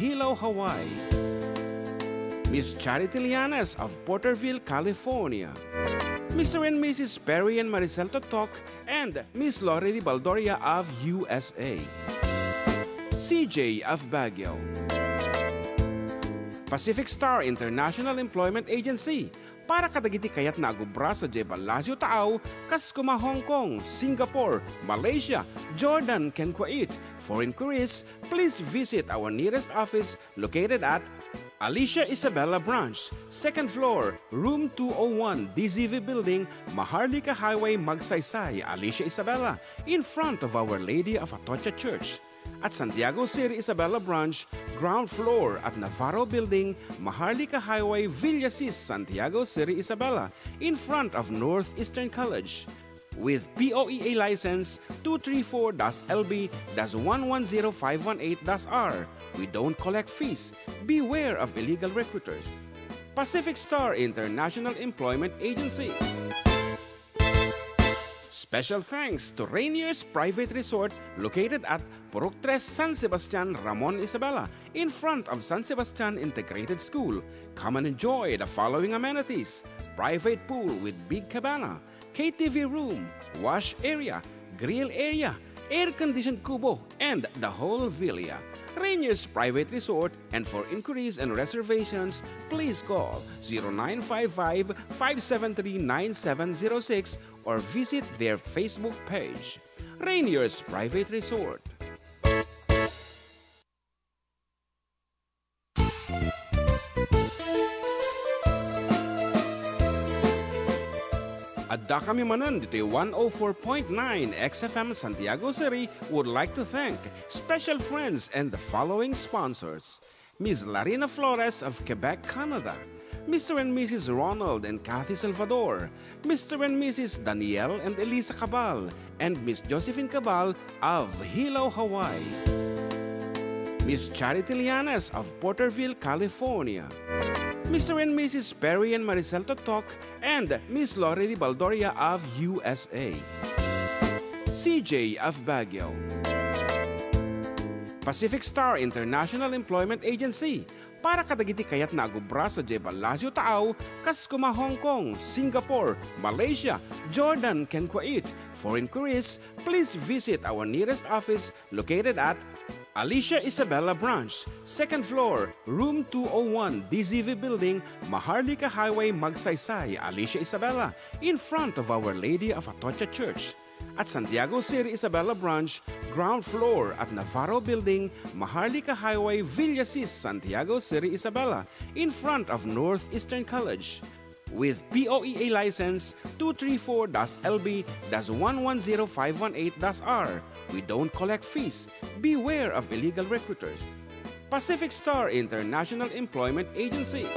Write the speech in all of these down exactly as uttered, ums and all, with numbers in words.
Hilo, Hawaii. Miss Charity Lianes of Porterville, California. Mister and Missus Perry and Maricel Totok and Miss Lorely Baldoria of U S A. C J of Baguio. Pacific Star International Employment Agency, para kadagiti kayatna a agubra sadiay Palacio Taaw, kas kuma Hong Kong, Singapore, Malaysia, Jordan, ken Kuwait. For inquiries, please visit our nearest office located at Alicia Isabela Branch, second floor, room two oh one, D Z V Building, Maharlika Highway, Magsaysay, Alicia Isabela, in front of Our Lady of Atocha Church. At Santiago City Isabela Branch, ground floor at Navarro Building, Maharlika Highway, Villasis, Santiago City Isabela, in front of Northeastern College. With P O E A license two three four dash L B dash one one zero five one eight dash R. We don't collect fees. Beware of illegal recruiters. Pacific Star International Employment Agency. Special thanks to Rainier's Private Resort located at Purok Tres, San Sebastian, Ramon Isabela, in front of San Sebastian Integrated School. Come and enjoy the following amenities: private pool with big cabana, K T V room, wash area, grill area, air-conditioned kubo, and the whole villa. Rainier's Private Resort, and for inquiries and reservations, please call zero nine five five, five seven three, nine seven zero six or visit their Facebook page. Rainier's Private Resort. Adda kami manen ditoy one oh four point nine X F M Santiago City would like to thank special friends and the following sponsors: Miss Larina Flores of Quebec, Canada, Mister and Missus Ronald and Kathy Salvador, Mister and Missus Daniel and Elisa Cabal, and Miss Josephine Cabal of Hilo, Hawaii. Miss Charity Lianes of Porterville, California. Mister and Missus Perry and Maricel Totok and Miss Lorely Baldoria of U S A. C J of Baguio. Pacific Star International Employment Agency, para kadagiti kayatna a agubra sadiay Palacio Taaw, kas kuma Hong Kong, Singapore, Malaysia, Jordan, ken Kuwait. For inquiries, please visit our nearest office located at Alicia Isabela Branch, second floor, room two oh one, D Z V Building, Maharlika Highway, Magsaysay, Alicia Isabela, in front of Our Lady of Atocha Church. At Santiago City Isabela Branch, ground floor at Navarro Building, Maharlika Highway, Villasis, Santiago City Isabela, in front of Northeastern College. With P O E A license two three four dash L B dash one one zero five one eight dash R. We don't collect fees. Beware of illegal recruiters. Pacific Star International Employment Agency.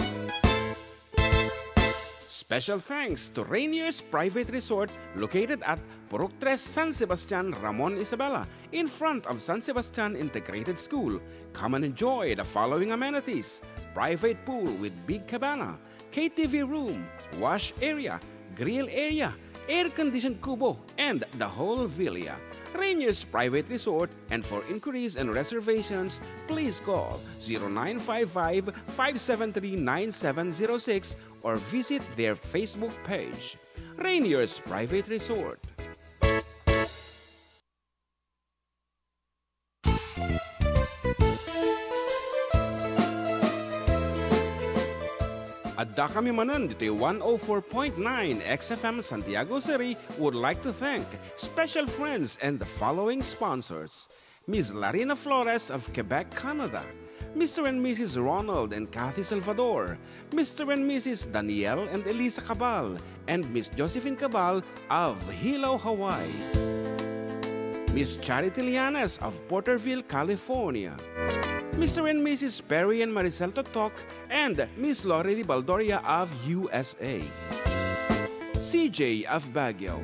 Special thanks to Rainier's Private Resort located at Purok Tres, San Sebastian, Ramon Isabela, in front of San Sebastian Integrated School. Come and enjoy the following amenities: private pool with big cabana, K T V room, wash area, grill area, air-conditioned kubo, and the whole villa. Rainier's Private Resort, and for inquiries and reservations, please call zero nine five five, five seven three, nine seven zero six or visit their Facebook page. Rainier's Private Resort. Adda kami manen ditoy one oh four point nine X F M Santiago City would like to thank special friends and the following sponsors: Miss Larina Flores of Quebec, Canada, Mister and Missus Ronald and Kathy Salvador, Mister and Missus Daniel and Elisa Cabal, and Miss Josephine Cabal of Hilo, Hawaii. Miss Charity Lianes of Porterville, California. Mister and Missus Perry and Maricel Totok and Miss Lorely Baldoria of U S A. C J of Baguio.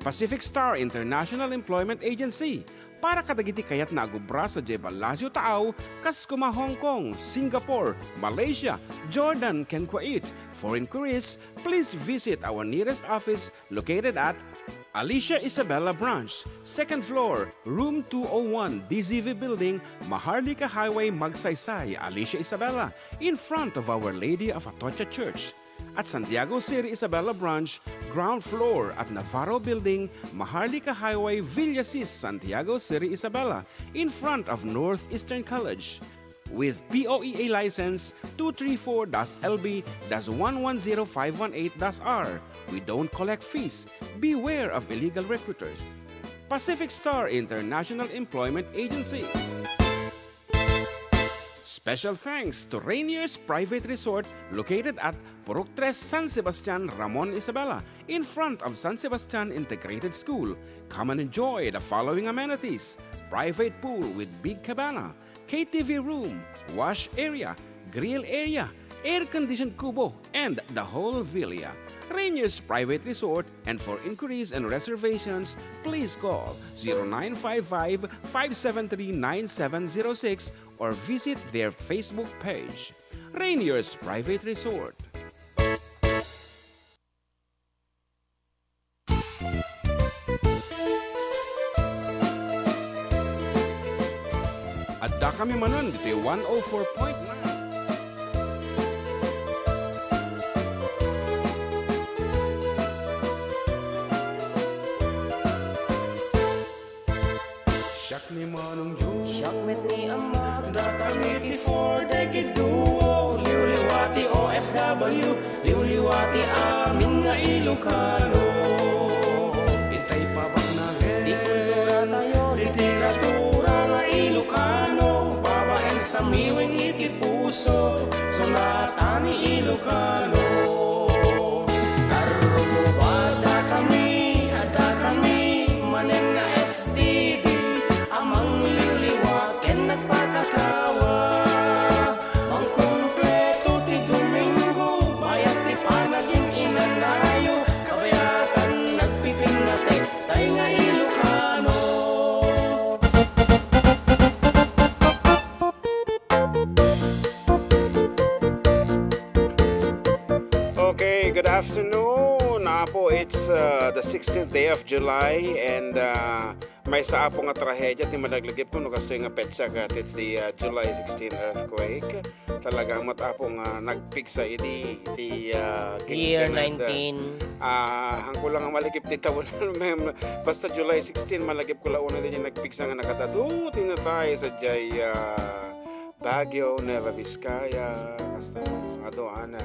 Pacific Star International Employment Agency, para kadagiti kayatna a agubra sadiay Palacio Taaw, kas kuma Hong Kong, Singapore, Malaysia, Jordan, ken Kuwait. For inquiries, please visit our nearest office located at Alicia Isabela Branch, second floor, room two oh one, D Z V Building, Maharlika Highway, Magsaysay, Alicia Isabela, in front of Our Lady of Atocha Church. At Santiago Seri Isabela Branch, ground floor at Navarro Building, Maharlika Highway, Villasis, Santiago Seri Isabela, in front of Northeastern College. With P O E A license two three four dash L B dash one one zero five one eight dash R. We don't collect fees. Beware of illegal recruiters. Pacific Star International Employment Agency. Special thanks to Rainier's Private Resort, located at Purok Tres, San Sebastian, Ramon Isabela, in front of San Sebastian Integrated School. Come and enjoy the following amenities: private pool with big cabana, K T V room, wash area, grill area, air-conditioned kubo, and the whole villa. Rainier's Private Resort, and for inquiries and reservations, please call zero nine five five, five seven three, nine seven zero six or visit their Facebook page. Rainier's Private Resort. Adda kami manen ditoy one oh four point nine. Siak ni Manong Joe. Siak met ni Ama. Dakami ti four Decade Duo. Liwliwa ti O F W. Liwliwa ti amin nga Ilocano. Intay pabaknangen. Ti kultura tayo. Literatura nga Ilocano. Babaen sa miwing iti puso. Sonata ni Ilocano. Karrubo, adda kami, adda kami, manen nga F T D, a mangliwliwa ken nagpakatawa. Mangkumpleto ti Domingo, bayat ti panagin-inanayo, kabayatan nagpipinnatek, tay nga Ilocano. Okay, good afternoon, Apo. It's, uh, the sixteenth day of July, and, uh, maysa, Apo, nga trahedya ti managlagipko no kastoy nga petsa ket it's the, uh, July sixteen earthquake. Talaga met, Apo, nga nagpigsa idi ti, uh, Year Kenneth, uh, nineteen. Ah, haanko la nga malagip ti tawen, mem. Basta July sixteen, malagipko la unay diay nagpigsa nga nakadadu ti natay sadiay, ah, Baguio, Nueva Vizcaya, basta, aduana.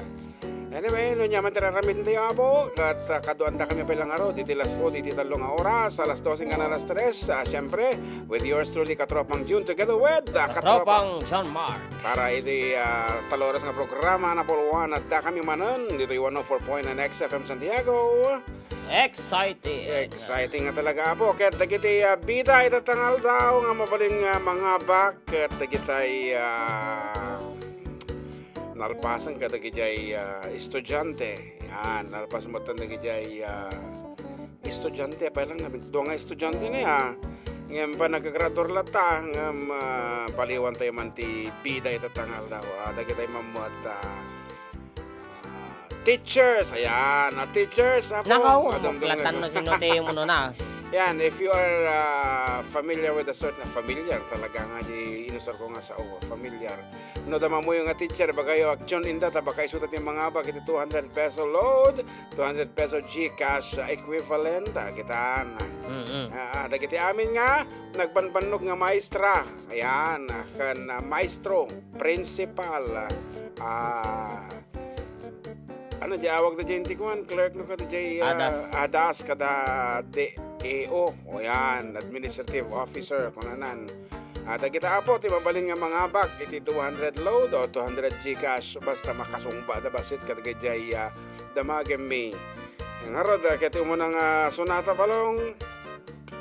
Anyway, no ania man ti ar-aramidentayo, Apo, ket, ah, kaduaandakami pay la ngarud iti las-, o, iti tallo nga oras, alas dos hanggang alas tres, ah, siyempre, with yours truly, Katropang Jun, together with, ah, Katropang John Mark. Para iti, ah, tallo oras nga programa, Napol One, addakami manen ditoy one oh four point nine X F M Santiago. Exciting. Exciting nga talaga, Apo. Ket dagiti, ah, bida ita nga aldaw nga mabalin nga mangabak, ket dagitay, ah, nalpasen kadagijay, ah, estudiante. Yan, nalpas met dagijay, ah, estudiante, pay lang namin. Dua nga estudiante ni, ah. Ngem panagkagraduar latta, ngem, ah, paliwantayo man ti bida ita nga aldaw. Ah, dagitay mammuat, ah, ah, teachers, ayan, ah, teachers, Apo. Nakaw, adamdam nga buklatan no sino ti umuna. Yan, if you are, ah, familiar with a certain, familiar talaga nga di inusar ko nga sao, familiar. No, da mammuyo nga teacher, ibagayo, action inda, ta baka isuda ti mangabak iti two hundred peso load, two hundred peso GCash, ah, equivalent, ah, kitaan. Mm-mm. Ah, ah, dagiti amin nga nagbanbannog nga maestra, ayan, ah, ken, ah, maestro, principal, ah, ah, ano di awag da diay ti kuan, clerk no kada diay, ah, ADAS. ADAS, kada D E O, o yan, administrative officer, kunanan. Ah, dagita, Apo, ti mabalin nga mangabak iti two hundred load o two hundred GCash, basta makasungba da bassit kadagijay, ah, damagenmi. Ngarud, ah, ket umuna nga sonata, Balong,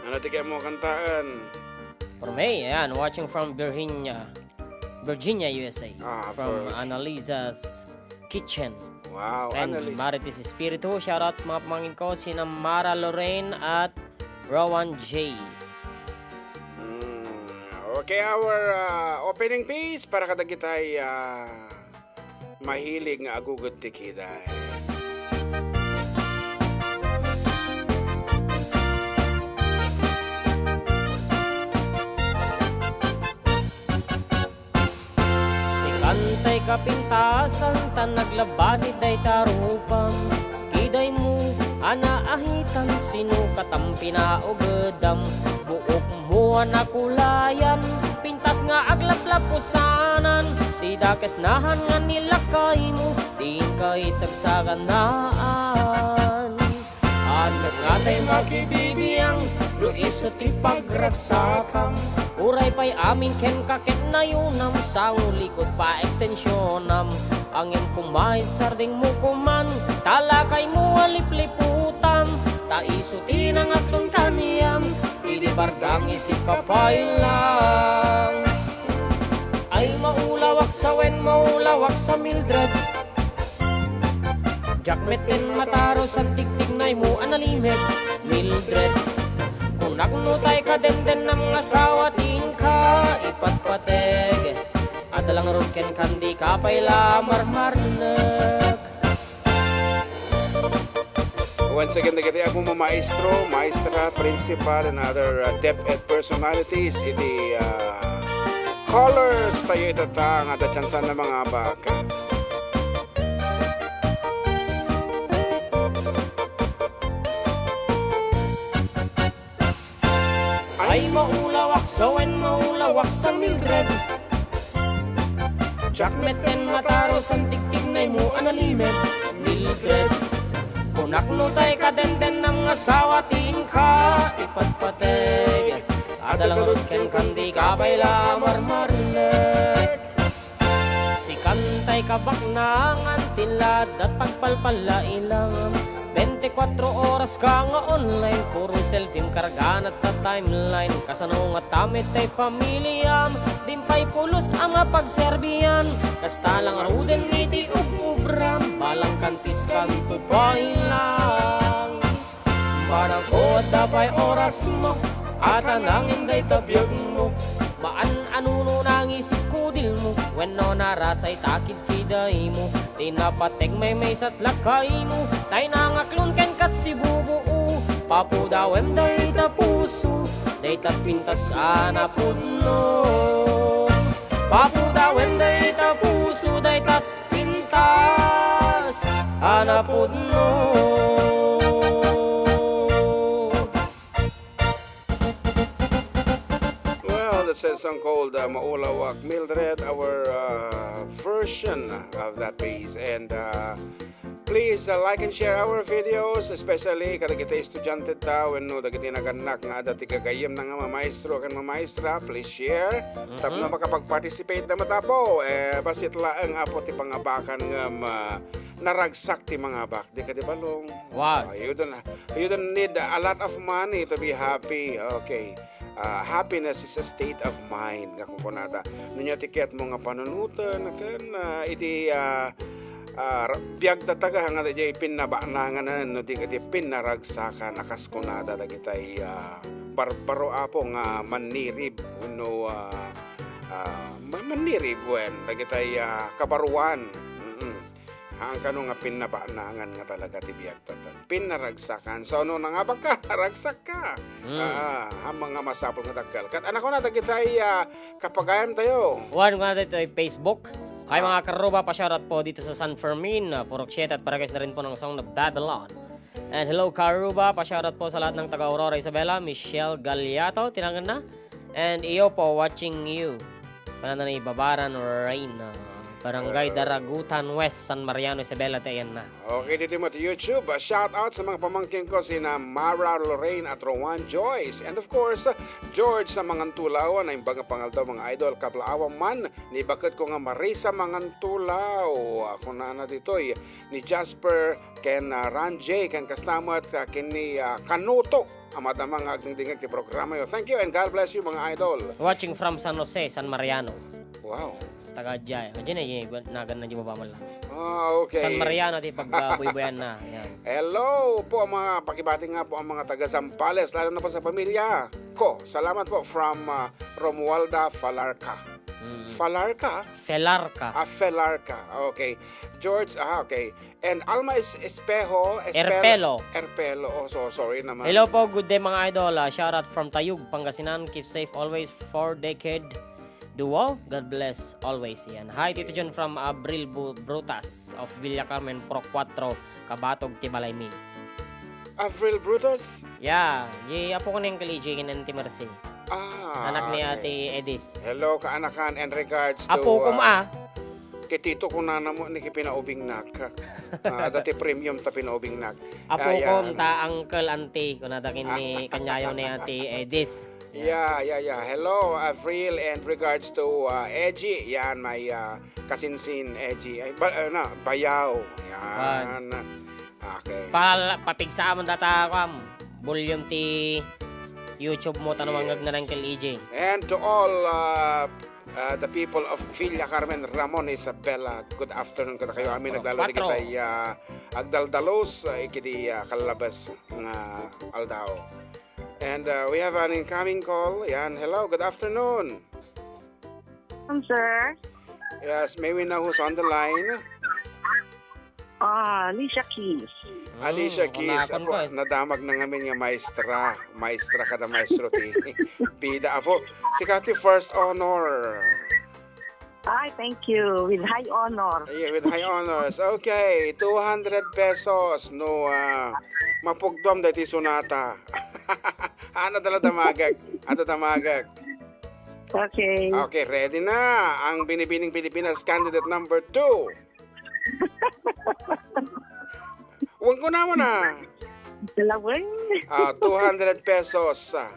ano ti kayatmo a kantaen? For me, ayan, watching from Virginia, Virginia, U S A. Ah, from first. Annalisa's Kitchen. Wow, and Annalisa. Marites Espiritu, shout out mga pamangkin ko, sina Mara Lorraine at Rowan Jace. Mm, okay, our, uh, opening piece para kadagitay, uh, mahilig nga agugud ti kiday. Kapintasan ta naglabasi dayta rupam. Kidaymo a naahitan, sinukatam, pinaugedam. Buokmo a nakulayan, pintas nga aglaplapusanan. Ti dakes nahan nga ni lakaymo, ti inka isagsaganaan. Annak nga tay makibibiang, no isu ti pagragsakam. Uray pay amin kenka ket nayunam, sango, likod, paekstensionam. Angem koma, isardengmo koman, ta lakaymo a lipliputam. Ta isu ti nangaklon kaniam, idi bargang isip ka pay lang. Ay, maulawak sa wen, maulawak sa Mildred. Diak metten matarus a tigtignaymo a nalimed, Mildred. Kunak no tay kadendennam nga asawa ti inka ipatpateg. Adda la ngarud kenka, dika pay la marmarnek. Once again, dagiti amo a maestro, maestra, principal, and other, uh, DepEd personalities, iti, uh, callers tayo itata nga adda tsansan a mangabak. Ay, maulawak sa wen, maulawak sa Mildred. Diak metten matarus a tigtignaymo a nalimed, Mildred. Kunak no tay kadendennam nga asawa ti inka ipatpateg. Adda la ngarud kenka, dika pay la marmarnek. Sikan tay kabaknangan ti laddat pagpalpallailam. Bente kuatro oras ka nga online, puro selfiem karganat ta timeline. Kasano ngata met tay pamiliam? Din pay pulos a mapagserbian. Kasta la ngaruden iti ug-ubram, balang kantiskanto pay lang. Barako, adda pay orasmo, a ta nangin dayta biagmo. Maan a nuno nangisip kudilmo, wenno narasay ta kidkidaymo. Ti napateg maymaysa ti lakaymo, tay nangaklon kenka ti sibubuo. Papudawem dayta puso, dayta pintas a napudno. Papudawem dayta puso, dayta pintas a napudno. Well, that's a song called, uh, Maulawak, Mildred, our, uh, version of that piece. And, uh, please, uh, like and share our videos, especially kadagiti estudiante ta wenno dagiti nagannak nga adda ti gagayyemna nga mamaestro ken mamaestra. Please share. Mhm. Tapno makapag-participate da matapo. Eh, bassit laeng, Apo, ti pangabakan ngem, ah, naragsak ti mangabak. Di kadi balong? Wow. Ah, you don't, you don't need a lot of money to be happy. Okay. Ah, happiness is a state of mind, nga kunkunada. No nia ti kayatmo nga panunoten, ken, ah, idi, ah, ah, ra-, biag ta taga, nga diay pinnabaknangan, no di kadi pinnaragsakan, a kas kunada dagitay, ah, barbaro, Apo, nga mannirib, wenno, ah, ah, ma-, mannirib, wen, dagitay, ah, kabaruan. Mm-mm. Haan kano nga pinnabaknangan nga talaga ti biag ta, ta-, pinnaragsakan. So, no nangabak ka, naragsak ka. Mm. Ah, haan nga masapul nga dakkel. Ket ania kuna dagitay, ah, kapagayam tayo? Wen, kuna ditoy Facebook. Ay, ah, mga karuba, pa-shoutout po dito sa San Fermin, ah, Purok Siete at Barangay Sinarin po ng Song na Babylon. And hello, karuba, pa-shoutout po sa lahat ng taga Aurora, Isabela, Michelle Galiato, tinangan na. And iyo po, watching you. Panana ni Babaran Rain, ah, Barangay Daragutan West, San Mariano, Isabela, ti ayan na. Okay, dito mo ti YouTube. Ah, shout out sa mga pamangkin ko, sina Mara Lorraine at Rowan Joyce. And of course, George sa Mangantulaw, na imbag nga pangaldaw, mga idol, kablaawan man, ni baket ko nga Marisa Mangantulaw. Ako na na ditoy, ni Jasper, ken, ah, Ranjay, ken kastamet, ah, ken ni, ah, Kanuto. Amat-ama nga agdingdingeg ti programa yo. Thank you and God bless you, mga idol. Watching from San Jose, San Mariano. Wow. Taga Jai. Jai na, eh, nagan na di baba man lang. Ah, okay. San Mariano, ti pag, ah, buybuyan na. Yan. Hello po, mga pakibati nga po ang mga taga Zambales, lalo na po sa pamilya ko. Salamat po from, ah, Romualda Falarca. Mm. Falarca? Felarca. Ah, Felarca. Okay. George, ah, okay. And Alma Es-, Espejo, Espe-, Erpelo. Erpelo. Oh, so sorry naman. Hello po, good day, mga idol. Ah, shout out from Tayug, Pangasinan. Keep safe always. Four decade. Duo, God bless always. Yan. Hi, Tito John from Abril Bu-, Brutas of Villa Carmen, Pro Cuatro, Kabatog ti balaymi. Avril Brutus? Ya, di apo ko na yung kali Jay ken Auntie Mercy. Ah, anak ni okay. Ate Edith. Hello, kaanakan, and regards to, Apo ko ah, ma. Kay tito ko na namo ni kipinaubingnak. Ah, dati premium ta pinaubingnak. Apo ko, ayan. Ta uncle, auntie, kunada ken ni kanyayo ni Ate Edith. Yeah, yeah, yeah. Hello, Avril, and regards to, uh, Eji. Yan, my, uh, kasinsin, Eji. Ay, ba, uh, na, Bayaw. Yan. Okay. Pal-, papigsa man data, kuam, volume ti YouTube mo, ta no mangngeg na lang kel Eji. And to all, uh, uh, the people of Villa Carmen, Ramon, Isabela, good afternoon kadakayo. Amin, naglalalo di kita, uh, agdaldalos, uh, ikidi, uh, kalabas nga aldaw. And, uh, we have an incoming call. Yan, hello, good afternoon. Sir? Yes, may we know who's on the line? Ah, Alicia Keys. Alicia Keys, apo, nadamag na ngamin nga maestra. Maestra kada maestro ti bida. Apo, sika ti first honor. Ay, thank you. With high honor. Yeah, with high honors. Okay, two hundred pesos no, ah, mapugdom dati sonata. Ano dala damagag? Ano damagag? Okay. Okay, ready na ang Binibining Pilipinas candidate number two. Wen ko naman, ah. Dalawen. Ah, two hundred pesos, ah,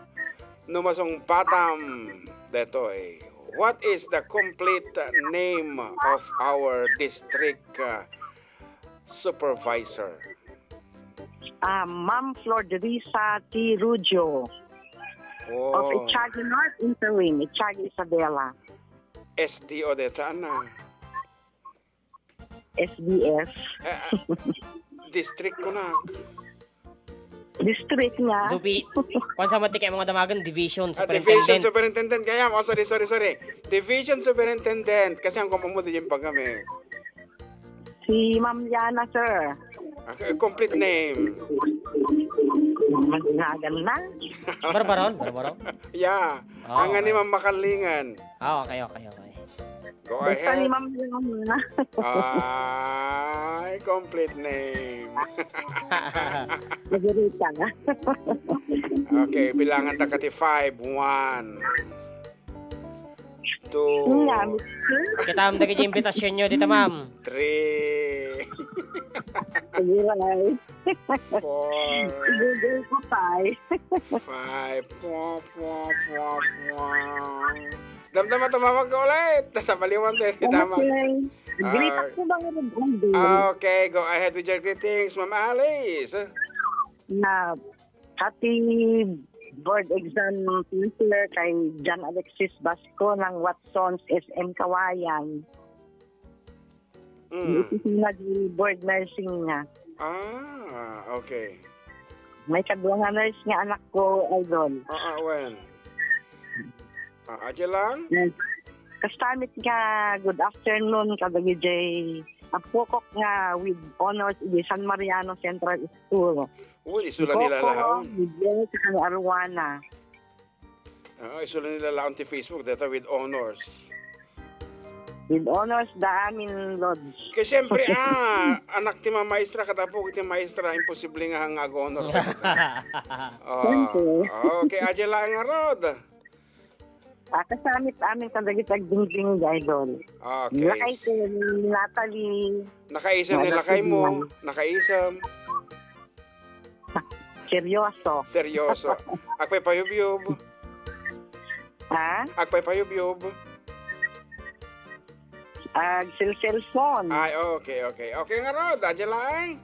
no masungpatam detoy. What is the complete name of our district, ah, supervisor? Ah, Ma'am Flordrisa T. Rugio of Echagi North, interim, Echagi Isabela. S D O deta, ana. S D S. Eh, ah, district ko na. District nga. Dubi-, kwan sa mati kay mga damagan, division Ah, division superintendent. Superintendent kaya mo. Sorry, sorry, sorry. Division superintendent. Kasi ang kumamo di yung pagkami. Si Ma'am Yana, sir. Ah, complete name. Magnagan na. Barbaron, Barbaron. Yeah. Ah, ang okay. Ani Ma'am Makalingan. Ah, okay, okay, okay. Go ahead. Basta ni Ma'am Yana. Ay, complete name. Margarita. Okay, bilangan ta kati five, one. Two. Nga, mister. Kita am dagiti invitation nyo dita, ma'am. Three. Aguray. Four. Google ko, tay. Five. Four, four, four, four. Damdama, tumawag ka ulit. Nasa baliwan tayo, Namaste. Tama. Greet Ah. Ako ba nga rin, Alvin? Ah, okay, go ahead with your greetings, Ma'am Alice. Na, happy board exam, sir, kay John Alexis Basco ng Watson's S M Kawayan. Mm. Iti nag-board nursing nga. Ah, okay. May kadua nga nurse nga anak ko, idol. Ah, ah, wen? Ah, adya lang? Yes. Kastamit nga, good afternoon, kadagiti apokok nga with honors iti San Mariano Central School. Uy, isu la ni Coco, lalaon. Miguel, saka ni Arwana. Ah, isu la ni lalaon ti Facebook, deta with honors. With honors, da amin, Lods. Kay siyempre, ah, anak ti mamaestra, kadapo ti maestra, imposible nga nga ag-honor. Oh, Thank you. Okay, adya lang nga rod. Ah, kasamit amin kadagiti agdingding, idol. Okay. Lakay ko, Natalie. Nakaisem ni lakay mo. Natalie. Nakaisem. Seryoso. Seryoso. Agpaypayubyub. Ha? Agpaypayubyub. Agselselson. Ay, okay, okay. Okay nga rod, adya lang.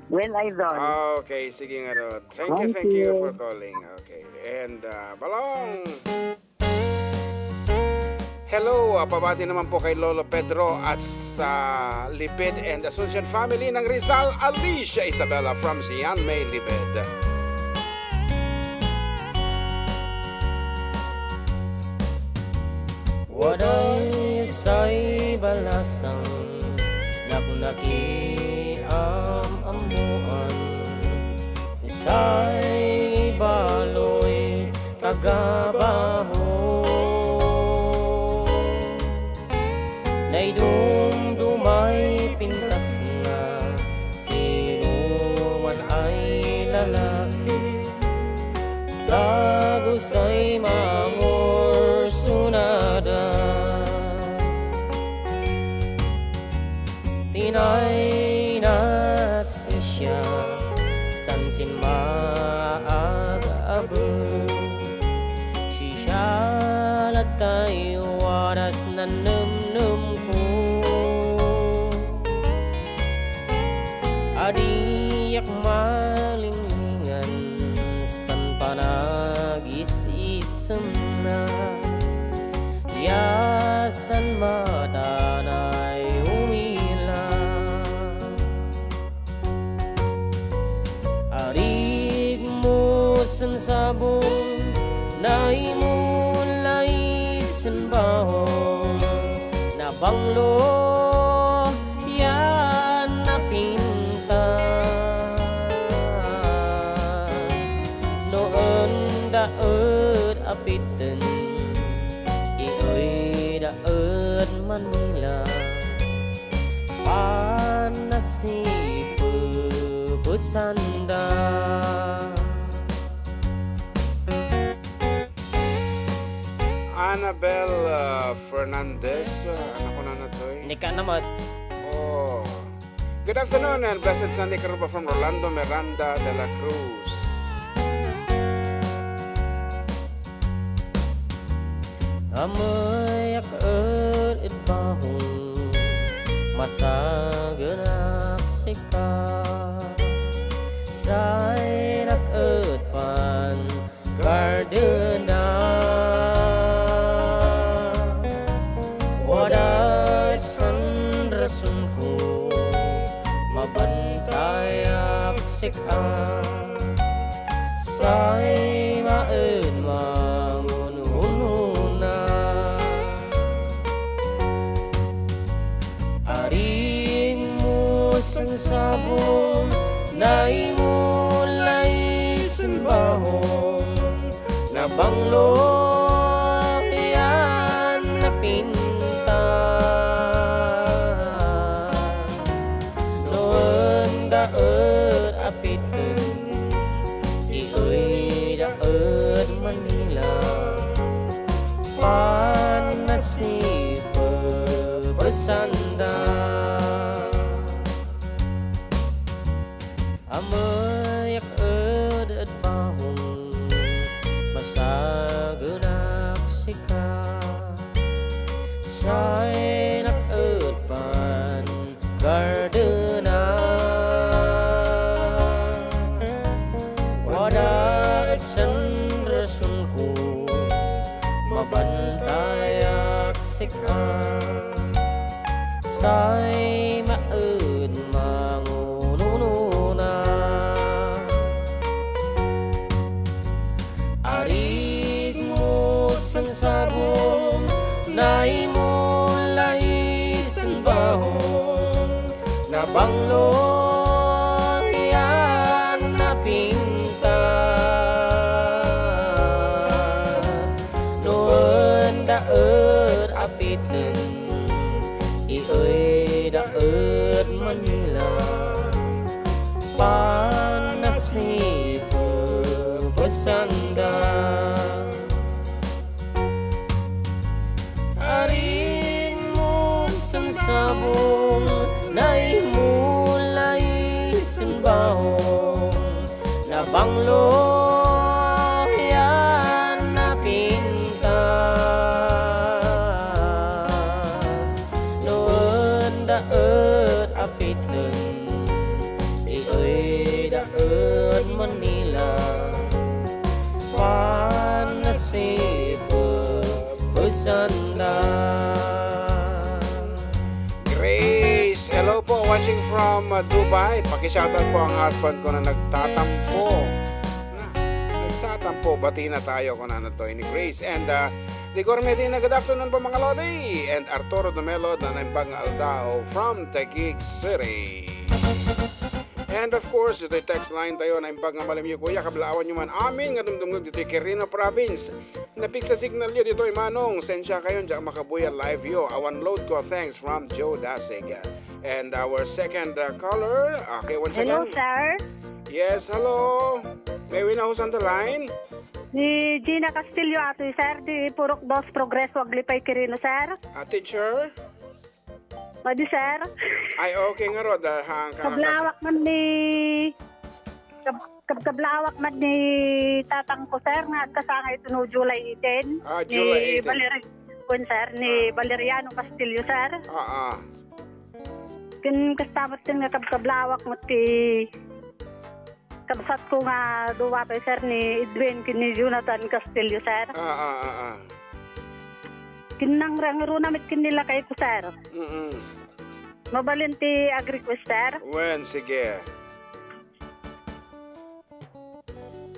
Wen, idol. Okay, sige nga rod. Thank you, thank you for calling. Okay. And, uh, Balong. Hello, ah, pabati naman po kay Lolo Pedro at sa Libid and Asuncion family ng Rizal, Alicia Isabela from Sian May Libid. Waday say balasang naknakiam-ammoan, say baloy taga Baho. Naidumdumay pintasna, sino man ay lalaki, dagusay mangursunada. Tinaynat sisya, tan simmaag-abet. Sisya latay wadas nannemnemko. Adiak malinglingan san panagis-isemna. Yasan matanay umila. Arigmo sen sabong, naimulay sen bahong, nabanglo yan napintas. No enda et apiten, iuyda et Manila. Panasipepesanda. Annabel, uh, Fernandez, uh, ano ko na na to eh? Hindi ka naman. Oh. Good afternoon and blessed Sunday, Karuba, from Rolando Miranda de la Cruz. Amayak et, et bahong, masagenak sika. Saynak et pan kardena. Wadat san rasonko, mabantayak sika. Say maen mangununona. Arigmo sen sabong, naimulay sen bahong, nabanglo yan napintas. No enda et apiten, iuyda et Manila. Panasipepesanda. Amayak et, et bahong, masagenak sika. Saynak et pan kardena. Wadat san rasonko, mabantayak sika. Say maen mangununona. Arigmo sen sabong, naimulay sen bahong, nabanglo yan napintas. No enda et apiten, iuyda et Manila. Panasipepesanda. Arigmo sen sabong, naimulay sen bahong, nabanglo yan napintas. No enda et apiten, iuyda et Manila. Panasipepesanda. Grace, hello po, watching from, uh, Dubai. Paki-shoutout po ang husband ko na nagtatampo. Na, nagtatampo, bati na tayo kung ano to, ni Grace. And, uh, Digor Medina, good afternoon po, mga lodi. And Arturo Dumelo, na naimbag nga aldaw from Taguig City. And of course, ditoy text line tayo, naimbag nga malamyo, kuya, kablaawan yo man amin nga dumdumngeg ditoy Quirino Province. Napigsa signal yo ditoy, manong. Sensya kayon, diak makabuya live yo. Awan load ko. Thanks from Joe Dasig. And our second, uh, caller. Okay, once Hello, again. sir. Yes, hello. May we know who's on the line? Ni Gina Castillo, atoy, sir. Di Purok Dos, Progreso, Aglipay, Quirino, sir. Ah, teacher? Madi, sir. Ay, okay nga rod, ah, ha, ang Kablawak man ni, kab-, kab-, kablawak man ni tatang ko, sir, nga agkasangay ito no July eighteen. Ah, July eighteen. Ni Valer-, kun, sir, ni Ah. Valeriano Castillo, sir. Ah, ah. Kin, kasta met ken nga kab-, kablawak met ti kabsat ko nga dua pay, sir, ni Edwin ken ni Jonathan Castillo, sir. Ah, ah, ah, ah. Kin nangruna met ken ni lakay ko, sir. Mm-mm. Mabalin ti ag-request, sir. Wen, sige.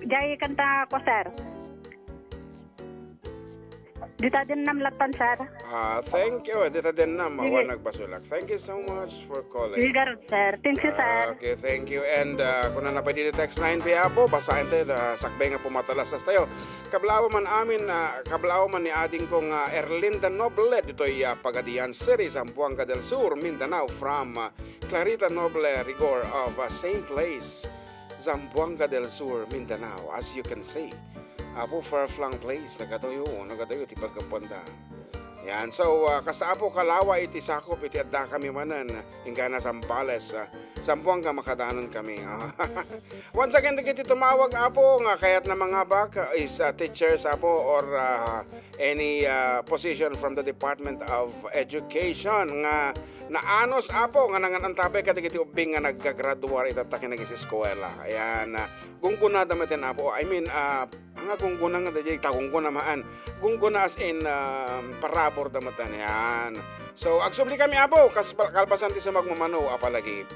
Jay kanta ko, sir. Dita din namlatan, sir. Ah, thank you. Dita din na, Sige. mawan nagbasulak. Thank you so much for calling. Sige, garud, sir. Thank you, sir. Ah, okay, thank you. And, ah, kung nanapay dito text line, Piapo, basahin tayo, ah, sakbay nga pumatalastas tayo. Kablaaw man amin, ah, kablaaw man ni ading kong, ah, Erlinda Noble, ditoy, ah, Pagadian City, Zamboanga del Sur, Mindanao, from, ah, Clarita Noble Rigor of, ah, same place. Zamboanga del Sur, Mindanao, as you can see. Apo, far-flung place, nagadayo, nagadayo ti paggapuanda. Yan. So, ah, kasta, Apo, kalawa iti sakup iti adda kami manen, inggana Zambales, ah, Zamboanga makadanon kami. Once again, dagiti tumawag, Apo, nga kayatna mangabak, ah, is, ah, teachers, Apo, or, ah, any, ah, position from the Department of Education nga naanus, Apo, nga nangan-antabay kadagiti ubbing nga naggagraduar itatta ken nagis-eskuela. Ayan, ah, gunggonada met, Apo. I mean, ah, nga gunggona nga daydiay, ta gunggona maan. Gunggona as in, ah, parabor da met, ayan. So, agsubli kami, Apo, kas-, kalpasan ti sumagmamano a palagip.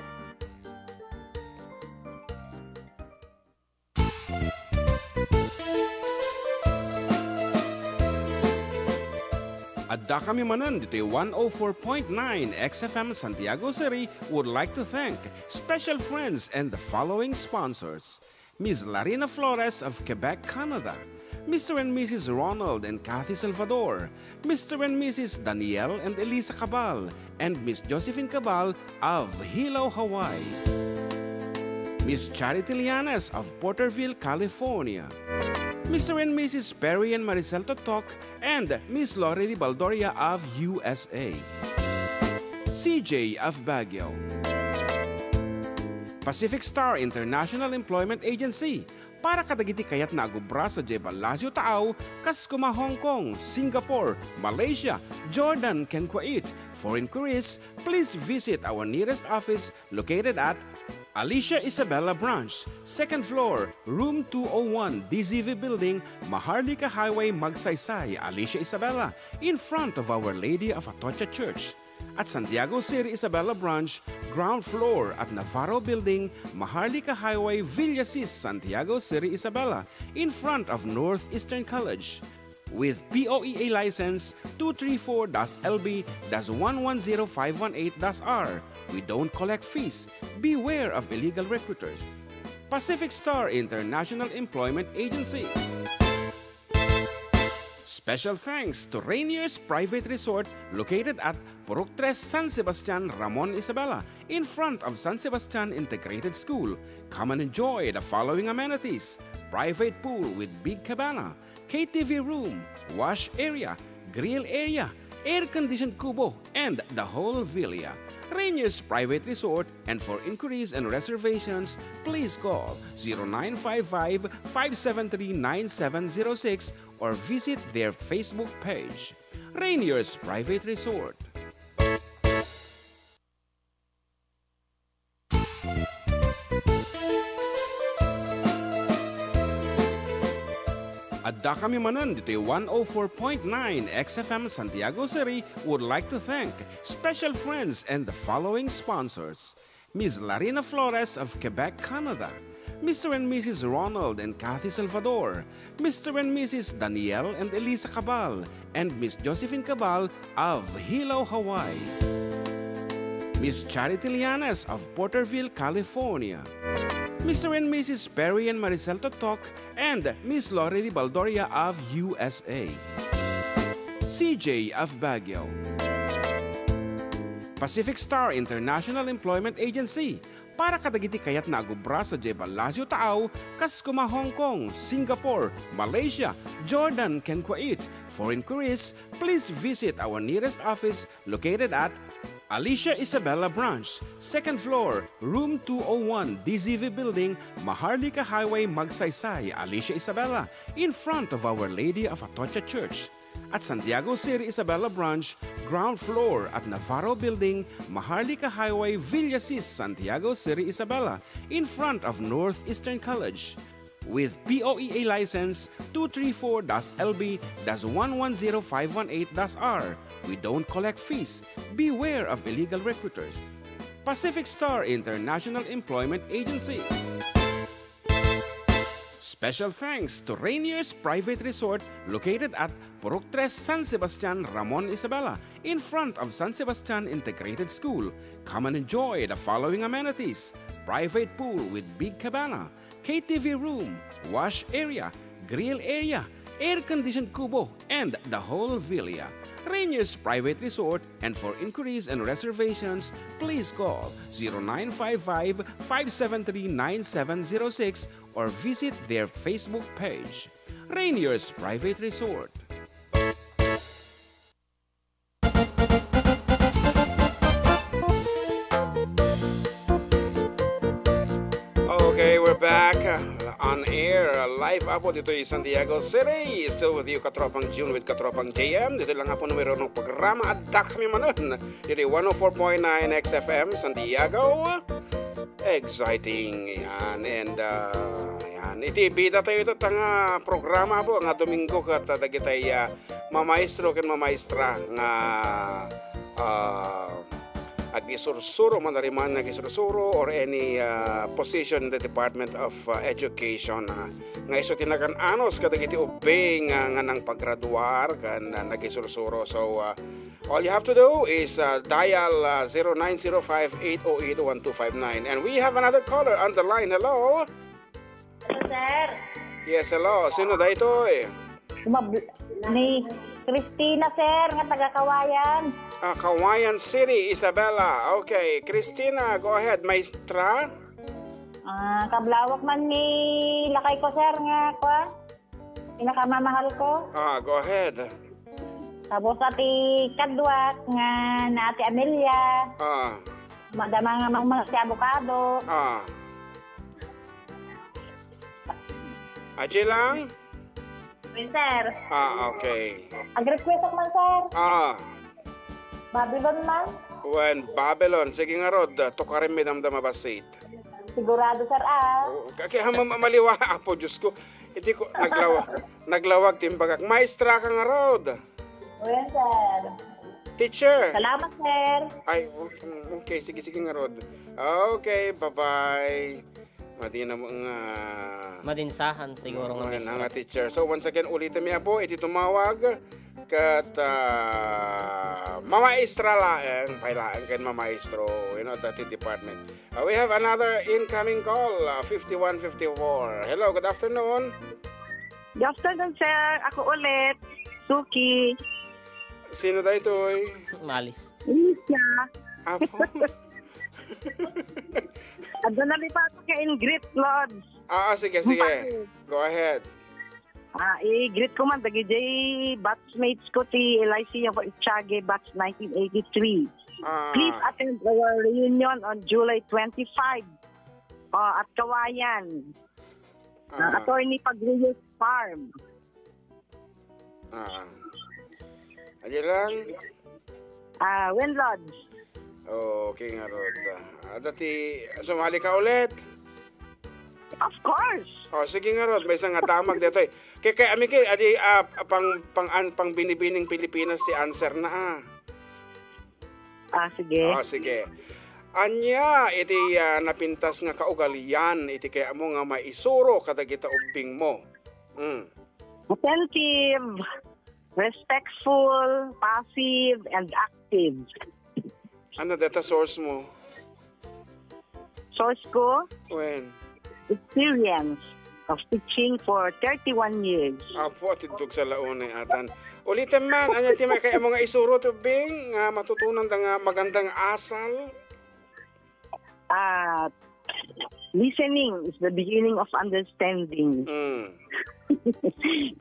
Adda kami manen ditoy one oh four point nine X F M Santiago City would like to thank special friends and the following sponsors: Miss Larina Flores of Quebec, Canada, Mister and Missus Ronald and Kathy Salvador, Mister and Missus Daniel and Elisa Cabal, and Miss Josephine Cabal of Hilo, Hawaii. Miss Charity Lianes of Porterville, California. Mister and Missus Perry and Maricel Totok and Miss Lorely Baldoria of U S A. C J of Baguio. Pacific Star International Employment Agency, para kadagiti kayatna a gubra sadiay ballasiw taaw, kas kuma Hong Kong, Singapore, Malaysia, Jordan, ken Kuwait. For inquiries, please visit our nearest office located at Alicia Isabela Branch, second floor, room two oh one, D Z V Building, Maharlika Highway, Magsaysay, Alicia Isabela, in front of Our Lady of Atocha Church. At Santiago City Isabela Branch, ground floor at Navarro Building, Maharlika Highway, Villasis, Santiago City Isabela, in front of Northeastern College. With P O E A license two three four dash L B dash one one zero five one eight dash R, we don't collect fees. Beware of illegal recruiters. Pacific Star International Employment Agency. Special thanks to Rainier's Private Resort located at Purok Tres, San Sebastian, Ramon Isabela, in front of San Sebastian Integrated School. Come and enjoy the following amenities: private pool with big cabana, K T V room, wash area, grill area, air-conditioned kubo, and the whole villa. Rainier's Private Resort, and for inquiries and reservations, please call zero nine five five, five seven three, nine seven zero six or visit their Facebook page. Rainier's Private Resort. Adda kami manen ditoy one oh four point nine X F M Santiago City would like to thank special friends and the following sponsors: Miss Larina Flores of Quebec, Canada, Mister and Missus Ronald and Kathy Salvador, Mister and Missus Daniel and Elisa Cabal, and Miss Josephine Cabal of Hilo, Hawaii. Miss Charity Lianes of Porterville, California. Mister and Missus Perry and Maricel Totok and Miss Lorely Baldoria of U S A. C J of Baguio. Pacific Star International Employment Agency para kadagiti kayatna a gubra sadiay Palacio Taau, kas kuma Hong Kong, Singapore, Malaysia, Jordan, ken Kuwait. For inquiries, please visit our nearest office located at Alicia Isabela Branch, second floor, room two oh one, D Z V Building, Maharlika Highway, Magsaysay, Alicia Isabela, in front of Our Lady of Atocha Church. At Santiago City Isabela Branch, ground floor at Navarro Building, Maharlika Highway, Villasis, Santiago City Isabela, in front of Northeastern College. With P O E A license two three four dash L B dash one one zero five one eight dash R. We don't collect fees. Beware of illegal recruiters. Pacific Star International Employment Agency. Special thanks to Rainier's Private Resort located at Purok Tres, San Sebastian, Ramon Isabela, in front of San Sebastian Integrated School. Come and enjoy the following amenities: private pool with big cabana, K T V room, wash area, grill area, air-conditioned kubo, and the whole villa. Rainier's Private Resort, and for inquiries and reservations, please call zero nine five five, five seven three, nine seven zero six or visit their Facebook page. Rainier's Private Resort. Okay, we're back, uh, on air, uh, live apo ditoy Santiago City. Still with you, Katropang June with Katropang J M. Ditoy lang apo numero ng programa. Adda kami manen ditoy one oh four point nine X F M Santiago. Exciting yan. And, uh, yan. Iti bida tayo ito, tanga programa po nga Domingo kat, uh, dagitay, uh, mamaestro ken mamaestra nga, ah, agisursuro, manariman nga agisursuro or any, ah, position in the Department of, ah, Education, ah, nga isu ti nagan-anos kadagiti ubbing, ah, nga nangpagraduar ken, ah, nagisursuro. So, ah, all you have to do is, ah, dial, ah, zero nine zero five, eight oh eight, one two five nine. And we have another caller on the line. Hello? Hello, sir. Yes, hello. Sino daytoy? Umab-, ni Christina, sir, nga taga Kawayan. Ah, Kawayan City, Isabela. Okay, Christina, go ahead. Maestra? Ah, kablawak man ni lakay ko, sir, nga, kwa? Pinakamamahal ko. Ah, go ahead. Tapos, ati kaduak nga na ati Amelia. Ah. Madama nga mang-, mga si avocado. Ah. Aji lang? Wen, sir. Ah, okay. Ag-request ak man, sir. Ah. Babylon man. Wen, Babylon. Sige ngarud, tukarenmi damdama bassit. Sigurado, sir, ah. Oo, ka-, kaya ma-, ma-, maliwa, Apo Diyos ko. Iti ko, naglawa-, naglawag ti imbagak. Maestra ka ngarud. Wen, sir. Teacher. Salamat, sir. Ay, o-, okay, sige, sige ngarud. Okay, bye-bye. Madi na mo nga Madinsahan siguro nga, nga, nga teacher. So, once again, ulitin mi, Apo, iti tumawag ket, ah, mamaestra laeng, pay laeng ken mamaestro, you know, that department. Uh, we have another incoming call, uh, fifty-one fifty-four. Hello, good afternoon. Good afternoon, sir. Ako ulit, Suki. Sino daytoy? Malis. Alicia. Apo. Adda nalipatan ka in greet, Lods. Ah, ah, sige, sige. Kumpare. Go ahead. Ah, i-greet ko man dagiti batchmates ko ti L I C U of Itiague, batch nineteen eighty-three. Ah. Please attend our reunion on July twenty-five. Ah, at Kawayan. Ah, Ah. Attorney Pagrios Farm. Ah. Adi lang? Ah, Wen, Lods. Okay ngarud. Ah, dati, sumali ka ulit? Of course. Oh, sige ngarud, maysa nga damag ditoy. Kay, kay, ami kay, adi, ah, pang, pang, an-, pang binibining Pilipinas ti answer na, ah. Ah, sige. Oh, sige. Ania iti, ah, napintas nga kaugalian iti kayatmo nga maisuro kadagita ubbingmo? Mm. Attentive, respectful, passive, and active. Ano deta source mo? Source ko? Wen? Experience of teaching for thirty-one years. Apo, atiddog sa launay atan. Ulitem man, ania ti maikayam nga isuro, Tubing, nga matutunan da nga magandang asal? Ah, listening is the beginning of understanding. Mm.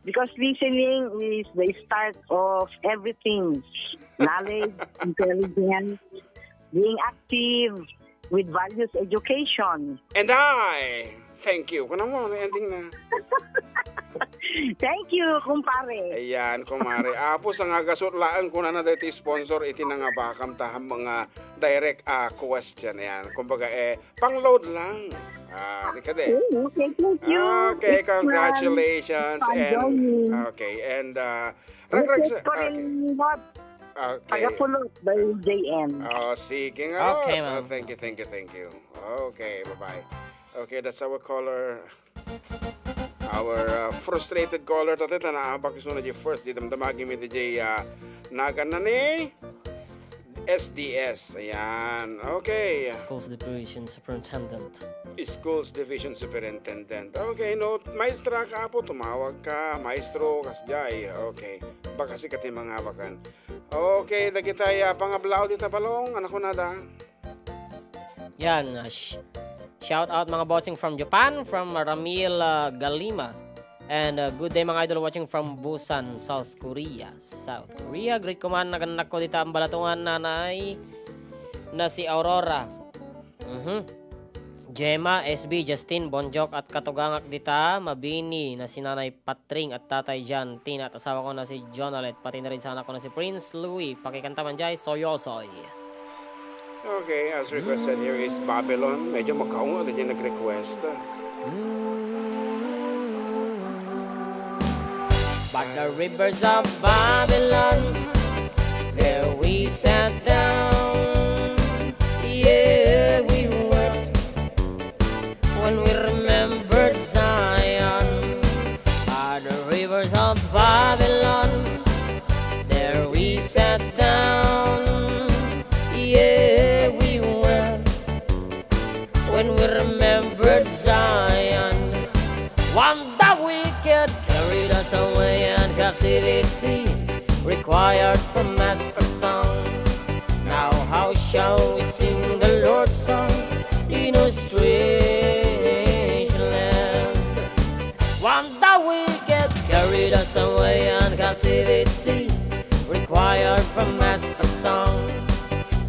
Because listening is the start of everything. Knowledge, intelligence, being active, with values education. And I, thank you. Kuna mo, ano ending na? Thank you, kumpare. Ayan, kumare. Apo, sa nga gasot laeng, kunana daytoy sponsor, iti nangabakam ta, mga direct, ah, question. Ayan, kumbaga, eh, pang-load lang. Ah, di ka di. Oh, okay, thank you. Okay, congratulations. And, okay, and, ah, ragrag sa, okay. Okay. Taga Pulot by J M. Oh, sige nga. Okay, ma'am. Oh, thank you, thank you, thank you. Okay, bye-bye. Okay, that's our caller. Our, uh, frustrated caller, tatay, ta naabak isu na di first, di damdamagi mi di jay, uh, nagan na ni S D S. Ayan. Okay. Schools Division Superintendent. Schools Division Superintendent. Okay, no, maestra ka, apo, tumawag ka, maestro, kasjay. Okay. Baka si kati mga bakan. Okay, dagitay, ah, pangablaw dita balong, anak ko nada. Yan, ah, sh-, shout out mga bossing from Japan, from Ramil, ah, Galima. And, ah, good day mga idol watching from Busan, South Korea. South Korea, greet ko man, nagannak ko dita ang balatungan nanay na si Aurora. Mhm. Gemma, S B, Justin, Bonjok, at katugangak dita, mabini na si Nanay Patring at Tatay Jan, Tina at asawa ko na si Jonalet, pati na rin sa anak ko na si Prince Louis. Pakikanta man jay, Soyosoy. Okay, as requested, here is Babylon. Medyo makaunga din yung nag-request. By the rivers of Babylon, there we sat down. Yeah, we wept when we remembered Zion. By the rivers of Babylon, there we sat down. Yeah, we wept when we remembered Zion. When the wicked carried us away in captivity, required from us a song. Now how shall we sing the Lord's song in a strange land? When the wicked carried us away in captivity, required from us a song.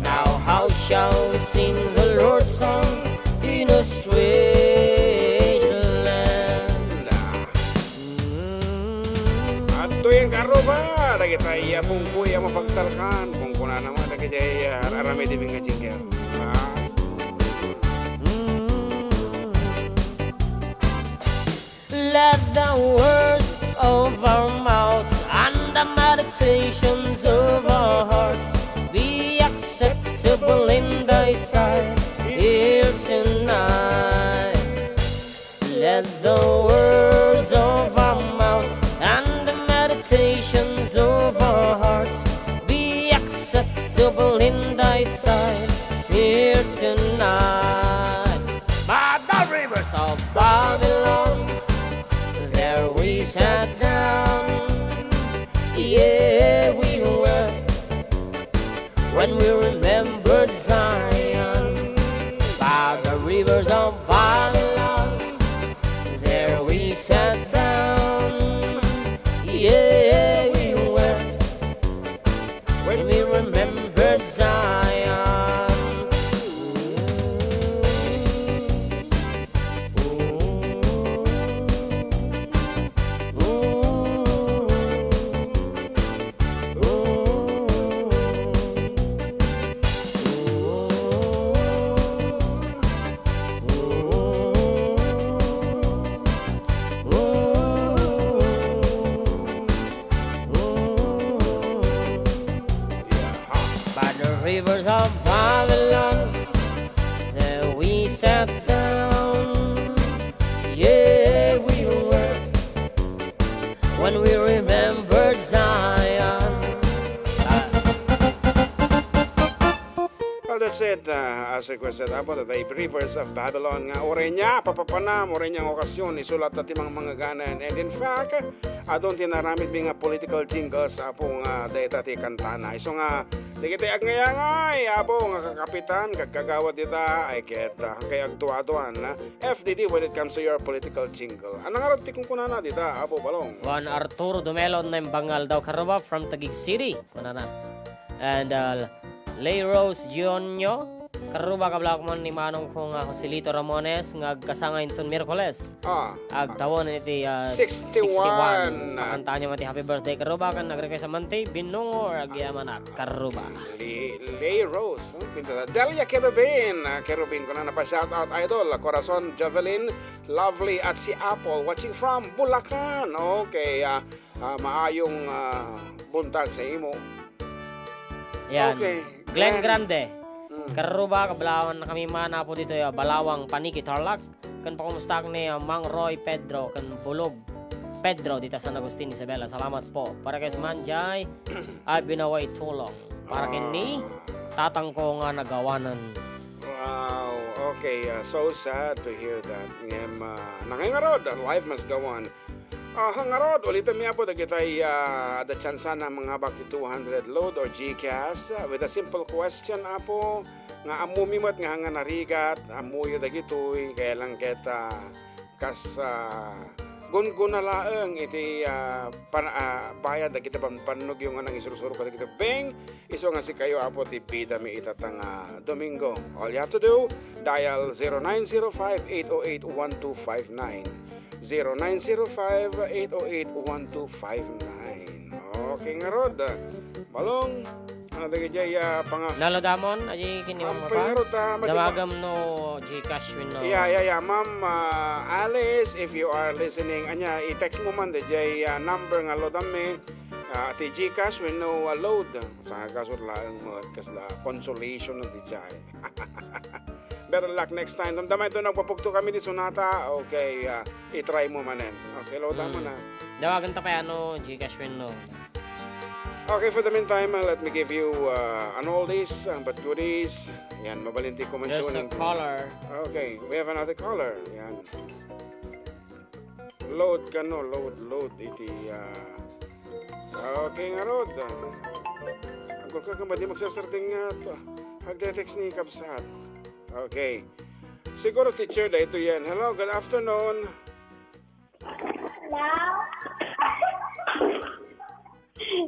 Now how shall we sing the Lord's song in a strange land? Mm. Adtoy nga karuba, dagitay, ah, pungkoy a mapagtalkan, pungkona naman, dagitay, ah, aramid mi nga jingle. Ah. Mm. Let the words of our mouths and the meditations of our hearts be acceptable in thy sight here tonight. Let the words of our mouths and the meditations of our hearts be acceptable in thy sight here tonight. By the rivers of Babylon, there we sat down. Yeah, we wept when we remembered Zion. By the rivers of Babylon, there we sat down. Yeah, we wept when we remembered Zion. By the rivers of Babylon, there we sat down. Yeah, we wept when we remembered Zion. Ah. Said, uh, as requested, Apo, the Rivers of Babylon nga uray nia papapanam, uray nia nga okasyon, isulat ti mangmangaganen. And in fact, adun ti naramidmi nga political jingles, Apo, nga dayta ti kantana. Isu nga, dagiti agngayangay, Apo, nga kakapitan, kagkagawad dita, ay ket, uh, kay agtuaduan, uh, F D D when it comes to your political jingle. Ano nga ti kunkunana dita, Apo Balong? Juan Arturo Dumelo, naimbag nga aldaw, Karuba, from Taguig City, kunana. And, uh, Lay Rose Junior, Karuba, kablak man ni manong ko nga Joselito Ramones nga agkasanga inton Miyerkules. Ah. Agtawen iti, ah, sixty-one. Sixty-one. Pakantaanyo man ti happy birthday, Karuba, ken nag-request man ti Binungo or Agyamanak, Karuba. Li-, Lay Rose, no? Pinta-, Delia Kerubin, ah, Kerubin, kuna na pa shout out, idol, Corazon, Javelin, Lovely, at si Apple, watching from Bulacan. Okay, ah, ah, maayong, ah, buntag sa imo. Yan. Okay, Glenn Glenn. Grande. Mm. Karuba, kabalawan na kami man, Apo, ditoy, ah, Balawang Paniki, Tarlac. Ken pakumustaak ni, ah, Mang Roy Pedro, ken Bulog Pedro, dita San Agustin, Isabela. Salamat po. Para kay Manjay, ay binaway tulong. Para ken ni Ah. tatang ko nga nagawanan. Wow, okay. Ah, so sad to hear that. Ngem, ah, nangayngarod, life must go on. Aha, ngarud, ulitem mi, Apo, dagitay, ah, adda tsansa na mangabak ti two hundred load or GCash, ah, with a simple question, Apo, nga ammomi met nga, nga narigat, ammoyo dagitoy, kaya lang ket, ah, kas, ah, gungguna laeng iti, ah, pan-, ah, bayad dagiti pampannugiyo nga nangisursurok kadagiti bank, isu nga sikayo, Apo, ti bidami itata nga Domingo. All you have to do, dial zero nine zero five, eight oh eight, one two five nine. Zero nine zero five, eight oh eight, one two five nine. Okay, ngarud. Balong, ano dagiti, ah, panga- Nalodamon, aji kini Ampay Mama pa? Ngarud, ah, madi-, Damagam no GCash wenno. Yeah, yeah, yeah. Ma'am, ah, Alice, if you are listening, anya, i-text mo man, dagiti, ah, number nga lodam mi. Ah, ti GCash wenno, ah, load. Sa kasut laeng mo, kasla consolation na di jay. Better luck next time. Damdama ito, nagpapugto kami di sonata. Okay, ah, i-try mo manen. Okay, lawta mo Mm. na. Dawagan ta kay ano, GCash wenno. Okay, for the meantime, uh, let me give you, uh, an oldies, uh, but goodies. Yan, mabalinti ko There's a mentionan. Caller. Okay, we have another caller. Yan. Load kano, load, load. Iti, ah, okay ngarud. Agul ka kama di magsasarding nga to. Agte-text ni kabsat. Okay. Siguro teacher da ito yan. Hello, good afternoon.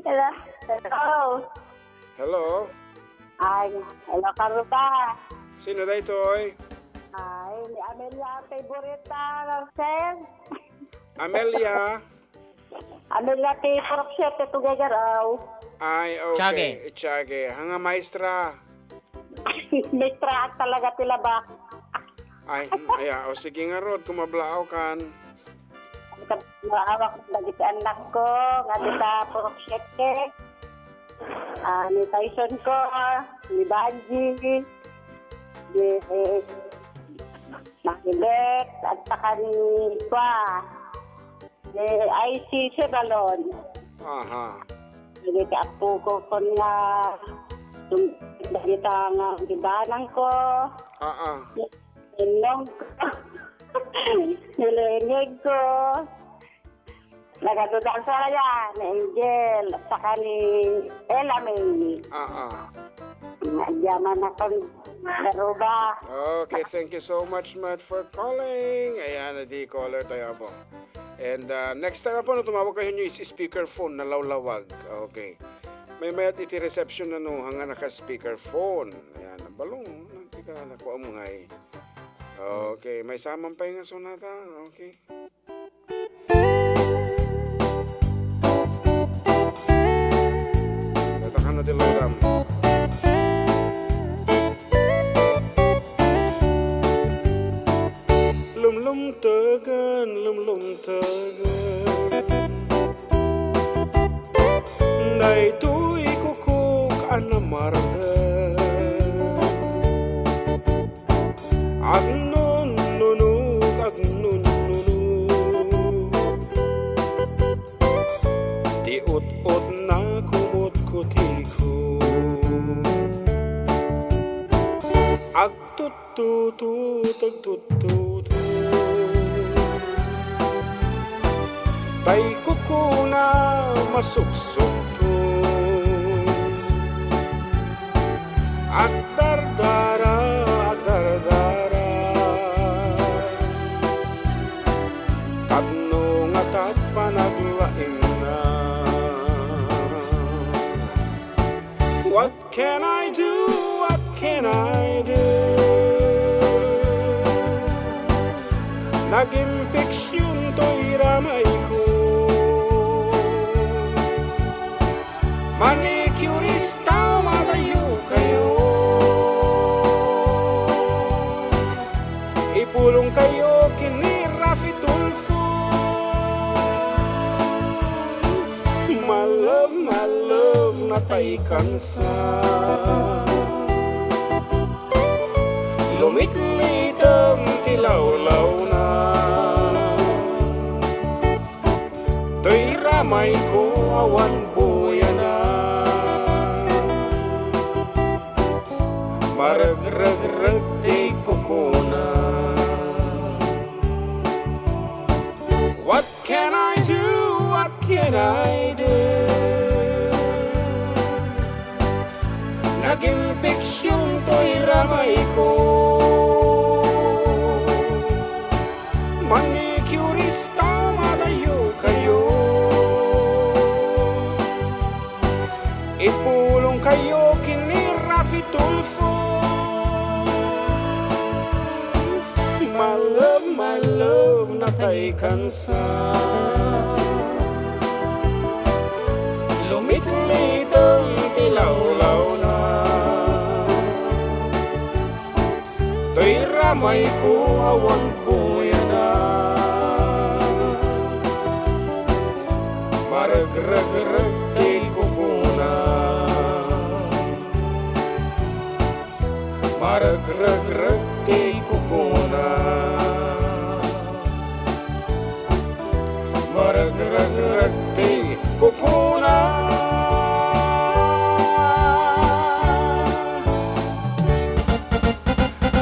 Hello? Hello? Hello? Ay, hello, Karuba. Sino daytoy? Ay, ni Amelia, favorite, ah, sir. Amelia? Amelia, ti Purok Siete, Tuguegarao. Ay, okay. Tiague. Tiague. Hanga maestra. Maestra talaga ti labak. Ay, hmm, aya, o sige ngarud, kumablaaw kan. Kablaaw ko dagiti anak ko, nga dita Purok Siete. Ah, ni Tyson ko, ni Banji, ni, eh, Maribeth, at saka ni Kwa. Ni I C Sebalon. Aha. Dagiti apo ko kon nga, dagita nga ibanang ko. Ah, ah. Ninong ko. Nilengeg ko. Nagadudan sa kaya ni Angel, saka ni Ella May. Ah, ah. Nagyaman akon Karuba. Okay, thank you so much, Matt, for calling. Ayan, di caller tayo po. And, uh, next time po, no, tumawag kayo nyo is speakerphone na lawlawag. Okay. May mayat iti reception na no, hanga naka-speakerphone. Ayan, ang balong, no? Tika, nakuha mo nga eh. Okay, may saman pa yung sonata. Okay. Tatakano ti lodam. Lumlumtagan, lumlumtagan. Daytoy kukuk a namarda. Agnununuk, agnununuk. Ti ut-ut na kumutkutikut. Agtuttuto, agtuttuto. Tay kukuna masuksukto. Agdardara, agdardara. Tapno nga ta panaglaingna. What can I do? What can I do? Nagimpeksyon toy ramayko. Manicurista, madayo kayo. Ipulong kayo ken ni Raffy Tulfo. My love, my love, natay kansa. Lumitlitem ti lawlawna. Toy ramayko awan buyana. Maregregreg ti kukuna. What can I do? What can I do? Nagimpeksyon toy ramayko. Manicurista, madayo kayo. Ipulong kayo ken ni Raffy Tulfo. My love, my love, natay kansa. Lumitlitem ti lawlawna. Toy ramayko awan buyana. Maregregreg ti kukuna. Maregregreg ti kukuna. Maregregreg ti kukuna.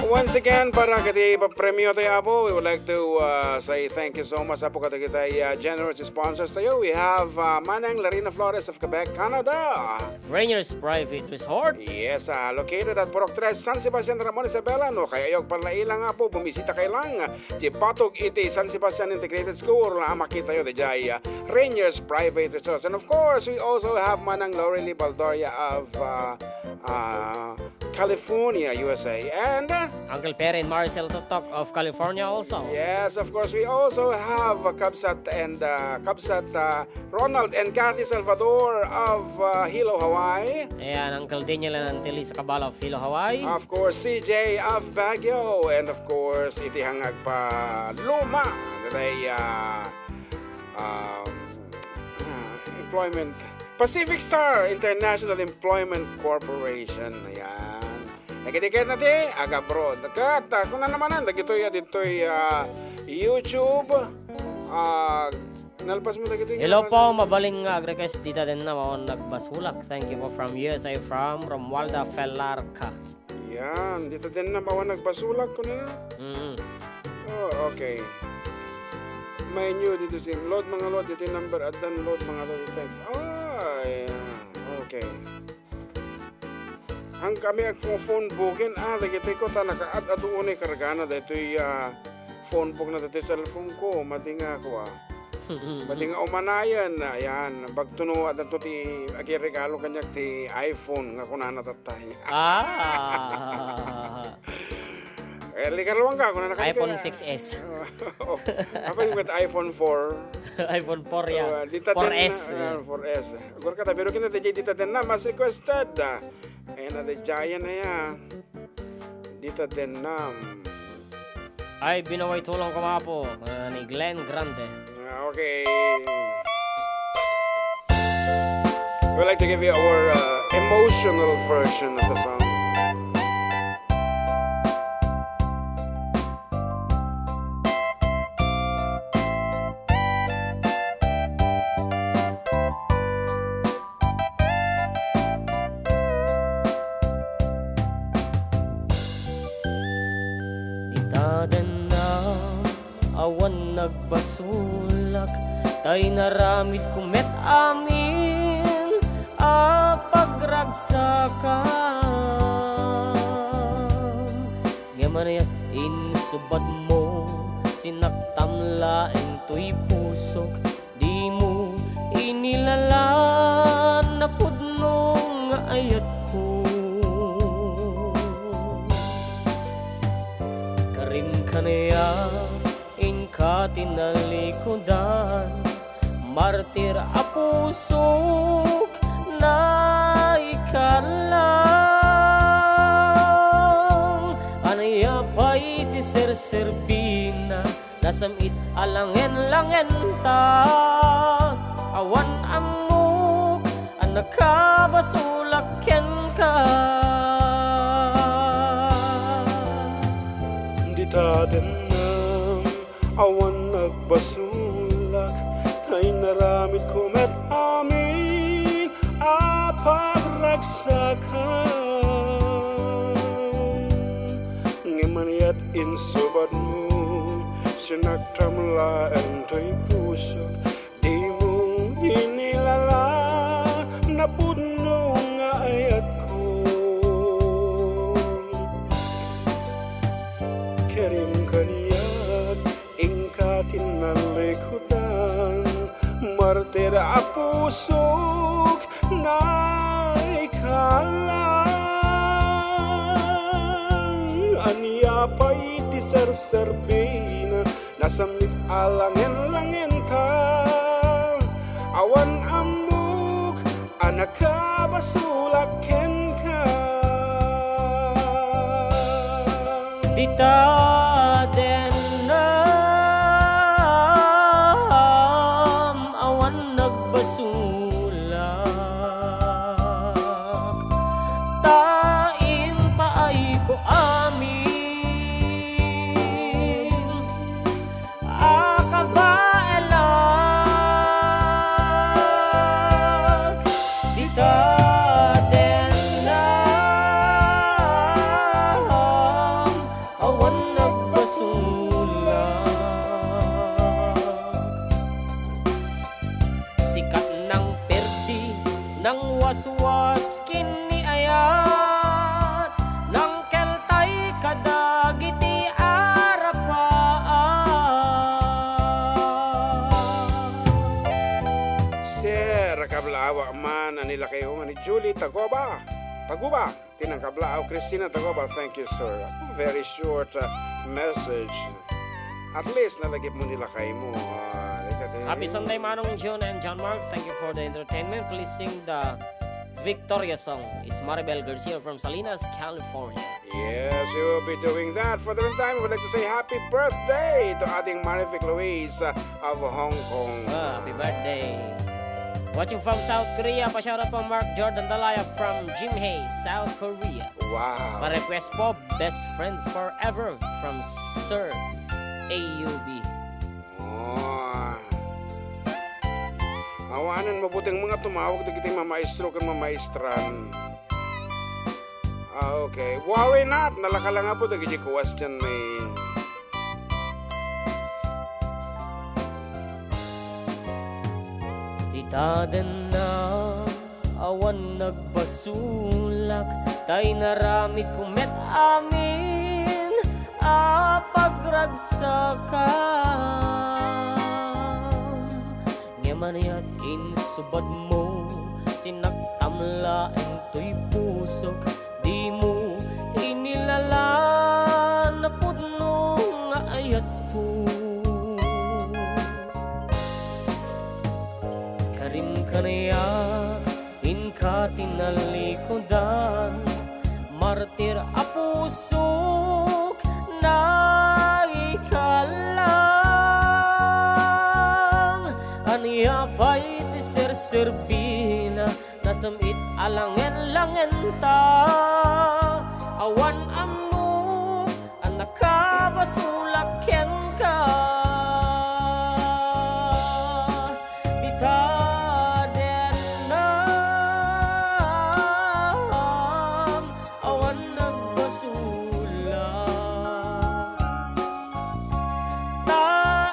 Once again, para kadi papremio tayo, Apo, we would like to, uh, say thank you so much, Apo, kadagiti, uh, generous sponsors tayo. We have, uh, Manang Larina Flores of Quebec, Canada. Rainier's Private Resort. Yes, ah, located at Purok Tres, San Sebastian, Ramon, Isabela. No kayatyo agpalailang, Apo, bumisita kayo lang ti patog iti San Sebastian Integrated School a makitayo diay, ah, Rainier's Private Resort. And of course, we also have Manang Lorely Baldoria of, ah, ah, California, U S A. And, ah, Uncle Perry and Maricel Totok of California also. Yes, of course, we also have, ah, Kabsat and, ah, Kabsat, ah, Ronald and Kathy Salvador of, uh, Hilo, Hawaii. Ayan, Uncle Daniel and Auntie Lisa Cabal of Hilo, Hawaii. Of course, C J of Baguio. And of course, iti hangag pa luma. Today, uh, um, uh, employment. Pacific Star International Employment Corporation. Ayan. Nagidikit na ti, aga-abroad. Ket, uh, kuna naman, dagitoy, uh, ditoy, uh, YouTube. Uh, Nalpas mo dagitoy. Hello po, mabalin nga ag-request dita denna awan nagbasulak. Thank you po from U S A from Romualda Felarca. Yan, dita denna awan nagbasulak kuno na. Mm. Oh, okay. May new dito si load mga load, dito number at then load mga load. Thanks. Ah, yeah. Okay. Ang kami ag-phone booking, ah, dagiti ko ta naka-add-add unay kargana daytoy, ah, phone book na daytoy cellphone ko, madi nga ako, ah. Madi nga umanayan, ayan, bagtuno adto ti agiregalo kaniak ti iPhone nga kunana tatta. Ah. Eh, likarluan ka, kunana ka iPhone six S. Oh, apa yung iPhone four? iPhone four, yeah. Oh, di ta four S, ten, ah, yeah. Four S. Agor ka, tabi, pero kinadya, di ta ten na, mas requested, ah. Ayan na, the giant na yan. Di ta ten na. Ay, binaway tulong ko, mapo. Ah, ni Glenn Grande. Ah, okay. We'd like to give you our, uh, emotional version of the song. Awan nagbasolak, ta inaramidko met amin a pagragsakam. Ngem ania insubadmo, sinaktam laeng toy pusok, dimo inilala napudno nga ayatko. Karim kaniak, inka ti nalikudan, martir a pusok, naikalam. Ania pay ti serserbina, nasam-it a langen-langenta. Awan ammok a nakabasolak kenka. Dita dennam, awan nagbasolak, ta inaramidko met amin a pagragsakam. Ngem aniat insubadmo, sinaktam laeng toy pusok, dimo inilala napudno nga ayatko. Karim kaniak, inka ti nalikudan, martir a pusok, naikalam. Ania pay ti serserbina, nasam-it a langen-langenta. Awan ammok a nakabasolak kenka. Dita dennam, awan nagbasolak, ta impaayko amin a kabaelak. Dita dennam, awan nagbasolak. Sikat nang perdi, nang waswas ken ni ayat, nang keltay kadagiti arapaat. Sir, kablaawa man a ni lakayko nga ni Julie Tagoba. Taguba. Ti nangkablaaw, Christina Tagoba, thank you, sir. Very short, uh, message. At least, nalagipmo ni lakaymo. Ah, ika ti- Happy Sunday, Manong June and John Mark. Thank you for the entertainment. Please sing the Victoria song. It's Maribel Garcia from Salinas, California. Yes, we will be doing that. For the meantime, we would like to say happy birthday to Ading Marivic Luis, uh, of Hong Kong. Ah, happy birthday. Watching from South Korea, pa-shoutout po Mark Jordan Dalaya from Jimhae, South Korea. Wow. Pa-request po, Best Friend Forever from Sir A U B. Oh. Awanen, mabuting mga tumawag dagiti mamaestro ken mamaestran. Ah, okay. Worry not. Nalaka la nga po dagiti question ni Dita dennam, awan nagbasolak, ta inaramidko met amin a pagragsakam. Ngem aniat insubadmo, sinaktam laeng toy pusok, dimo inilala napudno nga ayatko. Karim kaniak, inka ti nalikudan, martir a pusok, naikalam. Ania pay ti serserbina, nasem-it a langen-langenta. Awan ammok a nakabasolak kenka. Dita dennam, awan nagbasolak. Ta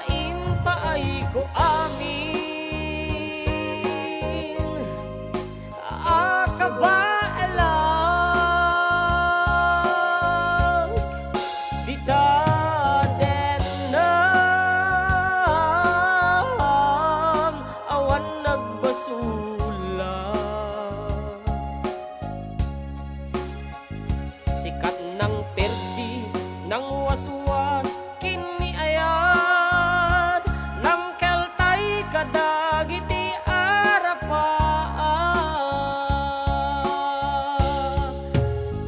Sikat nang perdi, nang waswas, ken ni ayat, nang keltay kadagiti arapa.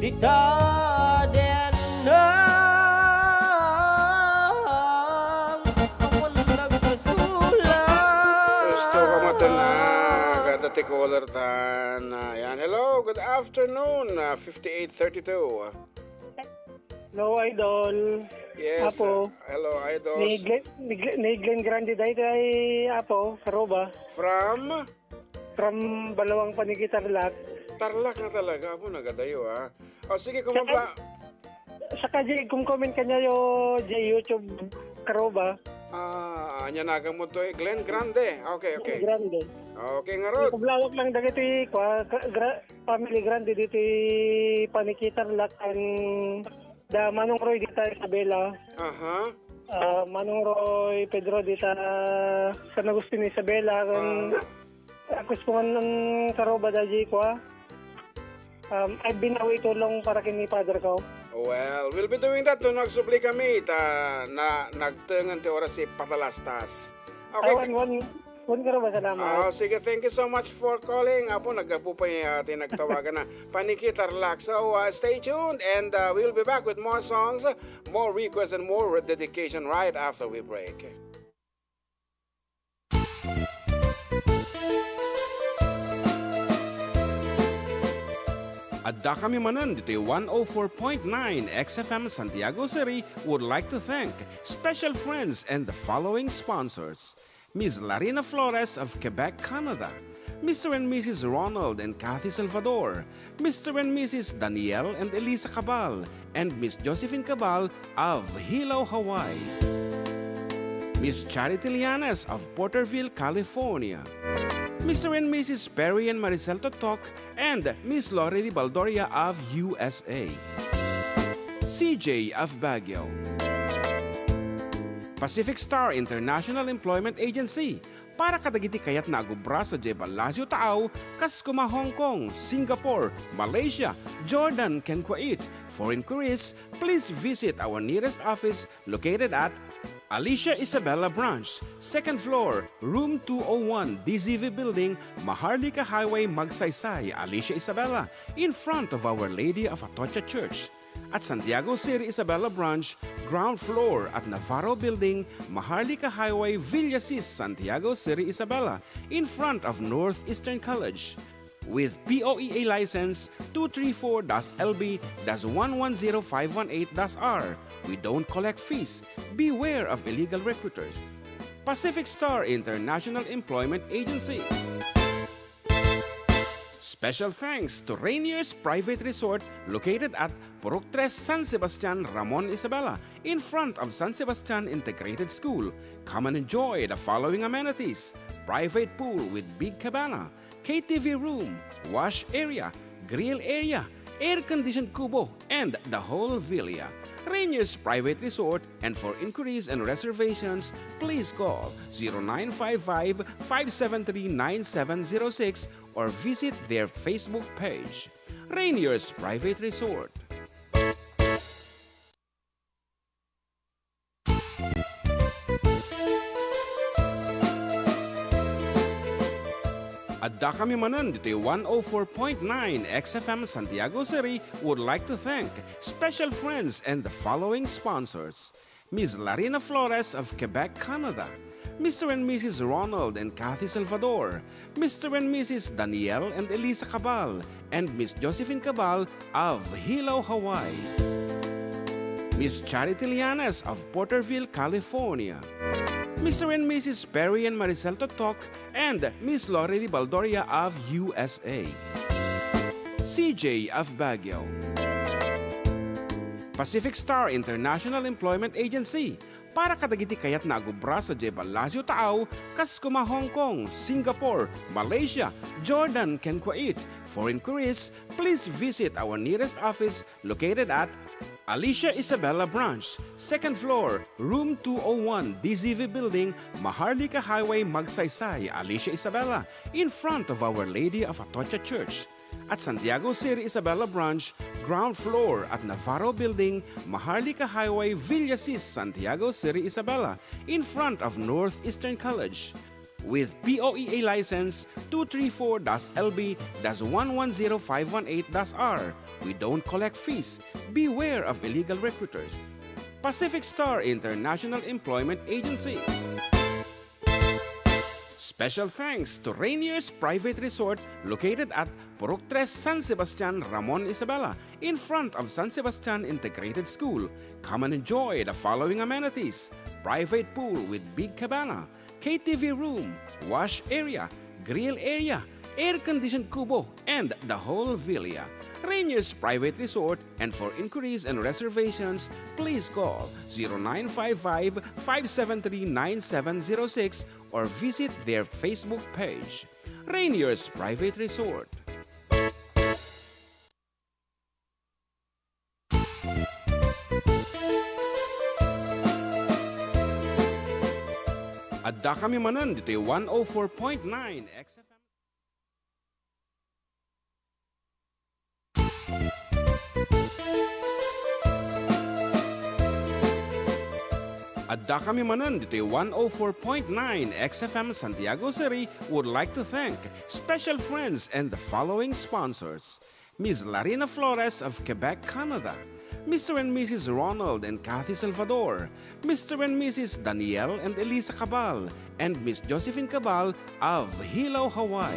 Dita dennang awan nagkasulat. Gusto ka matenag, adda ti caller tan. Ayan. Hello, good afternoon. Ah, fifty-eight thirty-two. Hello, Idol. Yes, Apo. Uh, hello, Idol. Ni Glenn, ni Glenn, ni Glenn Grande daytoy, Apo, Karuba. From? From Balawang Paniki, Tarlac. Tarlac na talaga, Apo, nagadayo, ha? O, sige, kung Saka, magpa- saka, Jay, kung comment ka niya yo, Jay, YouTube, Karuba. Ah, anya nagan mo to, eh? Glenn Grande. Okay, okay. Grande. Okay, ngarud. Kublawak lang dagiti, kwa, gra-, family Grande diti Paniki, Tarlac, and da Manong Roy dita Isabela. Aha. Ah, Manong Roy Pedro dita San Agustin, Isabela, and Ah. Ako ispongan ng Karuba da Jay ko, ah. Um, I've been away too long para kini Father ko. Well, we'll be doing that. Tun agsubli kami, ta na, nagtengen ti oras ti patalastas. Okay. Ah, one, one, one Karuba, salamat. Ah, sige, thank you so much for calling. Apo, naggapu pa yung, ah, tinagtawagan na. Paniki, Tarlac. So, ah, stay tuned and, ah, we'll be back with more songs, more requests, and more dedication right after we break. Adda kami manen ditoy one oh four point nine X F M Santiago City would like to thank special friends and the following sponsors: Miss Larina Flores of Quebec, Canada, Mister and Missus Ronald and Kathy Salvador, Mister and Missus Daniel and Elisa Cabal, and Miss Josephine Cabal of Hilo, Hawaii. Miss Charity Lianes of Porterville, California. Mister and Missus Perry and Maricel Totok and Miss Lorely Baldoria of U S A. C J of Baguio. Pacific Star International Employment Agency, para kadagiti kayatna a gubra sadiay Palacio Taau, kas kuma Hong Kong, Singapore, Malaysia, Jordan, ken Kuwait. For inquiries, please visit our nearest office located at Alicia Isabela Branch, second floor, room two oh one, D Z V Building, Maharlika Highway, Magsaysay, Alicia Isabela, in front of Our Lady of Atocha Church. At Santiago City Isabela Branch, ground floor at Navarro Building, Maharlika Highway, Villasis, Santiago City Isabela, in front of Northeastern College. With P O E A license two three four dash L B dash one one zero five one eight dash R, we don't collect fees. Beware of illegal recruiters. Pacific Star International Employment Agency. Special thanks to Rainier's Private Resort located at Purok Tres, San Sebastian, Ramon, Isabela, in front of San Sebastian Integrated School. Come and enjoy the following amenities: private pool with big cabana, K T V room, wash area, grill area, air-conditioned kubo, and the whole villa. Rainier's Private Resort, and for inquiries and reservations, please call zero nine five five, five seven three, nine seven zero six or visit their Facebook page, Rainier's Private Resort. Adda kami manen ditoy one oh four point nine X F M Santiago City would like to thank special friends and the following sponsors: Miss Larina Flores of Quebec, Canada, Mister and Missus Ronald and Kathy Salvador, Mister and Missus Daniel and Elisa Cabal, and Miss Josephine Cabal of Hilo, Hawaii. Miss Charity Lianes of Porterville, California. Mister and Missus Perry and Maricel Totok and Miss Lorely Baldoria of U S A. C J of Baguio. Pacific Star International Employment Agency, para kadagiti kayatna a gubra sadiay Palacio Taau, kas kuma Hong Kong, Singapore, Malaysia, Jordan, ken Kuwait. For inquiries, please visit our nearest office located at Alicia Isabela Branch, second floor, room two oh one, D Z V Building, Maharlika Highway, Magsaysay, Alicia Isabela, in front of Our Lady of Atocha Church. At Santiago City Isabela Branch, ground floor at Navarro Building, Maharlika Highway, Villasis, Santiago City Isabela, in front of Northeastern College. With P O E A license two three four dash L B dash one one zero five one eight dash R, we don't collect fees. Beware of illegal recruiters. Pacific Star International Employment Agency. Special thanks to Rainier's Private Resort, located at Purok Tres, San Sebastian, Ramon Isabela, in front of San Sebastian Integrated School. Come and enjoy the following amenities: private pool with big cabana, K T V room, wash area, grill area, air-conditioned kubo, and the whole villa. Rainier's Private Resort, and for inquiries and reservations, please call zero nine five five, five seven three, nine seven zero six or visit their Facebook page. Rainier's Private Resort. Addakami manen ditoy one oh four point nine X F M. Addakami manen ditoy one oh four point nine X F M Santiago City would like to thank special friends and the following sponsors: Miss Larina Flores of Quebec, Canada, Mister and Missus Ronald and Kathy Salvador, Mister and Missus Daniel and Elisa Cabal, and Miss Josephine Cabal of Hilo, Hawaii,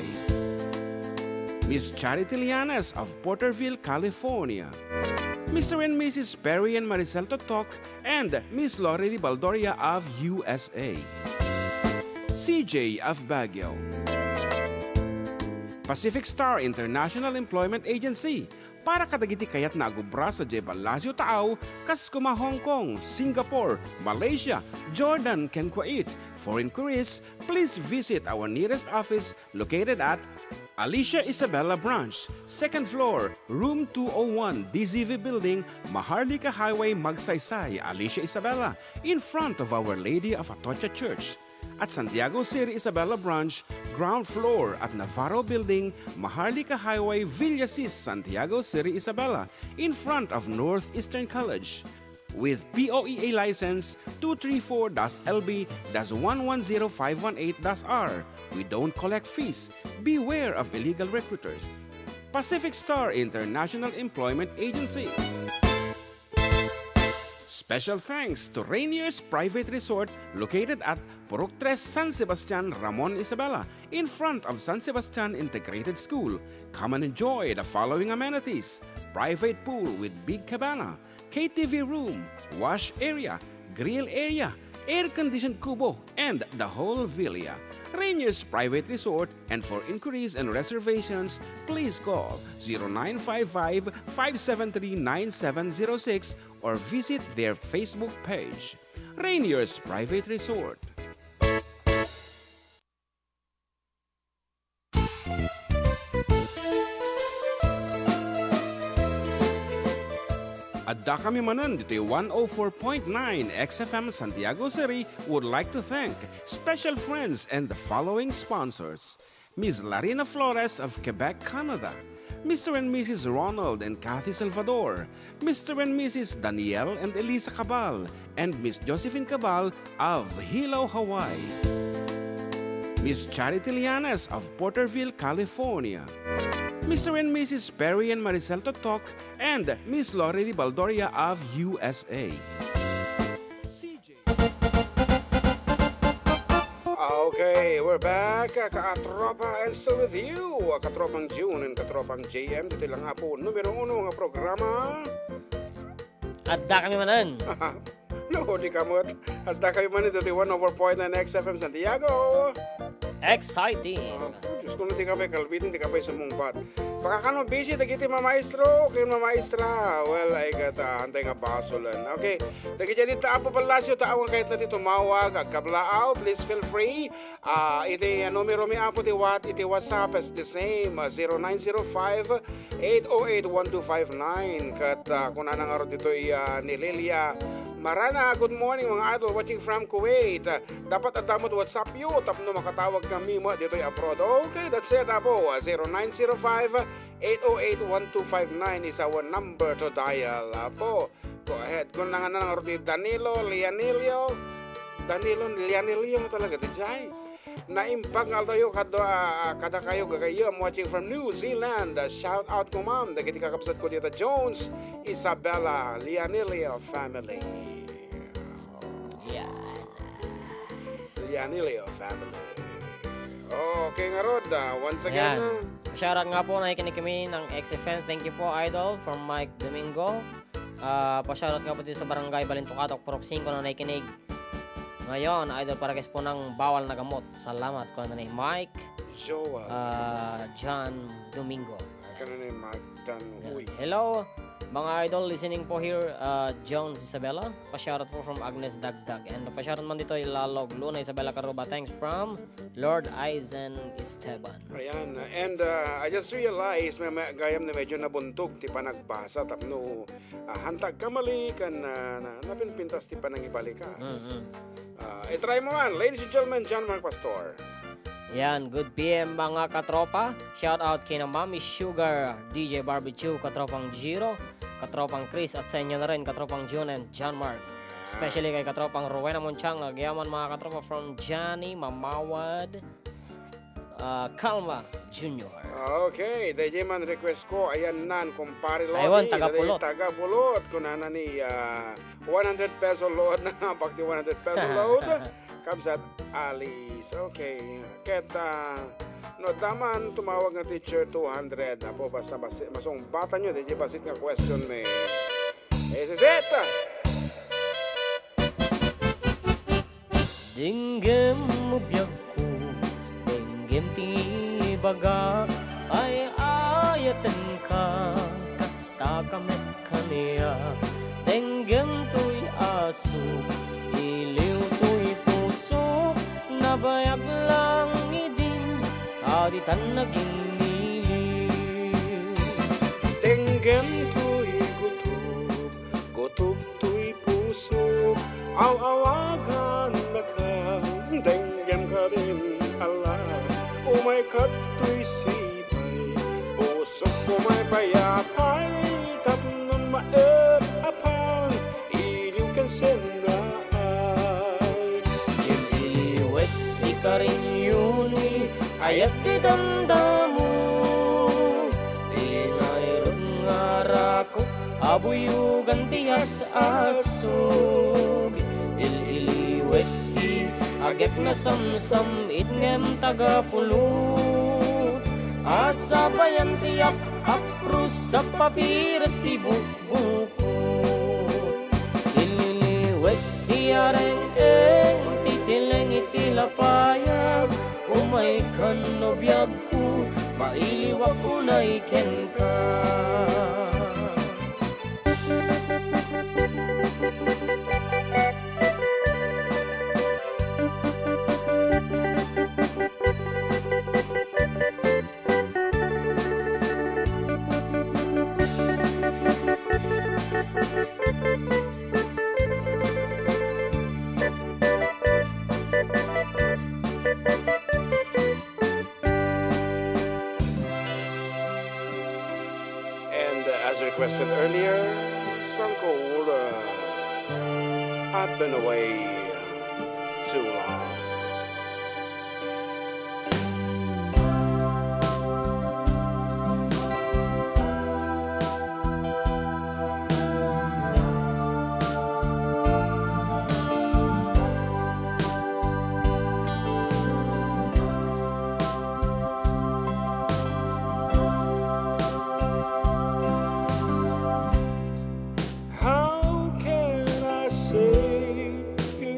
Miss Charity Lianes of Porterville, California, Mister and Missus Perry and Maricel Totok, and Miss Lorely Baldoria of U S A, C J of Baguio. Pacific Star International Employment Agency, para kadagiti kayatna a agubra sadiay Palacio Taaw, kas koma Hong Kong, Singapore, Malaysia, Jordan, ken Kuwait. For inquiries, please visit our nearest office located at Alicia Isabela Branch, second floor, room two oh one, D Z V Building, Maharlika Highway, Magsaysay, Alicia Isabela, in front of Our Lady of Atocha Church. At Santiago City Isabela Branch, ground floor at Navarro Building, Maharlika Highway, Villasis, Santiago City Isabela, in front of Northeastern College. With P O E A license two three four dash L B dash one one zero five one eight dash R, we don't collect fees. Beware of illegal recruiters. Pacific Star International Employment Agency. Special thanks to Rainier's Private Resort, located at Purok Tres, San Sebastian, Ramon Isabela, in front of San Sebastian Integrated School. Come and enjoy the following amenities: private pool with big cabana, K T V room, wash area, grill area, air-conditioned kubo, and the whole villa. Rainier's Private Resort, and for inquiries and reservations, please call zero nine five five, five seven three, nine seven zero six or visit their Facebook page. Rainier's Private Resort. Addakami manen ditoy one oh four point nine X F M Santiago City would like to thank special friends and the following sponsors: Miss Larina Flores of Quebec, Canada, Mister and Missus Ronald and Kathy Salvador, Mister and Missus Daniel and Elisa Cabal, and Miss Josephine Cabal of Hilo, Hawaii, Miss Charity Lianes of Porterville, California, Mister and Missus Perry and Maricel Totok, and Miss Lorely Baldoria of U S A. Okay, we're back. Katropa, and still with you, Katropang June and Katropang J M. Ditoy lang nga po, numero uno nga programa. Addakami manen. No, di kamot. Addakami manen ditoy one oh four point nine X F M Santiago. Exciting. Ah, Diyos ko, no, di ka pay kalbitin, di ka pay sumungbat. Baka kano busy dagiti mamaestro ken mamaestra. Well, ay gata, antay nga basolen. Okay. Dagiti dita Apo Palacio, taaw nga kayatna ti tumawag, agkablaaw, please feel free. Ah, iti, ah, numero mi, Apo, ti what, iti WhatsApp is the same, ah, zero nine zero five, eight oh eight, one two five nine. Ket, ah, kunana ngarud ditoy, ah, ni Lilia, Marana, good morning, mga idol, watching from Kuwait. Ah, dapat adda met WhatsApp yo tapno makatawag kami met ditoy abroad. Okay, that's it, apo. Ah, zero nine zero five, eight oh eight, one two five nine is our number to dial, apo. Go ahead. Kung nanganan nga ni Danilo, Lianilio. Danilo, Lianilio talaga, di jay. Naimbag nga aldaw yo kad-, ah, kadakayo, gagayyem, watching from New Zealand. Ah, shout out ko, ma'am, dagiti kakabsat ko dita, Jones, Isabella, Lianilio family. Yan. Lianilio family. Okay, ngarud, ah, once again, Yan. ah. Shoutout nga po, nakikinig kami ng X F M. Thank you po, idol, from Mike Domingo. Ah, pa-shoutout nga po dito sa Barangay Balintukatok, Purok singko na nakikinig. Ngayon, idol, para guys po ng bawal na gamot. Salamat, kuha na ni Mike, Joel. ah, John Domingo. Kano ni Mike Dan Yan. Uy. Hello, mga idol, listening po here, ah, Jones Isabela. Pa-shoutout po from Agnes Dagdag. And pa-shoutout man dito, Ilalog Luna Isabela Caruba. Thanks from Lord Aizen Esteban. Ayan. And, uh, I just realized, may, may gayam na medyo nabuntog ti panagbasa tapno, ah, hantag kamali kan, ah, na, napinpintas ti panangibalikas. Mm-mm. Ah, i-try mo man, ladies and gentlemen, John Mark Pastor. Yan, good P M, mga katropa. Shout out kina Mami Sugar, D J Barbecue, katropang Giro, katropang Chris, at sa inyo na rin, katropang June and John Mark. Especially kay katropang Rowena Monchang, agyaman, mga katropa, from Johnny Mamawad, ah, Calma Junior. Okay, dayjay man request ko, ayan nan, kumpare Lodi, Aywan, taga dayjay Pulot. Taga Pulot, kunana ni, ah, one hundred peso load na, bakti one hundred peso load. Kabsat Alice, okay. Ket, ah, no, daman tumawag nga teacher two hundred. Apo, basta basi-, masungbatan nyo, dayjay bassit nga question, me. This is it! Denggem mo biagko, denggem ti ibagak, ay-ayatenka, kasta ka met kaniak. Denggem toy asuk, iliw toy pusok, nabayag lang idin, a ditan nagingiliw. Denggem toy gutup, gutup toy pusok, aw-awagannaka, denggem kadin, ala, umay kadtoy sipay, pusok, umay pay a pay, tapnon maet a pan, iliw ken sennaay. Ililiwet ti karinyo ni ayat ti dandamo, ti nairep nga rakop, a buyogan ti as-asug. Il-iliwet ti agek nasamsam-it ngem taga Pulot. A sabayan ti ap-apros a papiras ti bukbukot. Ililiwet ti areng-eng ti tileng iti lapayag. Umaykan no biagko, mailiwak unay kenka. And, uh, as requested earlier, song called, uh, I've Been Away Too Long. How can I say you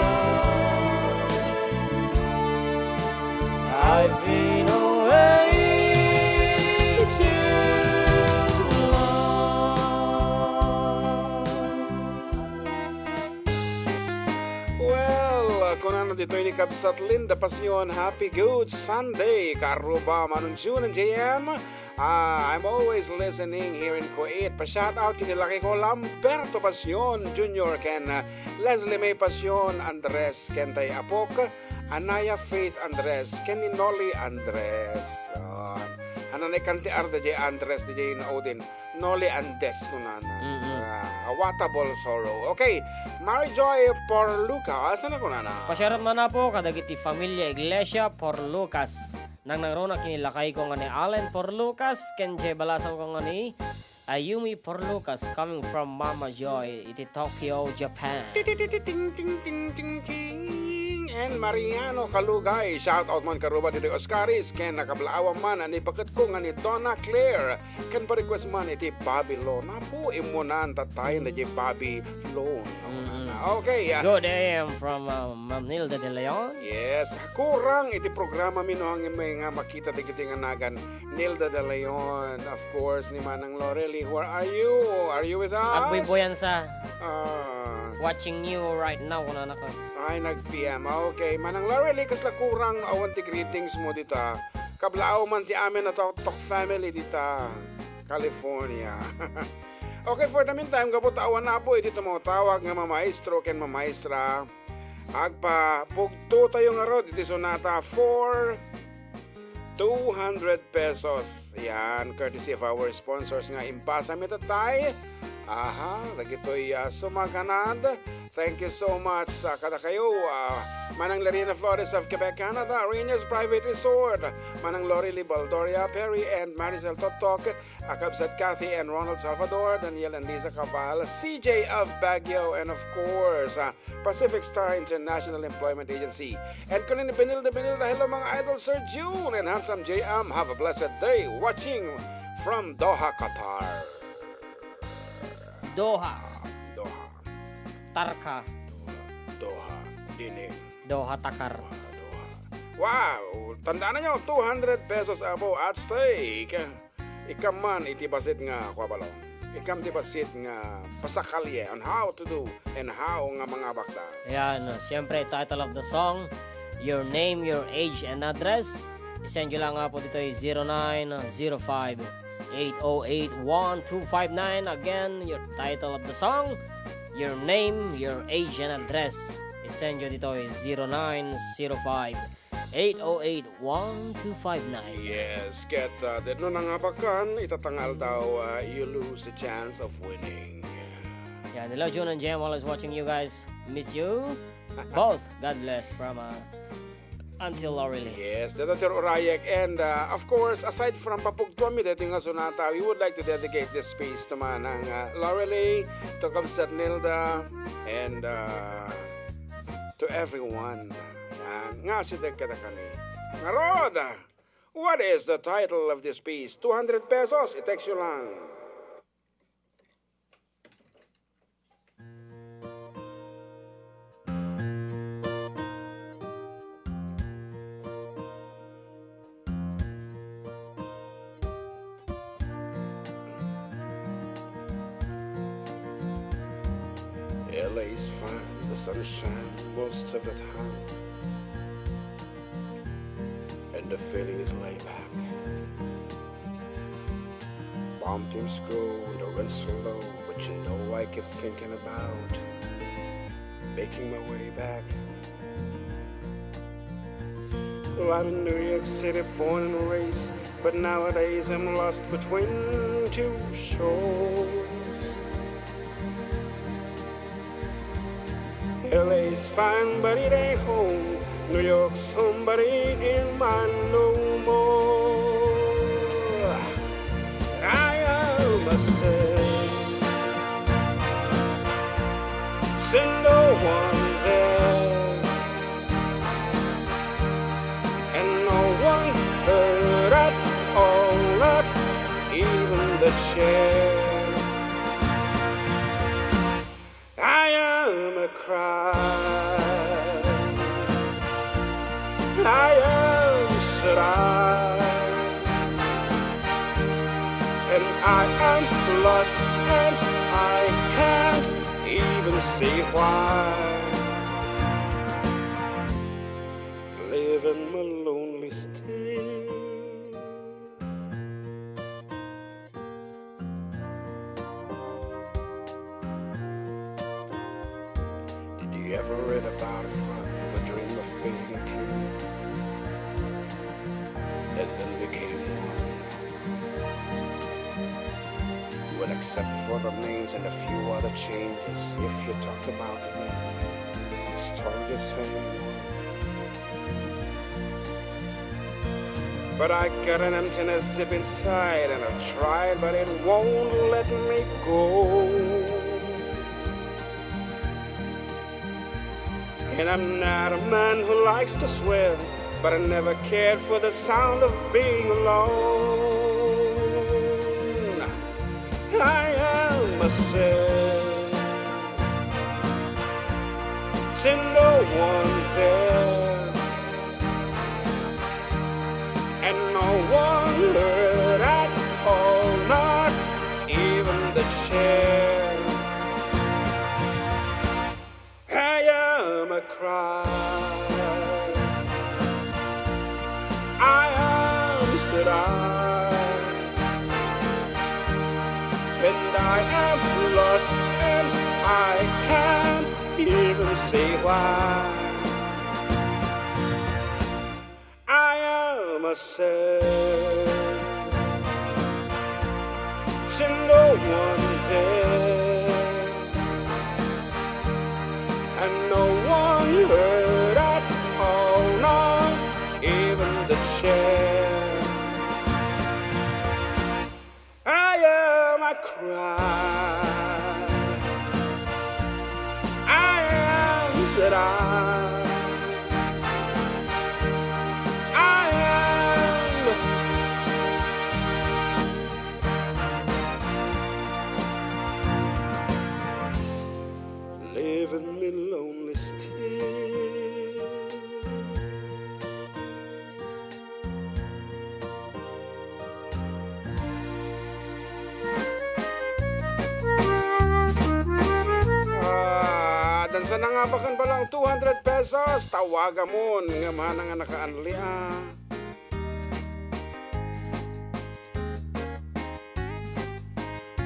love. I've been away too long. Well, kunana ditoy ni Kabsat Linda Pasion, happy good Sunday, Karuba, Manong June and J M. Ah, I'm always listening here in Kuwait. Pa-shout out ken ni lakay ko, Lamberto Pasion Junior, ken, ah, Leslie May Pasion Andres, ken tay apok, Anaya Faith Andres, ken ni Nolly Andres. Ah, ananay kanti arda jay Andres, di jay naudin. Nolly Andres kunana. Mm-mm. Ah, Awatable Sorrow. Okay, Mary Joy Porlucas, ano kunana? Pasiaram man, Apo, kadagiti familia Iglesia Porlucas. Nangnangruna ken ni lakayko nga ni Allen Porlucas, ken jay balasangko nga ni Ayumi Porlucas, coming from Mama Joy iti Tokyo, Japan. Ting, ting, ting, ting, ting, ting, ting. And Mariano Kalugay, shout out man, Karuba, ditoy Oscaris, ken nakablaawan man ni baketko nga ni Donna Claire, ken pa-request man iti Babylon. Apo, immunan, tatay na di Babylon. Mm. Okay, ah. Good A M from, uh, Ma'am Nilda De Leon. Yes, kurang iti programa mi no hangin may nga makita dagiti nga nagan Nilda De Leon, of course, ni Manang Lorely. Where are you? Are you with us? Agbuybuyan sa. Ah. Watching you right now, kunana ka. Ay, nag-P M. Okay, Manang Lorely, kasla kurang awan ti greetings mo dita. Kablaaw man ti amin a Tok Tok family dita, California. Okay, for the meantime, gapu ta awan napo iti tumatawag nga mamaestro ken mamaestra, agpabugto tayo ngarud iti sonata for two hundred pesos. Yan, courtesy of our sponsors nga impasa mi tatay. Aha, dagitoy, ah, sumaganad. Thank you so much sa kadakayo, ah, Manang Larina Flores of Quebec, Canada, Rainiers Private Resort, Manang Lorely Baldoria Perry and Maricel Totok, Akabsat Kathy and Ronald Salvador, Daniel and Lisa Cabal, C J of Baguio, and of course, ah, Pacific Star International Employment Agency. And kunin ni Benilda Benilda, hello mga idol, Sir June and Handsome J M. Have a blessed day watching from Doha, Qatar. Doha. Doha. Tarka. Doha. Dini. Doha takar. Doha, Doha. Wow! Tandaan nyo, two hundred pesos abo at stake. Ikam man iti bassit nga, kua balo. Ikam ti bassit nga pasakalye on how to do and how nga mangabakda. Yan, siyempre, title of the song, your name, your age, and address. I-send nyo lang nga po dito ay zero nine zero five, eight oh eight, one two five nine. Again, your title of the song, your name, your age, and address. Send nyo ditoy zero nine zero five, eight oh eight, one two five nine. Yes, ket, uh, no nangabakan, ita nga aldaw, uh, you lose the chance of winning. Yan, hello, June and Jem, always watching you guys. Miss you both. God bless from, uh, Auntie Lorelei. Yes, dito, Tir Urayek. And, uh, of course, aside from papugtuan mi dito nga sonata, we would like to dedicate this piece to Manang, uh, Lorelei, to Kamsat Nilda, and, uh, to everyone. Yan, nga si Dek kada kami. Ngarod, what is the title of this piece? Two hundred pesos, i-text nyo lang. L A is fine, the sun is shining most of the time, and the feeling is laid back. Palm trees grow and the wind's so low, but you know I keep thinking about making my way back. Well, I'm in New York City, born and raised, but nowadays I'm lost between two shores. L A is fine, but it ain't home. New York, somebody in mind no more. I am a sin, sin no one there, and no one heard at all, not even the chair. I am a cry. I am, said I. And I am lost and I can't even see why. Living my lonely still. Did you ever read about a fun who dreamed of being a king and then became one? Well, except for the names and a few other changes, if you talk about me, the story is the same. But I got an emptiness deep inside, and I've tried, but it won't let me go. And I'm not a man who likes to swear, but I never cared for the sound of being alone. I am a sin, sin no one there, and no one heard at all, not even the chair. I am a cry. I am, said I. And I am lost and I can't even say why. I am a sin, sin no one there, and no one heard at all, not even the chair. I am a cry. I am, said I. I am living me lonely still. Ah, dansa na nga bakan balang two hundred pesos. Tawagamon nga mana nga nakaanli, ah.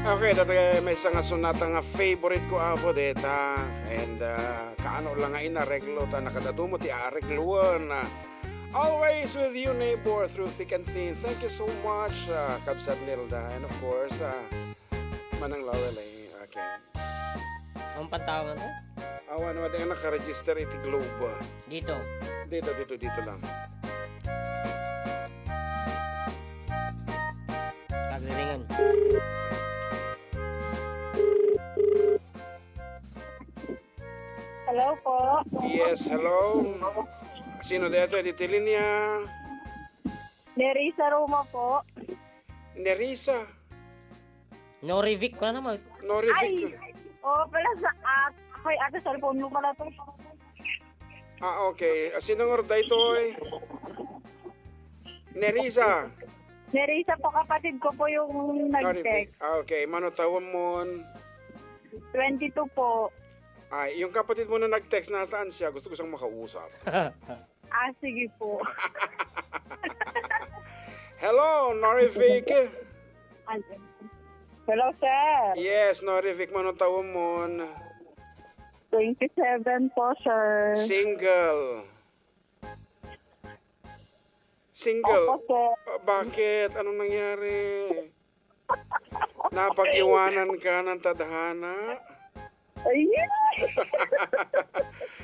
Okay, dati maysa nga sonata nga favorite ko, apo, deta. And, ah, kaano lang nga inareglo ta nakadaduma ti aaregloen. Ah, always with you, neighbor, through thick and thin. Thank you so much, ah, Kabsat Nilda. And of course, ah, Manang Lorelei. Okay. Ang pantawan ko? Awan, wala yung nakaregister iti Globe. Dito. Dito, dito, dito lang. Pagriringan. Hello po. Yes, hello. Sino dito? Dito linya. Nerissa Roma po. Nerissa. Norivic ko na naman. Norivic. Ay, oo pala sa at, hoy, ate, cellphone mo pala to. Ah, okay. Ah, sino nga daytoy? Nerissa. Nerissa po, kapatid ko po yung Norivic. Nag-text. Ah, okay. Mano taon mo? Twenty-two po. Ay, yung kapatid mo na nag-text, nasaan siya? Gusto ko siyang makausap. Ah, sige po. Hello, Norivic. Hello, sir. Yes, Norivic, mano taon mo? Twenty-seven po, sir. Single. Single? Opo, sir. Ah, bakit? Anong nangyari? Napag-iwanan ka ng tadhana? Ay,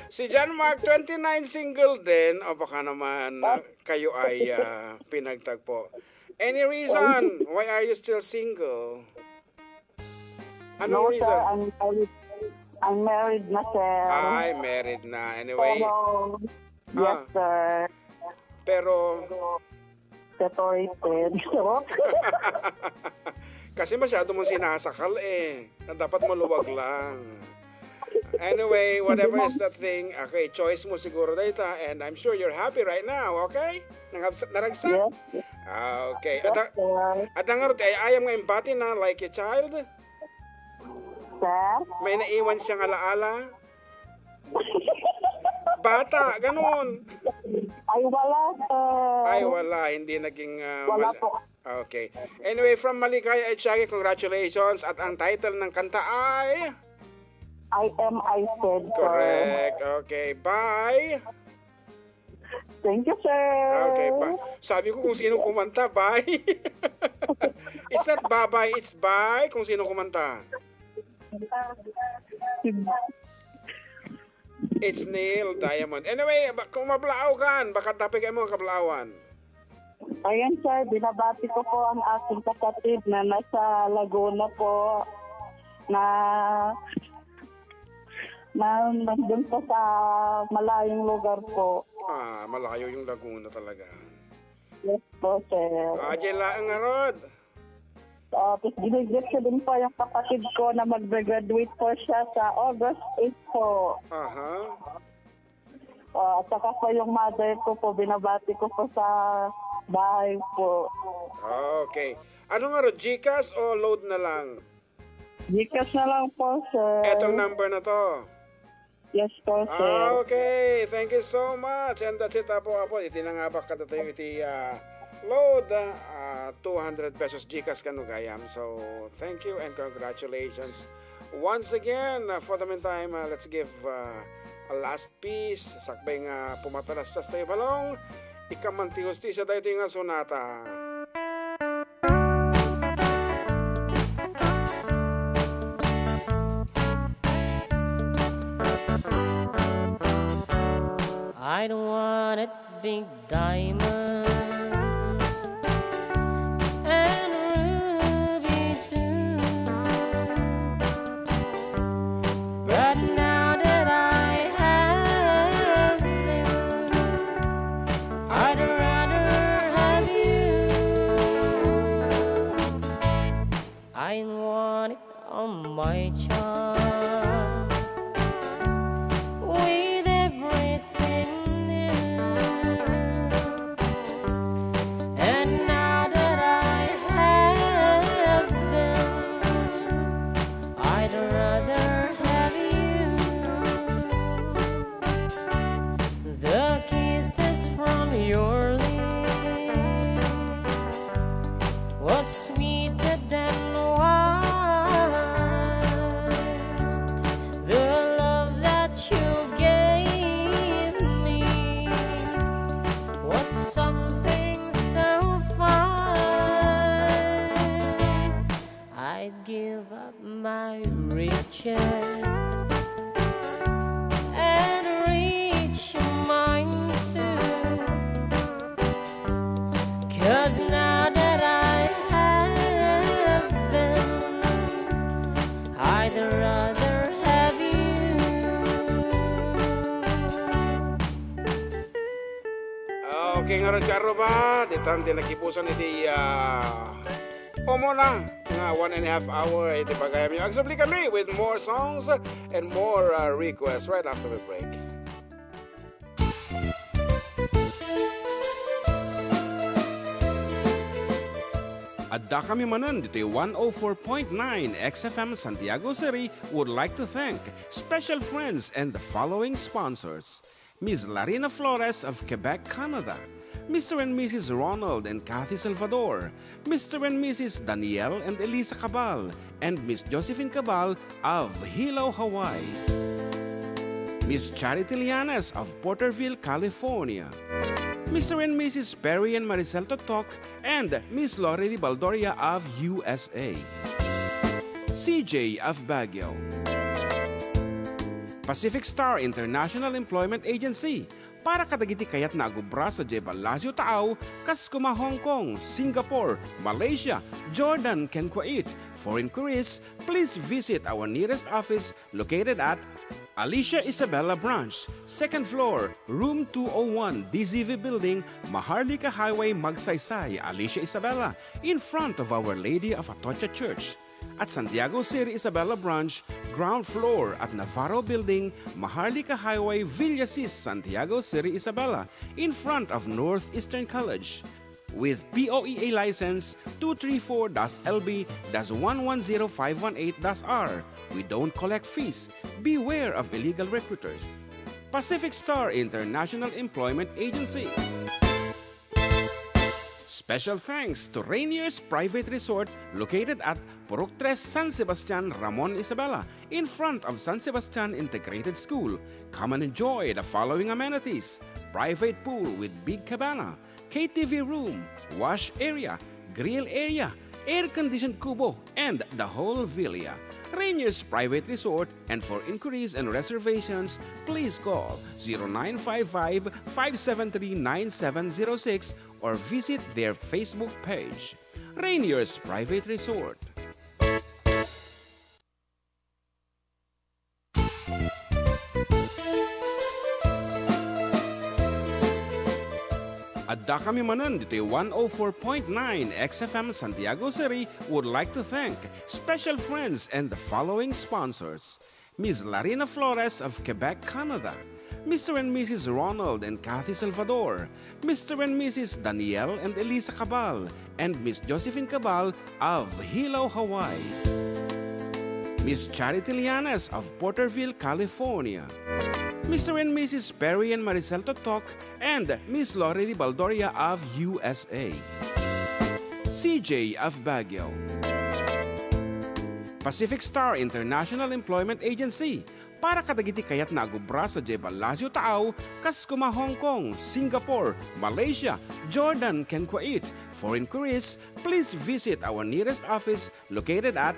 Si John Mark, twenty-nine, single din. O baka naman, ah, kayo ay, ah, pinagtagpo. Any reason why are you still single? Anong No, sir. reason? I'm married. I'm married na, sir. Ay, married na. Anyway. Pero, yes, Ah. sir. Pero, Separated. Kasi masyado mong sinasakal eh. Na dapat maluwag lang. Anyway, whatever Hindi, is that thing, okay, choice mo siguro dayta, and I'm sure you're happy right now, okay? Nangabs-, naragsak? Yes. Ah, okay. Yes, Ada, sir. Ada nga rin, ay, ayam nga imbati na, like a child? Sir? May naiwan siyang alaala? Bata, ganun. Ay, wala, sir. Ay, wala. Hindi naging, ah, Wala mal-, po. Okay. Anyway, from Maligaya Echagi, congratulations. At ang title ng kanta ay? I am I said, sir. Correct. Okay. Bye. Thank you, sir. Okay, ba-, sabi ko kung sino kumanta, bye. It's not bye-bye, it's bye kung sino kumanta. It's Neil Diamond. Anyway, ba-, kung mablaaw kan, baka tapik mo ang kablaawan. Ayan, sir, binabati ko po ang aking kapatid na nasa Laguna po, na, na nandun po sa malayong lugar po. Ah, malayo yung Laguna talaga. Yes po, sir. Ah, dyan lang nga rod. Tapos, ginigit ko din po yung kapatid ko na magbe-graduate po siya sa August eight po. Aha. Ah, at saka po yung mother ko po, binabati ko po sa bahay po. Okay. Ano nga ro, GCash o load na lang? GCash na lang po, sir. Etong number na to? Yes po, sir. Ah, okay. Thank you so much. And that's it, apo, apo. Iti na nga ba kadatayo iti, ah, load, ah, two hundred pesos GCash kano gayam. So, thank you and congratulations. Once again, uh, for the meantime, uh, let's give, uh, a last piece. Sakbay nga pumatalas sa tayo balong, ikaman ti hustisia daytoy nga sonata. I don't want it big diamonds and ruby too. But now that I have you, I'd rather have you. I want it on my charm with everything new. And now that I have them, I'd rather have you. The kisses from your lips was sweeter than wine. Ah, ditan ti nagibusan iti, ah, umuna nga one and a half hour iti pagayamyo. Agsubli kami with more songs and more, ah, requests right after the break. Adda kami manen ditoy one oh four point nine X F M Santiago City would like to thank special friends and the following sponsors: Miss Larina Flores of Quebec, Canada, Mister and Missus Ronald and Kathy Salvador, Mister and Missus Daniel and Elisa Cabal, and Miss Josephine Cabal of Hilo, Hawaii. Miss Charity Lianes of Porterville, California. Mister and Missus Perry and Maricel Totok and Miss Lorely Baldoria of U S A. C J of Baguio. Pacific Star International Employment Agency para kadagiti kayatna a gubra sadiay Palacio Taaw, kas kuma Hong Kong, Singapore, Malaysia, Jordan, ken Kuwait. For inquiries, please visit our nearest office located at Alicia Isabela Branch, second floor, room two oh one, D Z V Building, Maharlika Highway, Magsaysay, Alicia Isabela, in front of Our Lady of Atocha Church. At Santiago City Isabela Branch, ground floor at Navarro Building, Maharlika Highway, Villasis, Santiago City Isabela, in front of Northeastern College. With P O E A license two three four dash L B dash one one zero five one eight dash R, we don't collect fees. Beware of illegal recruiters. Pacific Star International Employment Agency. Special thanks to Rainier's Private Resort located at Purok Tres, San Sebastian, Ramon Isabela, in front of San Sebastian Integrated School. Come and enjoy the following amenities: private pool with big cabana, K T V room, wash area, grill area, air-conditioned kubo, and the whole villa. Rainier's Private Resort, and for inquiries and reservations, please call zero nine five five, five seven three, nine seven zero six or visit their Facebook page. Rainier's Private Resort. Adda kami manen ditoy one oh four point nine X F M Santiago City would like to thank special friends and the following sponsors: Miss Larina Flores of Quebec, Canada, Mister and Missus Ronald and Kathy Salvador, Mister and Missus Daniel and Elisa Cabal, and Miss Josephine Cabal of Hilo, Hawaii, Miss Charity Lianes of Porterville, California, Mister and Missus Perry and Maricel Totok, and Miss Lorely Baldoria of U S A, C J of Baguio, Pacific Star International Employment Agency, para kadagiti kayatna a gubra sadiay Palacio Taaw, kas kuma Hong Kong, Singapore, Malaysia, Jordan, ken Kuwait. For inquiries, please visit our nearest office located at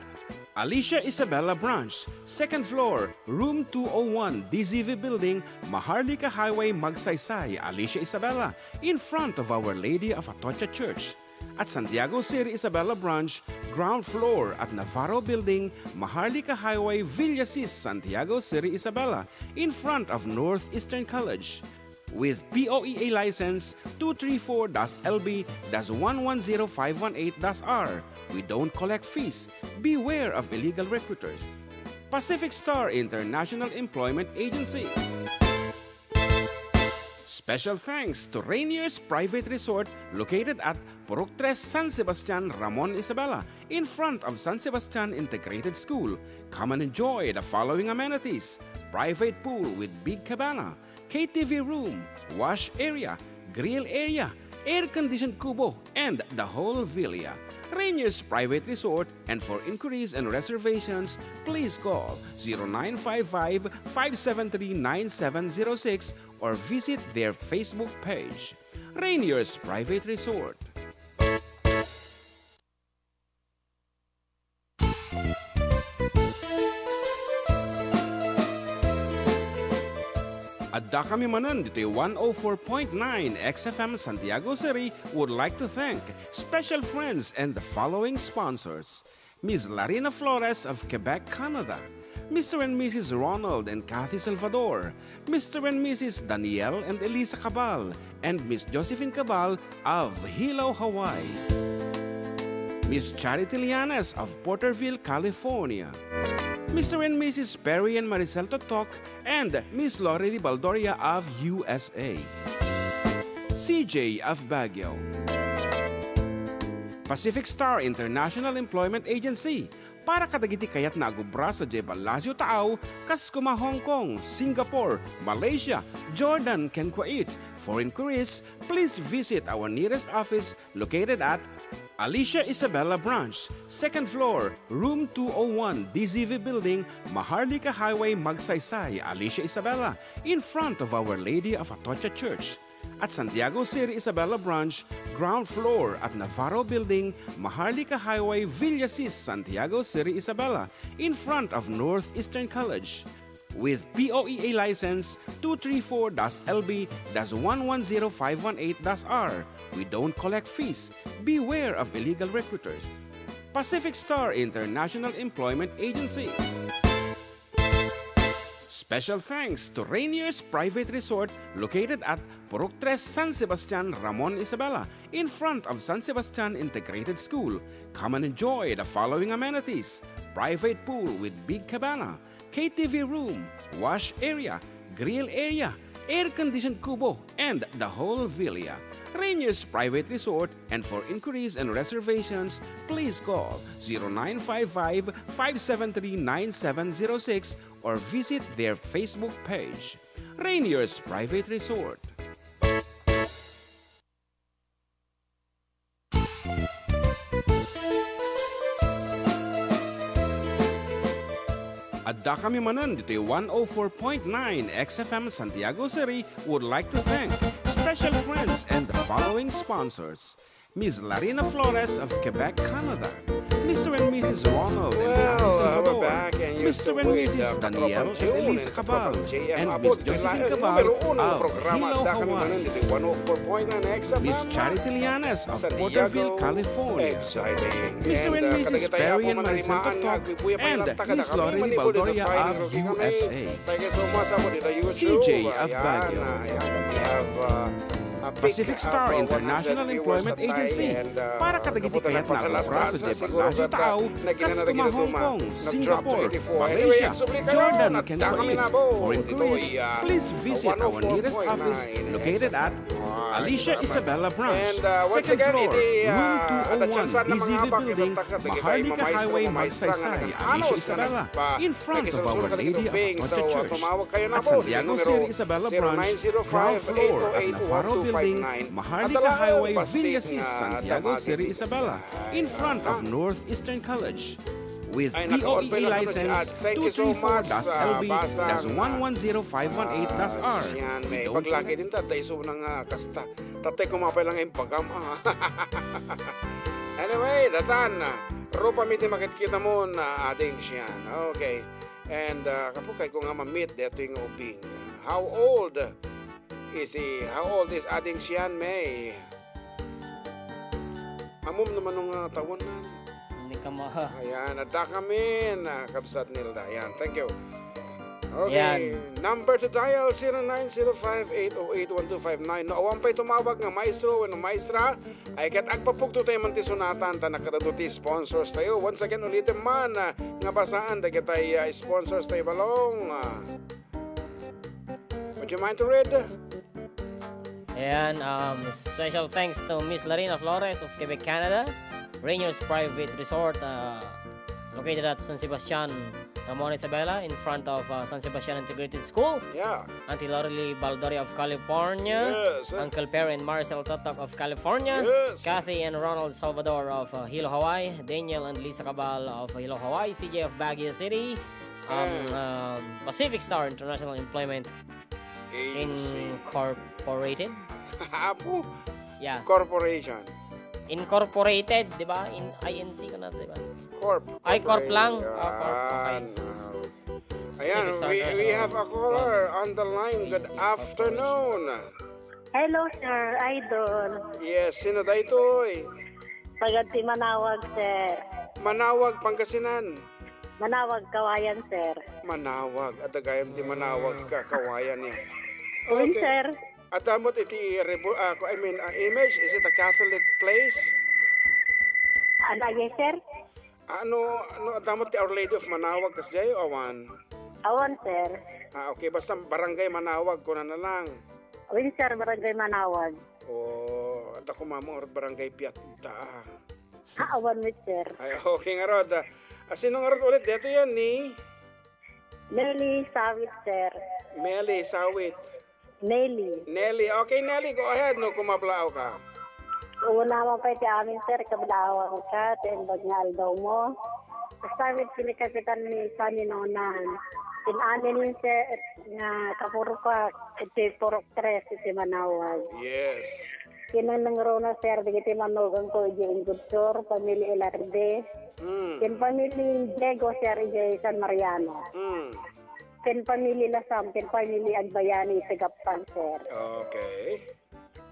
Alicia Isabela Branch, second floor, room two oh one, D Z V Building, Maharlika Highway, Magsaysay, Alicia Isabela, in front of Our Lady of Atocha Church. At Santiago City Isabela Branch, ground floor at Navarro Building, Maharlika Highway, Villasis, Santiago City Isabela, in front of Northeastern College. With P O E A license two three four dash L B dash one one zero five one eight dash R, we don't collect fees. Beware of illegal recruiters. Pacific Star International Employment Agency. Special thanks to Rainier's Private Resort located at Purok Tres, San Sebastian, Ramon Isabela, in front of San Sebastian Integrated School. Come and enjoy the following amenities: private pool with big cabana, K T V room, wash area, grill area, air-conditioned kubo, and the whole villa. Rainier's Private Resort, and for inquiries and reservations, please call zero nine five five, five seven three, nine seven zero six or visit their Facebook page, Rainier's Private Resort. Adda kami manen ditoy one oh four point nine X F M Santiago City would like to thank special friends and the following sponsors: Miss Larina Flores of Quebec, Canada, Mister and Missus Ronald and Kathy Salvador, Mister and Missus Daniel and Elisa Cabal, and Miss Josephine Cabal of Hilo, Hawaii. Miss Charity Lianes of Porterville, California. Mister and Missus Perry and Maricel Totok and Miss Lorely Baldoria of U S A. C J of Baguio. Pacific Star International Employment Agency para kadagiti kayatna a agubra sadiay Palacio Taaw, kas kuma Hong Kong, Singapore, Malaysia, Jordan, ken Kuwait. For inquiries, please visit our nearest office located at Alicia Isabela Branch, second floor, room two oh one, D Z V Building, Maharlika Highway, Magsaysay, Alicia Isabela, in front of Our Lady of Atocha Church. At Santiago City Isabela Branch, ground floor at Navarro Building, Maharlika Highway, Villasis, Santiago City Isabela, in front of Northeastern College. With P O E A license two three four dash L B dash one one zero five one eight dash R. We don't collect fees. Beware of illegal recruiters. Pacific Star International Employment Agency. Special thanks to Rainier's Private Resort located at Purok Tres, San Sebastian, Ramon Isabela, in front of San Sebastian Integrated School. Come and enjoy the following amenities: private pool with big cabana, K T V room, wash area, grill area, air-conditioned kubo, and the whole villa. Rainier's Private Resort, and for inquiries and reservations, please call zero nine five five, five seven three, nine seven zero six or visit their Facebook page. Rainier's Private Resort. Adda kami manen ditoy one oh four point nine X F M Santiago City would like to thank special friends and the following sponsors: Miss Larina Flores of Quebec, Canada, Mister and Missus Ronald and Kathy Salvador, Mister and Missus Daniel and Elise Cabal, and Miss Josephine Cabal of Hilo, Hawaii. Miss Charity Lianes of Porterville, California. Mister and Missus Perry and Maricel Toktok, and Miss Lorraine Baldoria of U S A. C J of Baguio. Pacific Star International Employment Agency para kadagiti kayatna a agobra sadiay Palacio Taaw, kas kuma Hong Kong, Singapore, Malaysia, Jordan, ken Kuwait. For inquiries, please visit our nearest office located at Alicia Isabela Branch, second floor, room two oh one, D Z V Building, Maharlika Highway, Magsaysay, Alicia Isabela, in front of Our Lady of Atocha Church. At Santiago City Isabela Branch, ground floor at Navarro Building, Maharlika Highway, Villasis, Santiago City Isabela, in front of Northeastern College. With P O E A license two three four dash L B dash one one zero five one eight dash R. Sian, may ibaglagay din ta, ta iso na nga kasta. Tatay ko mapay lang yung bagam, ah. Anyway, datan, ah, rupa mi ti makit-kita mo na ading sian. Okay. And, ah, kapukay ko nga mamit, dito yung ubing. How old is he? How old is ading sian, May? Amom naman nga taon na. Hindi ka ma- Ayan, adda kami na kabsat Nilda. Ayan, thank you. Okay, number to dial, zero nine zero five eight oh eight one two five nine. No, awan pa'y tumawag nga maestro wenno maestra, ay ket agpapugto tayo man ti sunatan, ta nakadado ti sponsors tayo. Once again, ulitin man, ah, nga basaan dagitay, ah, sponsors tayo, Balong. Ah, would you mind to read? Ayan, um, special thanks to Miss Larina Flores of Quebec, Canada, Rainier's Private Resort, uh, located at San Sebastian, Ramon Isabela, in front of, uh, San Sebastian Integrated School. Yeah. Auntie Lorely Baldoria of California. Yes. Uncle Perry and Marcel Totok of California. Yes. Kathy and Ronald Salvador of, uh, Hilo, Hawaii. Daniel and Lisa Cabal of Hilo, Hawaii. C J of Baguio City. Um, Yeah. um, Pacific Star International Employment Agency. Incorporated. Apo? Yeah. Corporation. Incorporated, di ba? In I N C ka na, di ba? Corp. Ay, corp lang. Corporation. Ah, corp. Okay. Yan. Ah. Ayan, Pacific Star we, we International have a caller on the line. Good Agency afternoon. Corporation. Hello, Sir Idol. Yes, sino daytoy? Taga ti Manawag, sir. Manawag, Pangasinan. Manawag, Kawayan, sir. Manawag. Adda gayam ti Manawag ka, Kawayan, ya. Uy, Okay. sir. Adda met iti rebu-, ah, I mean, ah, image, is it a Catholic place? Ano, yes, sir? Ah, no, no, adda met ti Our Lady of Manawag kasdiay, awan? Awan, sir. Ah, okay. Basta Barangay Manawag, kunana lang. Wen, sir, Barangay Manawag. Oh, adda koma met Barangay Piatta, ah. Ah, awan met, sir. Ay, okay ngarud, ah. Ah, sino ngarud ulit? Dito yan ni? Nelly Sawit, sir. Nelly Sawit. Nelly. Nelly. Okay, Nelly, go ahead, no, kumablaaw ka. Una, mapay ti amin, sir, kablaawan ka, ti imbag nga aldaw mo. Sawit kini Kapitan ni Sunny Nonan. Tin amin, sir, nga kapuro ka, iti Purok Tres, iti Manawag. Yes. Kinanangruna, sir, dagiti manugang ko iti Ingudsur, pamili Ilarde. Mm. Ken pamili Diego, sir, iti San Mariano. Mm. Ken pamili Lasam, ken pamili Agbayani iti Gappang, sir. Okay.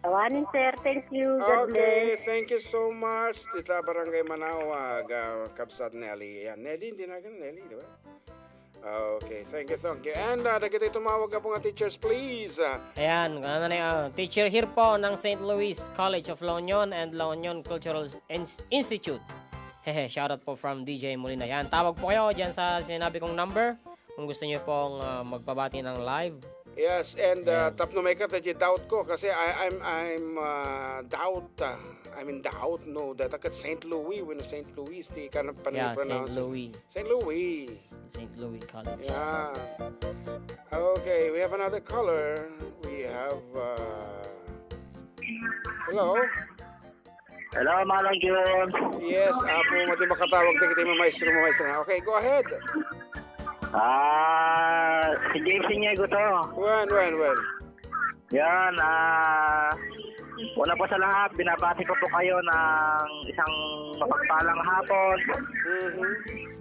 Awanen, sir. Thank you. God Okay, bless. Thank you so much, Tita Barangay Manawag, ah, Kabsat Nelly. Yan, Nelly, hindi na ganun, Nelly, di ba? Okay, thank you, thank you. And, ah, dagiti tumawag nga po nga teachers, please. Ah, Ayan, ano na yun? Teacher Hirpo ng Saint Louis College of La Union and La Union Cultural Ins- Institute. Hehe, shoutout po from D J Molina. Yan, tawag po kayo dyan sa sinabi kong number kung gusto nyo pong, ah, magpabati ng live. Yes, and, uh, Ayan. Tapno may kata, doubt ko kasi I, I'm, I'm, uh, doubt, uh, I'm in doubt, no, that kat Saint Louis, when Saint Louis, ti kan Yeah, Saint panapronounce. Louis. Saint Louis. Saint Louis College. Yeah. Okay, we have another caller. We have, uh, hello? Hello, Manong Jun. Yes, apo, mati makatawag na kita, mga maestro, mga maestra. Okay, go ahead. Ah, si James Inigo to. Wen, wen, wen. Yan, ah, una po sa lahat, binabati ko po kayo ng isang mapagpalang hapon. Mhm.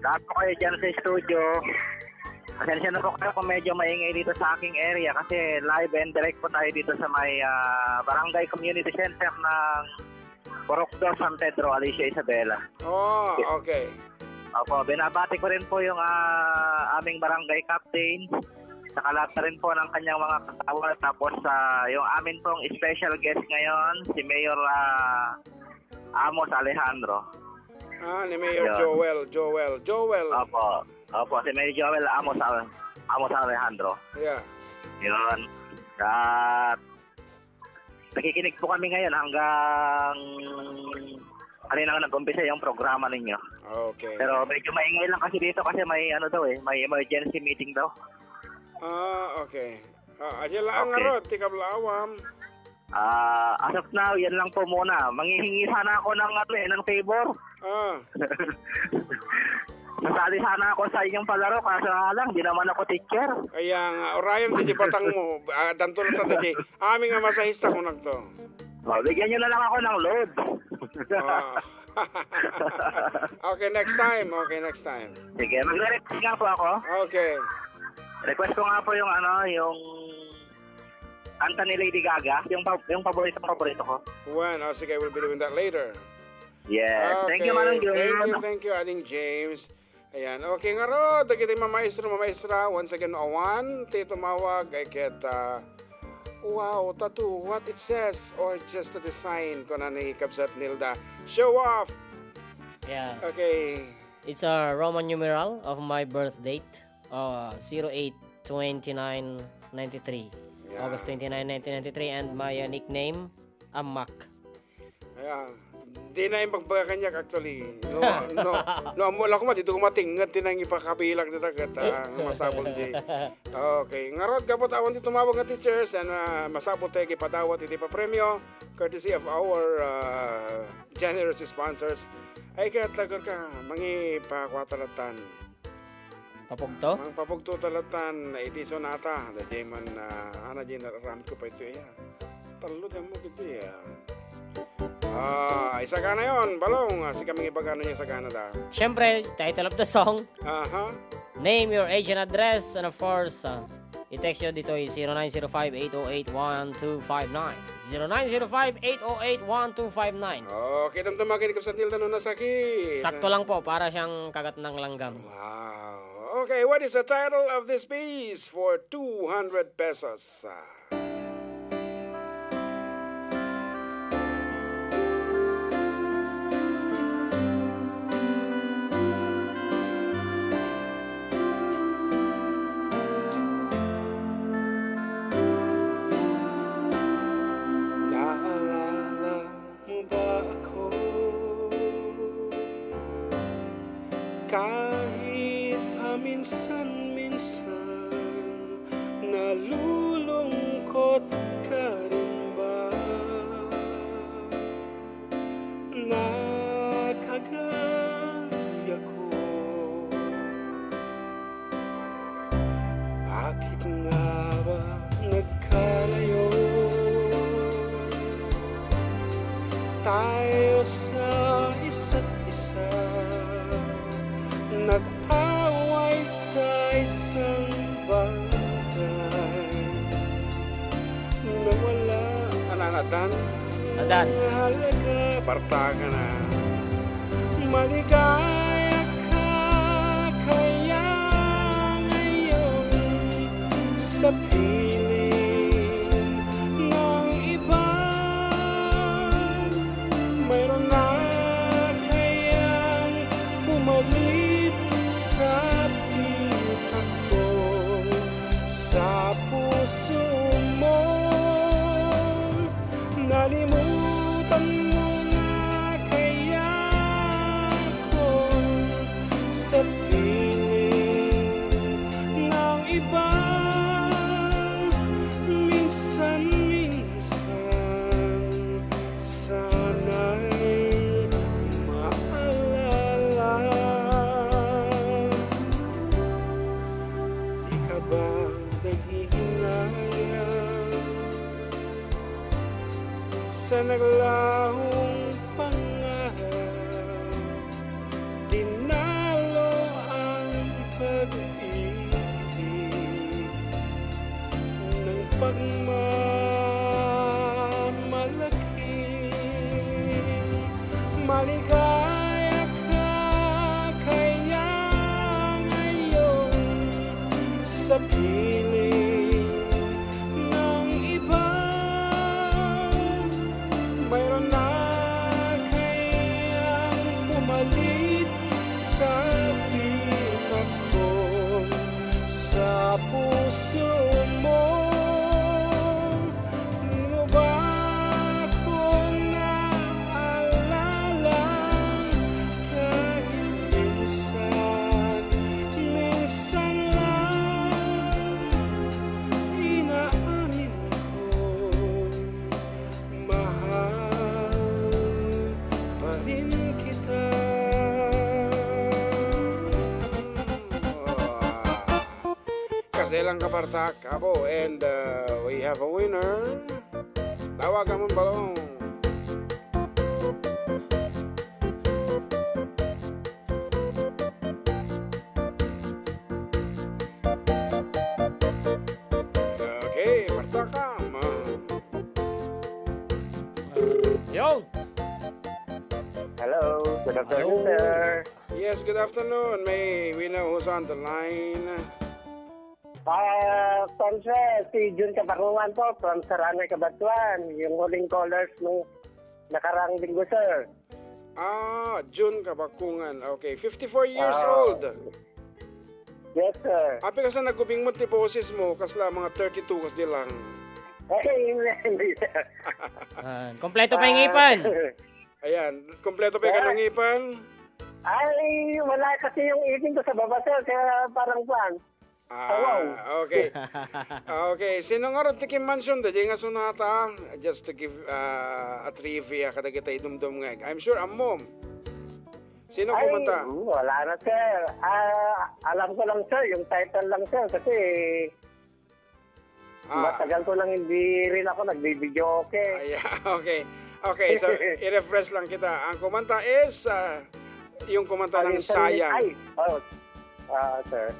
Lahat po kayo dyan sa studio. Pasensya na po kayo kung medyo maingay dito sa aking area kasi live and direct po tayo dito sa may, ah, Barangay Community Center ng Purok Dos, San Pedro, Alicia Isabela. Oh, okay. Opo, binabati ko rin po yung, ah, aming barangay captain, saka lahat na rin po ng kanyang mga kasama, tapos, ah, yung amin pong special guest ngayon, si Mayor, ah, Amos Alejandro. Ah, ni Mayor Ayun. Joel, Joel, Joel. Opo. Opo, si Mayor Joel Amos Al-, Amos Alejandro. Yeah. Yun. At nakikinig po kami ngayon hanggang kanina nga nag-umpisa yung programa ninyo. Okay. Pero medyo maingay lang kasi dito kasi may ano daw eh, may emergency meeting daw. Ah, okay. Ah, adya laang Okay. ngarud, ti kablaawam. Ah, as of now, yan lang po muna. Manghihingi sana ako ng, ano, eh, ng favor. Ah. Nasali sana ako sa inyong palaro, kaso nga lang, di naman ako teacher. Kaya nga, urayan, di batang mo. Ah, danto na ta, di. Amin nga masahista ko nagto. Oh, bigyan nyo na lang ako ng load. Ah. Okay, next time. Okay, next time. Sige, magre-request nga po ako. Okay. Request ko nga po yung, ano, yung kanta ni Lady Gaga, yung pa-, yung paborito, paborito ko. Wen, oh, sige, we'll be doing that later. Yes. Thank you, Okay, Manong thank you, Jun. Thank you, Ading James. Ayan, okay ngarud, dagiti mamaestro, mamaestra, once again, awan ti tumawag, ay ket, ah, wow, tattoo, what it says, or just a design, kuna ni Kabsat Nilda. Show off! Yeah. Okay. It's a Roman numeral of my birth date, uh, zero eight twenty-nine ninety-three. Yeah. August twenty-nine, nineteen ninety-three, and my, uh, nickname, Amak. Ayan. Di na yung pagbaga kanya, actually. No, no, no, amo lang ko, dito kumatingad, tinang ipakabilang dito, kat, ah, ang masabol di. Okay. Ngarud, kapot awan di tumawag nga teachers, and, ah, masabol tayo ipadawat iti papremyo, courtesy of our, ah, generous sponsors. Ay, kaya tagal ka, mangi pa kwatro latan. Papugto? Mangpapugto ta latan, iti sonata, daydiay man, ah, ana, di nararamid ko pa ito, iya. Tallo, di mo, iti, ah. Ah, isagana yon, Balong, ah, sika mangibaga no isagana da. Siyempre, title of the song. Aha. Name, your age and address, and of course, ah, i-text nyo ditoy zero nine zero five, eight oh eight, one two five nine. Zero nine zero five, eight oh eight, one two five nine. Okay, damdama ken ni Kabsat Nilda no nasakit. Sakto lang po, para siyang kagat ng langgam. Wow. Okay, what is the title of this piece for two hundred pesos? Ah. ko. Kahit paminsan-minsan nalulungkot ka rin ba? Nakagaya ko. Bakit nga ba nagkalayo tayo sa isa't isa? Nag-away sa isang bagay. Nawala. Anan, adan? Adan. Halaga, barta ka na. Maligaya ka kaya ngayon sa piling ng iba. Mayroon na kayang pumalit sa pitak ko, sa puso mo? Nalimutan mo na kaya ako sa piling ng iba? Minsan-minsan sana'y maalala. Di ka ba nanghihinayang sa naglahong pangarap? Dinalo ang pag-ibig ng pagmamalaki. Maligaya ka kaya ngayon sa piling ng iba? Mayroon na kayang pumalit sa pitak ko, sa puso mo? Di mo ba ako naalala? Kahit minsan, minsan lang, inaamin ko, mahal pa rin kita. Kasi lang kapartak, abo, and, uh, we have a winner. Tawagan mo balong. Okay, partakam. Yo! Hello, good afternoon, Hello. Sir. Yes, good afternoon. May winner who's on the line. Ah, Sir, si Jun Kabakungan po from Saranay, Cabatuan. Yung huling callers nung nakaraang linggo, sir. Ah, Jun Kabakungan. Okay, fifty-four years Ah. old. Yes, sir. Apay kasla nagubing met ti boses mo, kasla mga thirty-two kas di lang. Ay, hindi, hindi, sir. Ah, kompleto pa yung Ah, ngipin. Ayan, kompleto pa yung Sir? Ngipin? Ay, wala kasi yung ngipin ko sa baba, sir, kaya parang kuwan. Ah, Hello. Okay. Ah, okay. Sino ngarud ti kimmansion da, di nga sonata? Just to give, ah, a trivia, kadagiti idumdum nga. I'm sure ammom. Sino Ay, kumanta? Hmm, wala na, sir. Ah, alam ko lang, sir, yung title lang, sir, kasi Ah. matagal ko nang hindi rin ako nagbibidyoke. Ay, okay. Okay, so, i-refresh lang kita. Ang kumanta is, ah, yung kumanta ng Ay, Sayang. Ay, oh. Ah, sir.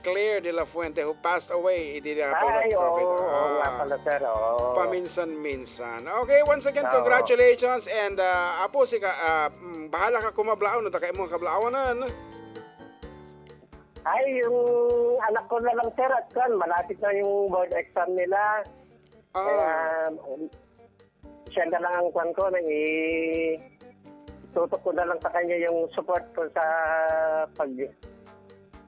Claire de la Fuente, who passed away idi na Ay, COVID. Oo, oo Ah. nga pala, sir, oo. Paminsan-minsan. Okay, once again, Oo. congratulations. And, ah, apo, sika, ah, mm, bahala ka kumablaon, no, takay mo kablaonan. Ay, yung anak ko na lang, sir, at kan, malapit na yung board exam nila. Ah. Kaya, um, siya na lang ang kwan ko, na i-, tutok ko na lang sa kanya yung support ko sa pag-,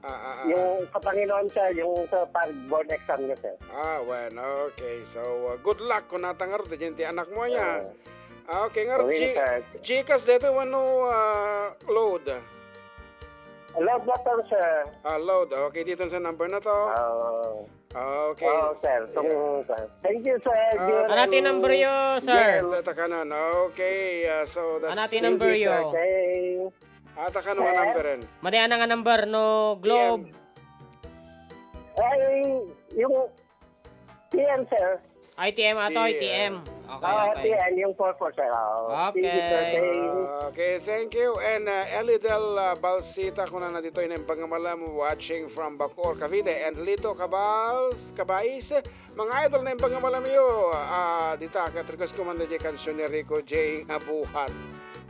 Ah, ah, ah, yung ah. sa Panginoon, sir, yung sa pag-board exam niya, sir. Ah, bueno, okay. So, uh, good luck kung natangarot, dyan ti anak mo, aya. Oo. Ah, okay, nga G-, sir. GCash dito, wano, ah, load? Load na to, sir. Ah, load. Okay, dito sa number na to. Oo. Okay. Oo, sir. Tung-, Yeah. sir. Thank you, sir. Ah, Jun Ano ti and number yo, sir? Jel. Data ka na, no? Okay, ah, so that's Ano ti Thank number you, yo? sir. Kay Ata ka no nga Sir? number, eh? Madi, ano nga number, no Globe? Ay, yung T M, sir. Ay, T M ato, ay, T M. T M. Okay, Ah, okay. T M, yung four four, sir. Oo. Thank you, sir. Okay. Thank you. Okay, thank you. And, uh, Elidel, uh, Balsita, kuna na dito, ineng pangamalam, watching from Bacoor, Cavite. And Lito Cabals, Cabais, mga idol, ineng pangamalam yo. Ah, dita, ket request ko man di kansion ni Rico J nga Buhat.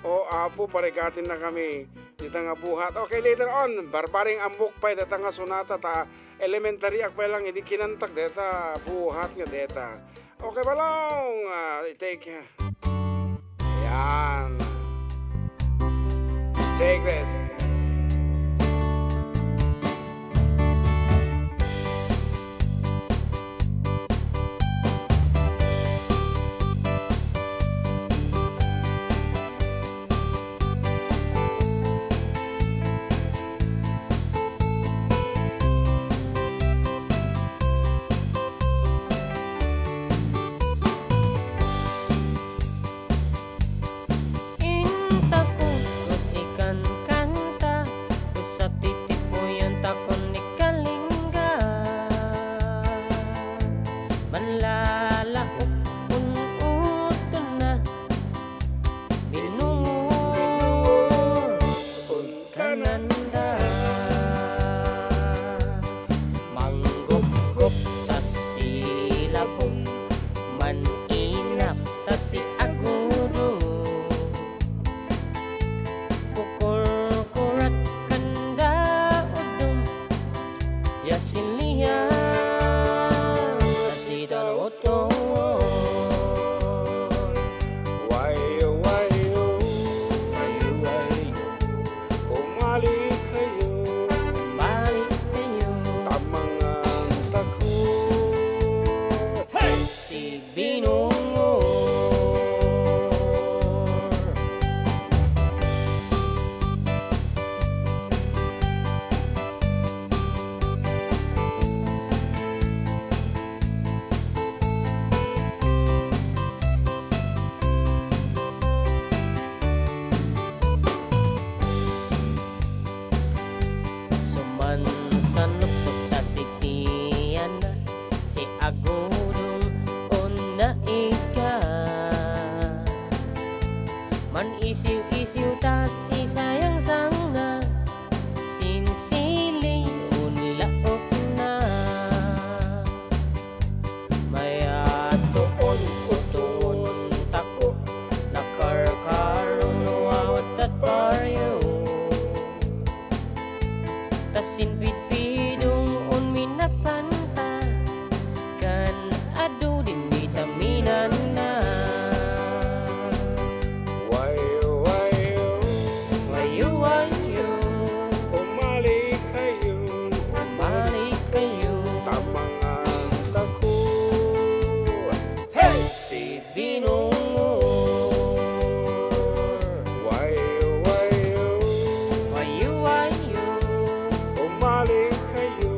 O, apo, parigatin na kami. Dita nga Buhat. Okay, later on, barbaring ammok pay data nga sonata ta elementary ak pay lang idi kinantak deta, Buhat nga deta. Okay, balong, ah, take, yan. Take this. Inta ko ket ikankanta, usa ti tipuyan ta kon ni Kalinga. Manlalaok un-utona, binungor. Kananda. Manggupgup ta si Labong, man-inap ta si Agudo. Kukurkurat kanda udum, ya si Lia, ta si Dalot Tungol. Wayo, wayo. Wayo, wayo. Umali kayo. Umali kayo. Ta mangan tako. Hey! Si Binungor. Sumansanuksok ta si Tiana, si Agudong, unna ika. Man-isiw-isiw ta si Sayangsangna, sinsili unlaokna. Mayat ko un-utun tako, nakarkaro no awat tat baryo. Ta sinpidpidong un minapanta, kan adu din bitaminanna. Wayo, wayo. Wayo, wayo. Umali kayo. Umali kayo. Ta mangan tako. Hey! Si Binungor. Wayo, wayo. Wayo, wayo. Umali kayo.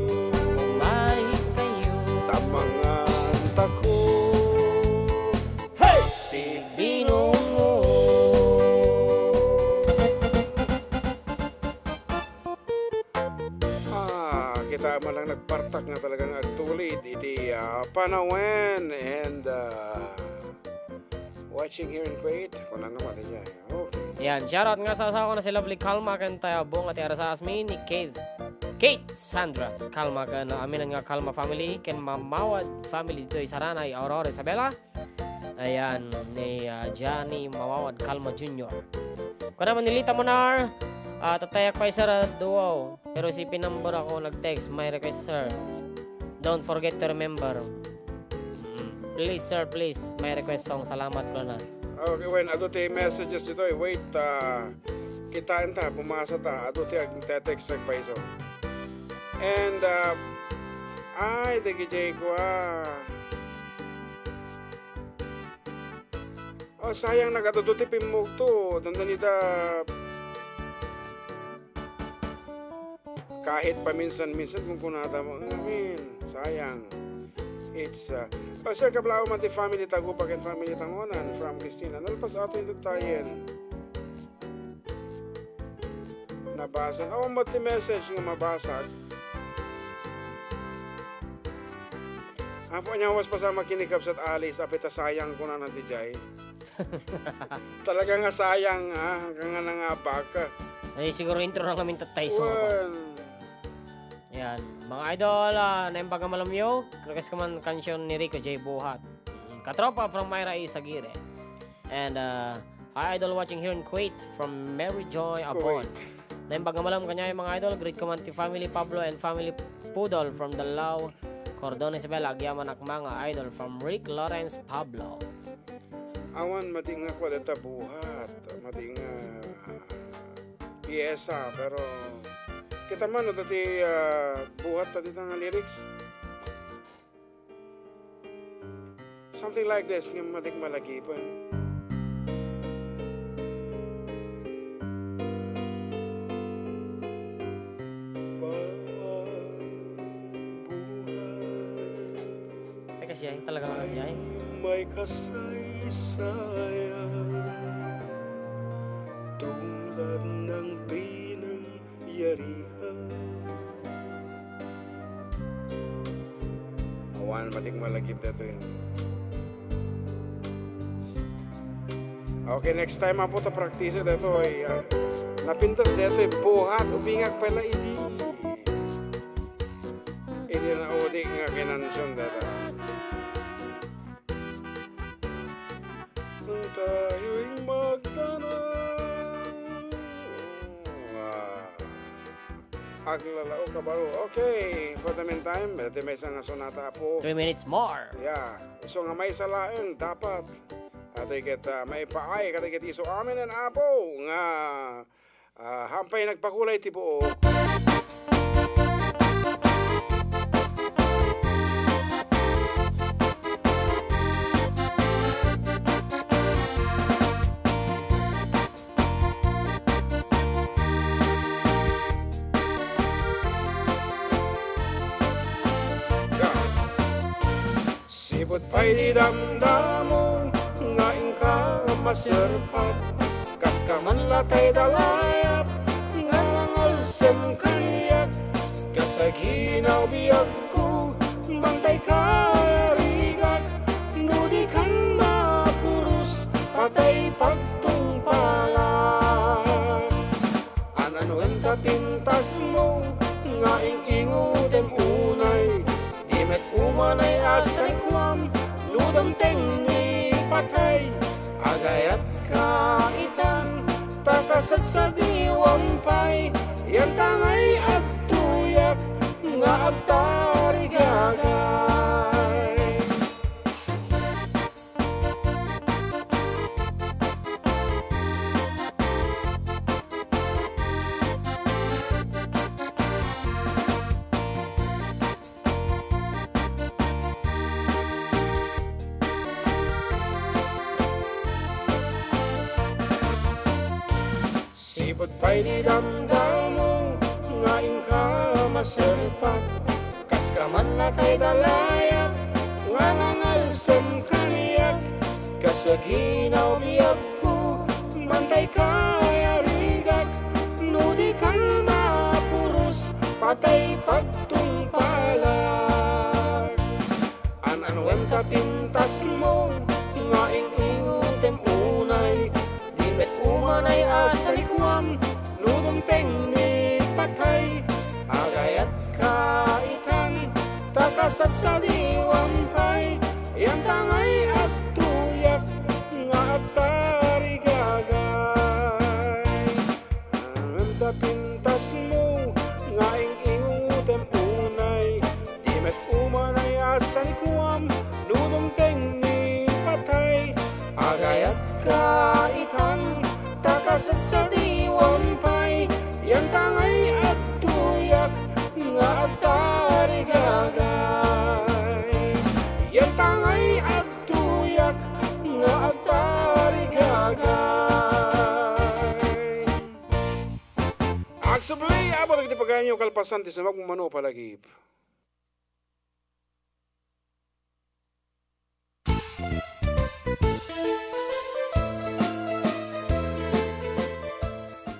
Umali kayo. Ta mangan tako. Hey! Si Binungor. Ah, kita man lang nagpartak nga talagang agtulid iti, ah, panawen and, ah, watching here in Kuwait. Kung ano man, iya, okay. Yan, shoutout nga sa asawa na si Lovely Kalma, ken tayo, Bong, ati Arasa Asmi, ni Kate, Kate Sandra Kalma, ken, ah, aminan nga Kalma family, ken Mamawad family, ditoy Saranay, Aurora, Isabela. Ayan, ni, ah, Johnny Mawawad Calma Junior. Kuna man ni Lita Monar, ah, tatayak pay, sir, a duo. Pero si pinambor ako nag-text, my request, sir. Don't forget to remember. Mm, please, sir, please. My request song. Salamat, Lona. Okay, when adu ti messages ito, eh. Wait, ah, kitain ta, pumasa ta. Adu ti ag-text, nagpaiso. And, ah, ay, dagiti ko, ah. Oh, sayang, nagatudo ti pimmugto. Dandani da kahit paminsan-minsan kunkunada mo. I mean, sayang. It's, uh, oh, Sir, kablaaw man ti family Tagupa ken family Tangonan from Christina. Nalpas ato yung tayen. Nabasa. Oh, mo ti message nga mabasa. Apo, anya was pa sa makinikabsat Alice, apita sayang kunana ti jay. Talaga nga sayang, ah, hanggang nga nangabak. Ay, siguro intro lang namin tatay, so. Wen. Yan. Mga idol, ah, naimbag a malumyo, request ko man kansion ni Rico J Buhat. Katropa from Myra Isagire. And, uh, hi, idol, watching here in Kuwait from Mary Joy Abon. Kuwait. Naimbag a malem kaniay, mga idol, greet ko man ti family Pablo and family Pudol from Dalao, Cordon Isabel, agyaman a mga idol from Rick Lawrence Pablo. Awan madi nga kua deta buhat, madi nga piyesa, pero kita man no dati, ah, buhat ta dita nga lyrics. Something like this, nga madik malagipan. Bawat buhay Ay, kasi ay, talagang kasi ay. May kasaysayan tulad ng pinang yarihan. Awan, matik malagip daytoy. Okay, next time, apo, ta practice daytoy, ah, napintas daytoy, buhat, ubingak pala idi. Idi na udi nga kinansion daytoy. Tayo'y magtanong. Ah. Aglalaok a baro. Okay, for the meantime, dati maysa nga sonata, apo. Three minutes more. Yeah. Isu nga maysa laeng dapat. Atoy ket, ah, maipaay, kadagiti isu amin, apo, nga Ah, hampay nagpakulay ti buok. Sipud pay ti damdamo nga inka maserpat, kas ka man latay da layap nga nangalsem kaniak. Kas aginaw biagko, bantay ka, arigak, no di kan mapuros, patay pagtungpalak. An-anoen ta pintasmo nga ing-ingutem unay, di met umanay a sarikuam, no dumteng ni patay, agayat ka itan, ta kasadsadiwam pay, yan ta ngay agtuyak nga agtarigagay. Sipud pay ti damdamo nga inka maserpat, kas ka man latay da layap nga nangalsem kaniak. Kas aginaw biagko, bantay ka, arigak, no di kan mapuros, patay pagtungpalak. An-anoen ta pintasmo nga ing-ingutem unay, di met umanay a sarikuam, no dumteng ni patay, agayat ka itan, ta kasadsadiwam pay, yan ta ngay agtuyak nga agtarigagay. Ngem ta pintasmo nga ing-ingutem unay, di met umanay a sarikuam, no dumteng ni patay, agayat ka itan, ta kasadsadiwam pay, yan ta ngay agtuyak nga agtarigagay. Yan ta ngay agtuyak nga agtarigagay. Nagsubli, apo dagiti pagayamyo kalpasan ti sumagmamano palagip.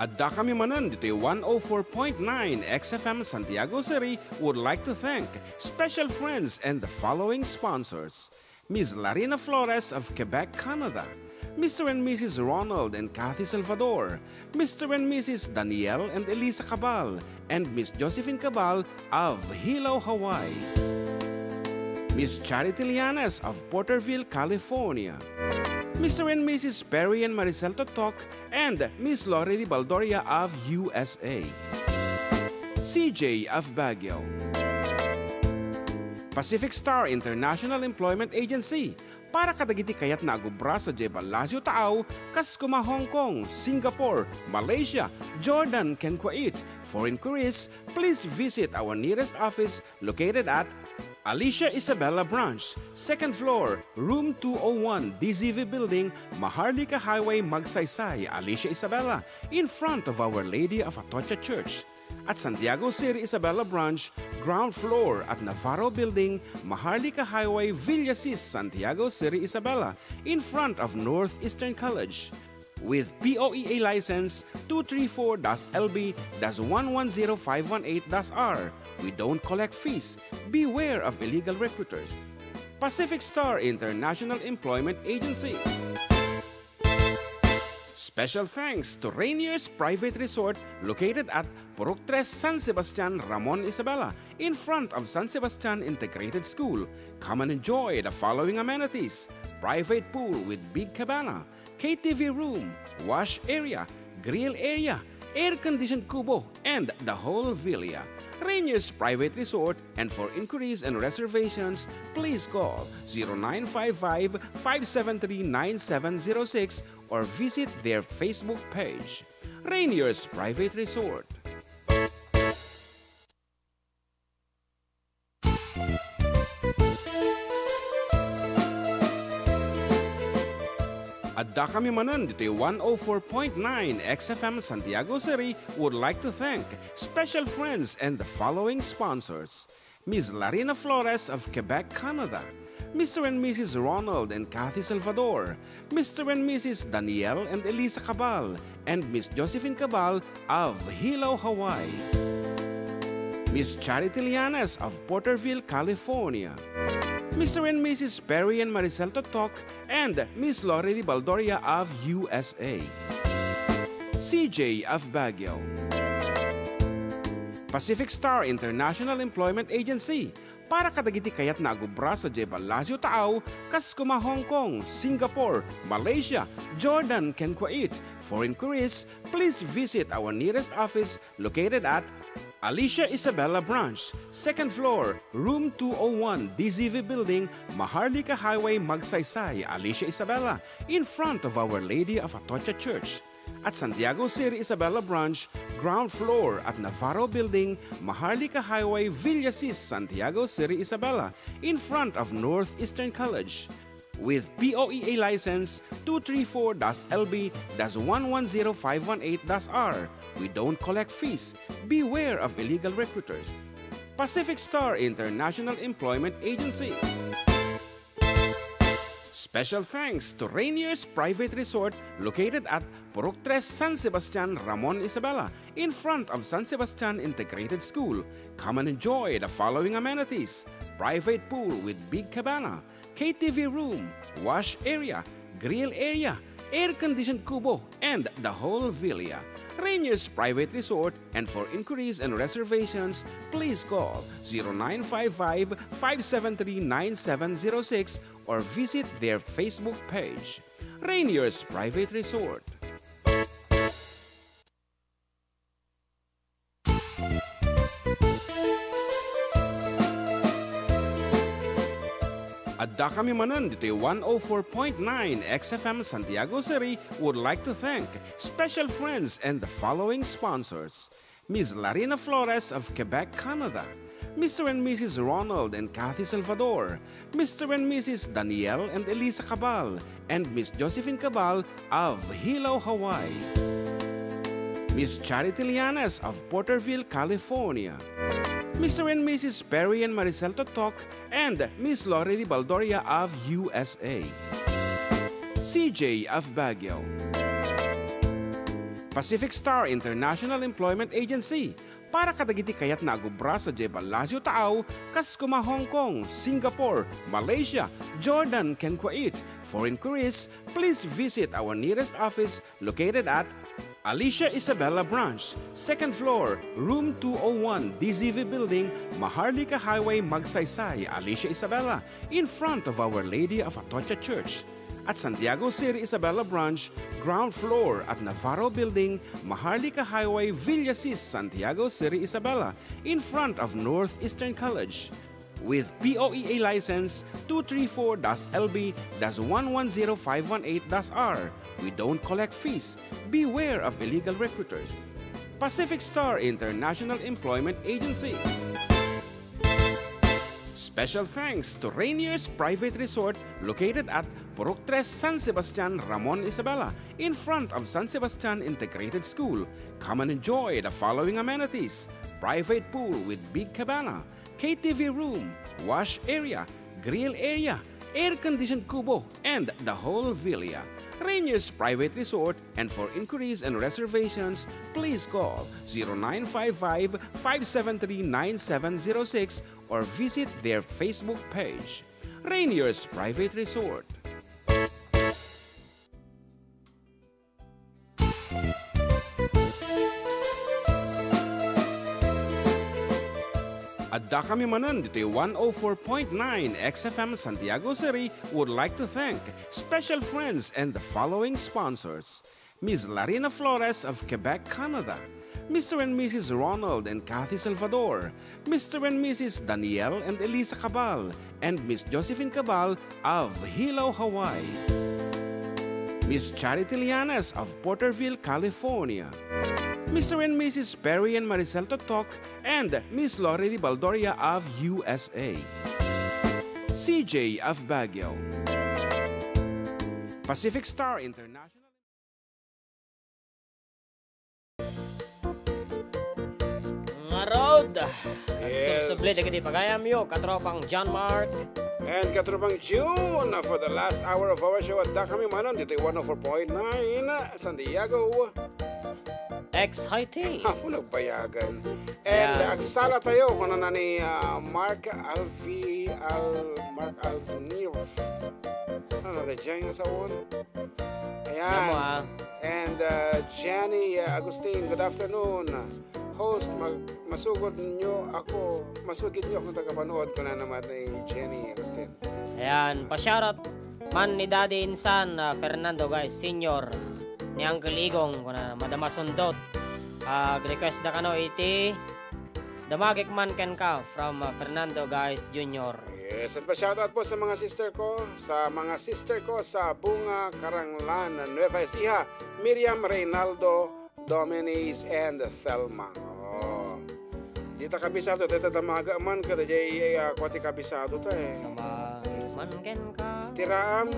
Addakami manen ditoy one oh four point nine X F M Santiago City would like to thank special friends and the following sponsors: Miss Larina Flores of Quebec, Canada, Mister and Missus Ronald and Kathy Salvador, Mister and Missus Daniel and Elisa Cabal, and Miss Josephine Cabal of Hilo, Hawaii, Miss Charity Lianes of Porterville, California, Mister and Missus Perry and Maricel Totok, and Miss Lorely Baldoria of U S A, C J of Baguio, Pacific Star International Employment Agency, para kadagiti kayatna a agubra sadiay Palacio Taaw, kas koma Hong Kong, Singapore, Malaysia, Jordan, ken Kuwait. For inquiries, please visit our nearest office located at Alicia Isabela Branch, second floor, room two oh one, D Z V Building, Maharlika Highway, Magsaysay, Alicia Isabela, in front of Our Lady of Atocha Church. At Santiago City Isabela Branch, ground floor at Navarro Building, Maharlika Highway, Villasis, Santiago City Isabela, in front of Northeastern College. With P O E A license two three four dash L B dash one one zero five one eight dash R, we don't collect fees. Beware of illegal recruiters. Pacific Star International Employment Agency. Special thanks to Rainier's Private Resort located at Purok Tres, San Sebastian, Ramon Isabela, in front of San Sebastian Integrated School. Come and enjoy the following amenities: private pool with big cabana, K T V room, wash area, grill area, air-conditioned kubo, and the whole villa. Rainier's Private Resort, and for inquiries and reservations, please call zero nine five five, five seven three, nine seven zero six or visit their Facebook page, Rainier's Private Resort. Addakami manen ditoy one oh four point nine X F M Santiago City would like to thank special friends and the following sponsors: Miss Larina Flores of Quebec, Canada, Mister and Missus Ronald and Kathy Salvador, Mister and Missus Daniel and Elisa Cabal, and Miss Josephine Cabal of Hilo, Hawaii, Miss Charity Lianes of Porterville, California, Mister and Missus Perry and Maricel Totok, and Miss Lorely Baldoria of U S A, C J of Baguio, Pacific Star International Employment Agency, para kadagiti kayatna a agubra sadiay Palacio Taaw, kas koma Hong Kong, Singapore, Malaysia, Jordan, ken Kuwait. For inquiries, please visit our nearest office located at Alicia Isabela Branch, second floor, room two oh one, D Z V Building, Maharlika Highway, Magsaysay, Alicia Isabela, in front of Our Lady of Atocha Church. At Santiago City Isabela Branch, ground floor at Navarro Building, Maharlika Highway, Villasis, Santiago City Isabela, in front of Northeastern College. With P O E A license two three four dash L B dash one one zero five one eight dash R, we don't collect fees. Beware of illegal recruiters. Pacific Star International Employment Agency. Special thanks to Rainier's Private Resort located at Purok Tres, San Sebastian, Ramon Isabela, in front of San Sebastian Integrated School. Come and enjoy the following amenities: private pool with big cabana, K T V room, wash area, grill area, air-conditioned kubo, and the whole villa. Rainier's Private Resort, and for inquiries and reservations, please call zero nine five five, five seven three, nine seven zero six or visit their Facebook page, Rainier's Private Resort. Addakami manen ditoy one oh four point nine X F M Santiago City would like to thank special friends and the following sponsors: Miss Larina Flores of Quebec, Canada, Mister and Missus Ronald and Kathy Salvador, Mister and Missus Daniel and Elisa Cabal, and Miss Josephine Cabal of Hilo, Hawaii, Miss Charity Lianes of Porterville, California. Mister and Missus Perry and Maricel Totok and Miss Lorely Baldoria of U S A. C J of Baguio. Pacific Star International Employment Agency, para kadagiti kayatna a agubra sadiay Palacio Taaw, kas kuma Hong Kong, Singapore, Malaysia, Jordan, ken Kuwait. For inquiries, please visit our nearest office located at Alicia Isabela Branch, second floor, room two oh one, D Z V Building, Maharlika Highway, Magsaysay, Alicia Isabela, in front of Our Lady of Atocha Church. At Santiago City Isabela Branch, ground floor at Navarro Building, Maharlika Highway, Villasis, Santiago City Isabela, in front of Northeastern College. With P O E A license two three four dash L B dash one one zero five one eight dash R. We don't collect fees. Beware of illegal recruiters. Pacific Star International Employment Agency. Special thanks to Rainier's Private Resort, located at Purok Tres, San Sebastian, Ramon Isabela, in front of San Sebastian Integrated School. Come and enjoy the following amenities: private pool with big cabana, K T V room, wash area, grill area, air-conditioned kubo, and the whole villa. Rainier's Private Resort, and for inquiries and reservations, please call zero nine five five, five seven three, nine seven zero six or visit their Facebook page. Rainier's Private Resort. Addakami manen ditoy one oh four point nine X F M Santiago City would like to thank special friends and the following sponsors: Miss Larina Flores of Quebec, Canada, Mister and Missus Ronald and Kathy Salvador, Mister and Missus Daniel and Elisa Cabal, and Miss Josephine Cabal of Hilo, Hawaii. Miss Charity Lianes of Porterville, California. Mister and Missus Perry and Maricel Totok and Miss Lorely Baldoria of U S A. C J of Baguio. Pacific Star International. Ngarud, yes, agsubsubli dagiti pagayamyo, katropang John Mark. And katropang June, for the last hour of our show, addakami manen ditoy one oh four point nine Santiago. Exciting. Apo nagbayagan. And, ayan, agsala tayo, kunana ni, ah, Mark Alvi-, Al-, Mark Alvinir. Ano na, diyan nga saon? Ayan. Amo, ah. And, uh, Jenny, uh, Agustin, good afternoon. Host, mag-, masugod nyo ako, masugid nyo akong tagapanood, kuna naman ni Jenny Agustin. Ayan, pa-shoutout man ni Daddy Insan, uh, Fernando, guys, Senior, ni Uncle Igong, kuna Madama Sundot. Ah, request da kano iti Damagik Man Kenka from, uh, Fernando, guys, Junior. Yes, at pa-shoutout po sa mga sister ko, sa mga sister ko sa Bunga, Caranglan, Nueva Ecija, Miriam, Reynaldo, Dominis, and Thelma. Oh. Dita kabisado, dita Damaga Man, kada jay, ah, kwati kabisado ta eh. Damagik Man Kenka. Tiraam.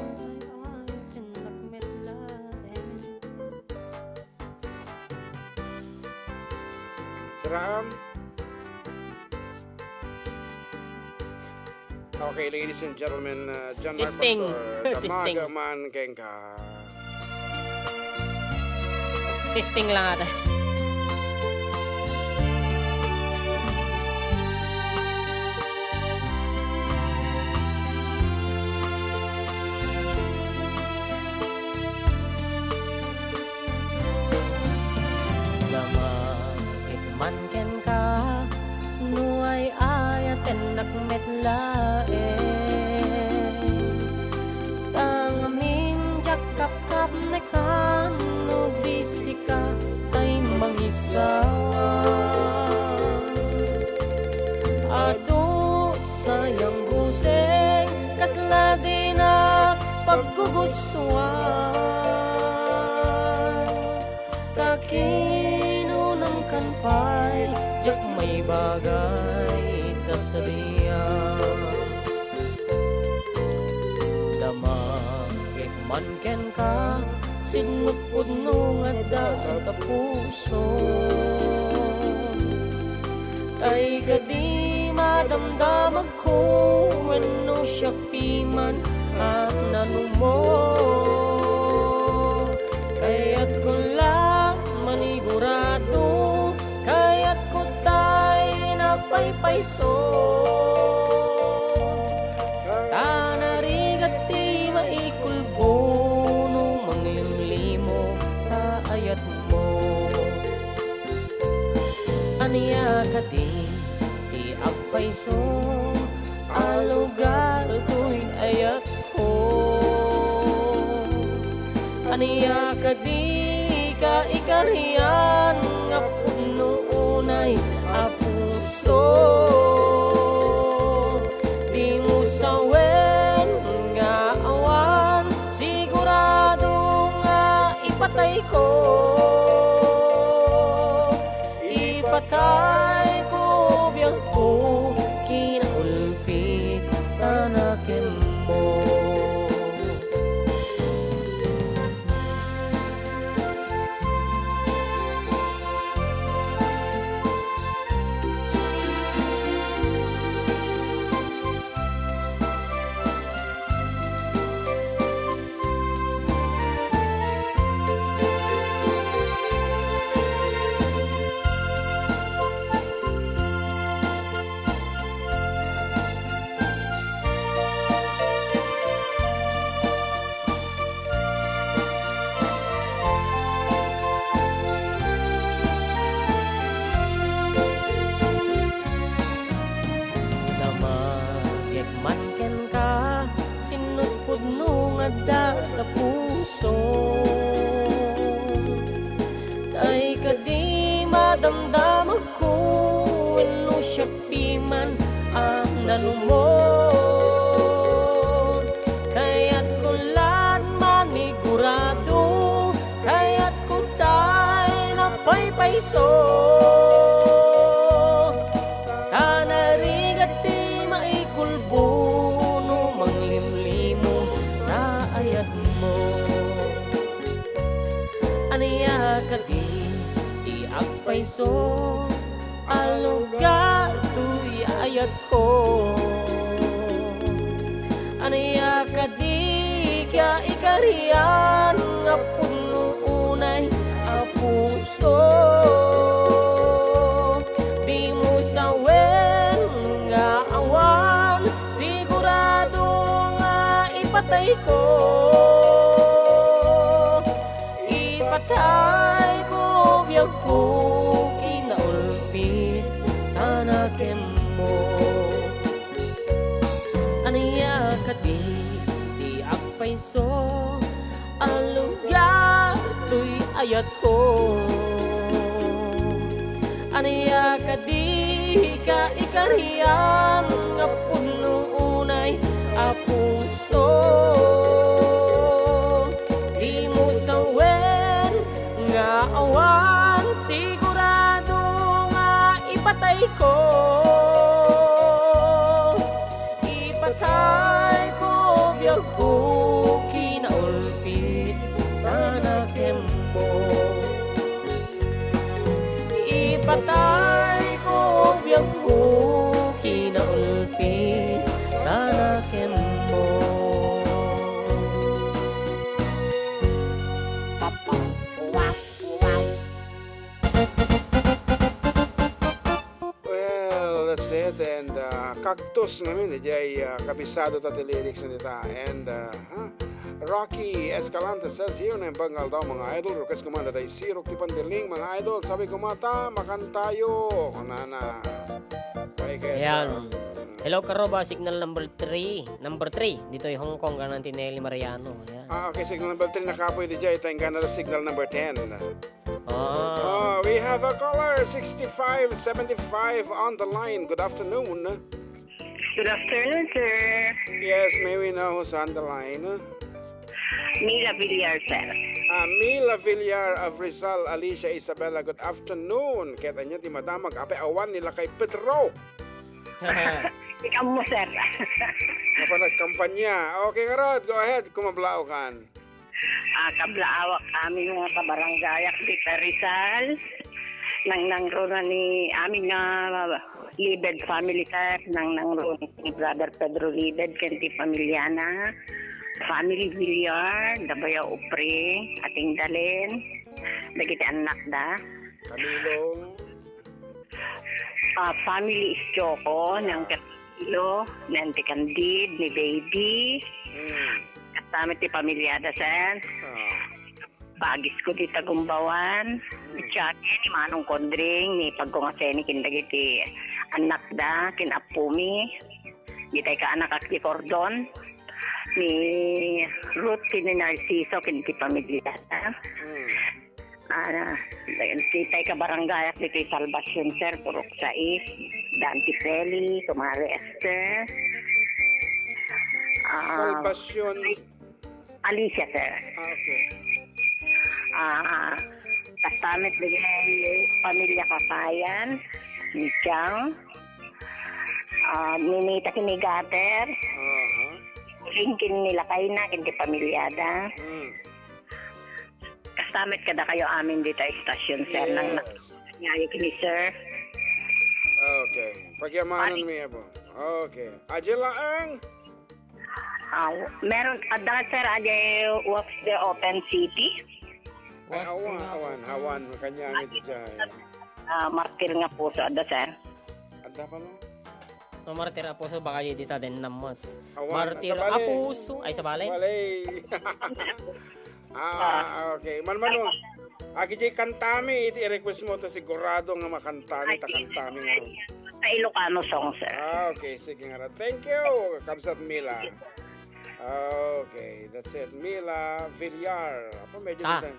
Tiraam. Okay, ladies and gentlemen, uh, John Mark Pastor, testing. Testing. Damaga Man Kenka. Testing lang ata. Damagik man kenka, no ay-ayatennak met laeng. Ta ngamin diak kapkapnekan no bisika tay mangisawa. Adu sayang buseng, kasla dinak paggugustuan. Ta kinunamkan pay, diak maibagay ta sadiak. Damagik man kenka, Sinno pudno nga adda ta puson. Tay kadi madamdamagko wenno siak piman a nanumo. Kayatko la manigurado, kayatko tay napaypayso. Ta narigat ti maikulbo no manglimlimo ta ayatmo. Ania kadi ti agpayso a lugar toy ayatko? Ania kadi kaikarian nga pudno unay a puso? Dimo sawen nga awan sigurado nga ipatayko. Ipatayko, biagko, kinaulpit ta nakemmo. Damagek man kenka, sinno pudno nga adda ta puso. Tay kadi madamdamagko wenno siak piman a nanumo. Kayatko lan manigurado, kayatko tay napaypayso. Ta narigat ti maikulbo no manglimlimo ta ayatmo. Ania kadi ti agpayso a lugar toy ayatko? Ania kadi kaikarian nga pudno unay a puso? Dimo sawen nga awan sigurado nga ipatayko. Ipatayko, biagko, kinaulpit ta nakemmo. Ania kadi ti agpayso a lugar toy ayatko? Ania kadi kaikarian nga pudno unay a puso? Dimo sawen nga awan sigurado nga ipatayko. Ipatayko, biagko, kinaulpit ta nakemmo. Ipatayko, biagko, kinaulpit ta nakemmo. Well, that's it. And, uh, Cactus ngamin, ijay, uh, kabisado ta ti lyrics na dita. And, uh, huh? Rocky Escalante says, "Here na imbag nga aldaw, mga idol. Request ko man dayta Sirok ti Pandiling, mga idol. Sabi ko mata, makan tayo." Kunana. Ay, kaya, Ayan. um, Hello, Karoba, signal number three. Number three. Ditoy Hong Kong, kanan ti Nelly Mariano. Ayan. Ah, okay, signal number three na kapoy di jay. Thank God na signal number ten. Oh. Oh, we have a caller, sixty-five seventy-five on the line. Good afternoon. Good afternoon, sir. Yes, may we know who's on the line? Mila Villar, sir. Ah, Mila Villar of Rizal, Alicia Isabela, good afternoon. Ket ania ti madamag, apay awan ni lakay Pedro? Ikaw mo, sir. Nga panagkampanya. Okay, ngarud, go ahead, kumablaaw kan. Ah, kablaawak Amin nga kabarangayak dita Rizal, nangnangruna ni amin nga Libed family, sir, nangnangruna ni Brother Pedro Libed ken ti pamilyana, family Villar, Dabaya Upre, Ating Dalen, dagiti annakda. Camilo. Ah, family Ischoco, nang Camilo, nang ti Candid, ni Baby. Hmm. Kastamit ti pamilyada, sir. Ah. Bagis ko ti Tagumbawan, Hmm. Tiagen, ni Manong Kodring, ni Pagkungaseni, ken dagiti annakda, ken appumi. Ditay kaanak ti Cordon, ni Ruth, ken ni Narciso, ken ti pamilyada. Hmm. Ah, ditay kabarangayak ditoy Salvacion, sir, Purok sais, Dante Feli, Kumare Esther. Ah, Salvacion. Alicia, sir. Ah, okay. Ah, kastamit dagiti pamilya Kapayan, ni Chang, ah, Ninita ken ni Gater, Aha. Ken ni lakayna, ken ti pamilyada. Hmm. Kastamit kadakayo amin dita estasion, sir, nang Yes. nakayayo kini, sir. Okay. Pagyamanan Ay. mi, Apo. Okay. Adya laeng. Ah, meron, adda, sir, adi, what's the open city? Ay, awan, awan, awan, kanya nga di jay. Ah, martir nga puso, adda, sir. Adda pa, no? No, martir a puso, baka di ta din namot. Awan, Martir sa bali. a puso. Ay, sa bali. Bali. Ah, okay. Man, man, no. Agi jay kantami, iti request mo, ta sigurado nga makantami, Ay, ta kantami nga. Sa Ilocano song, sir. Ah, okay. Sige nga ra. Thank you, Kabsat Mila. Okay, that's it. Mila Villar. Apo, medyo Ta. dito.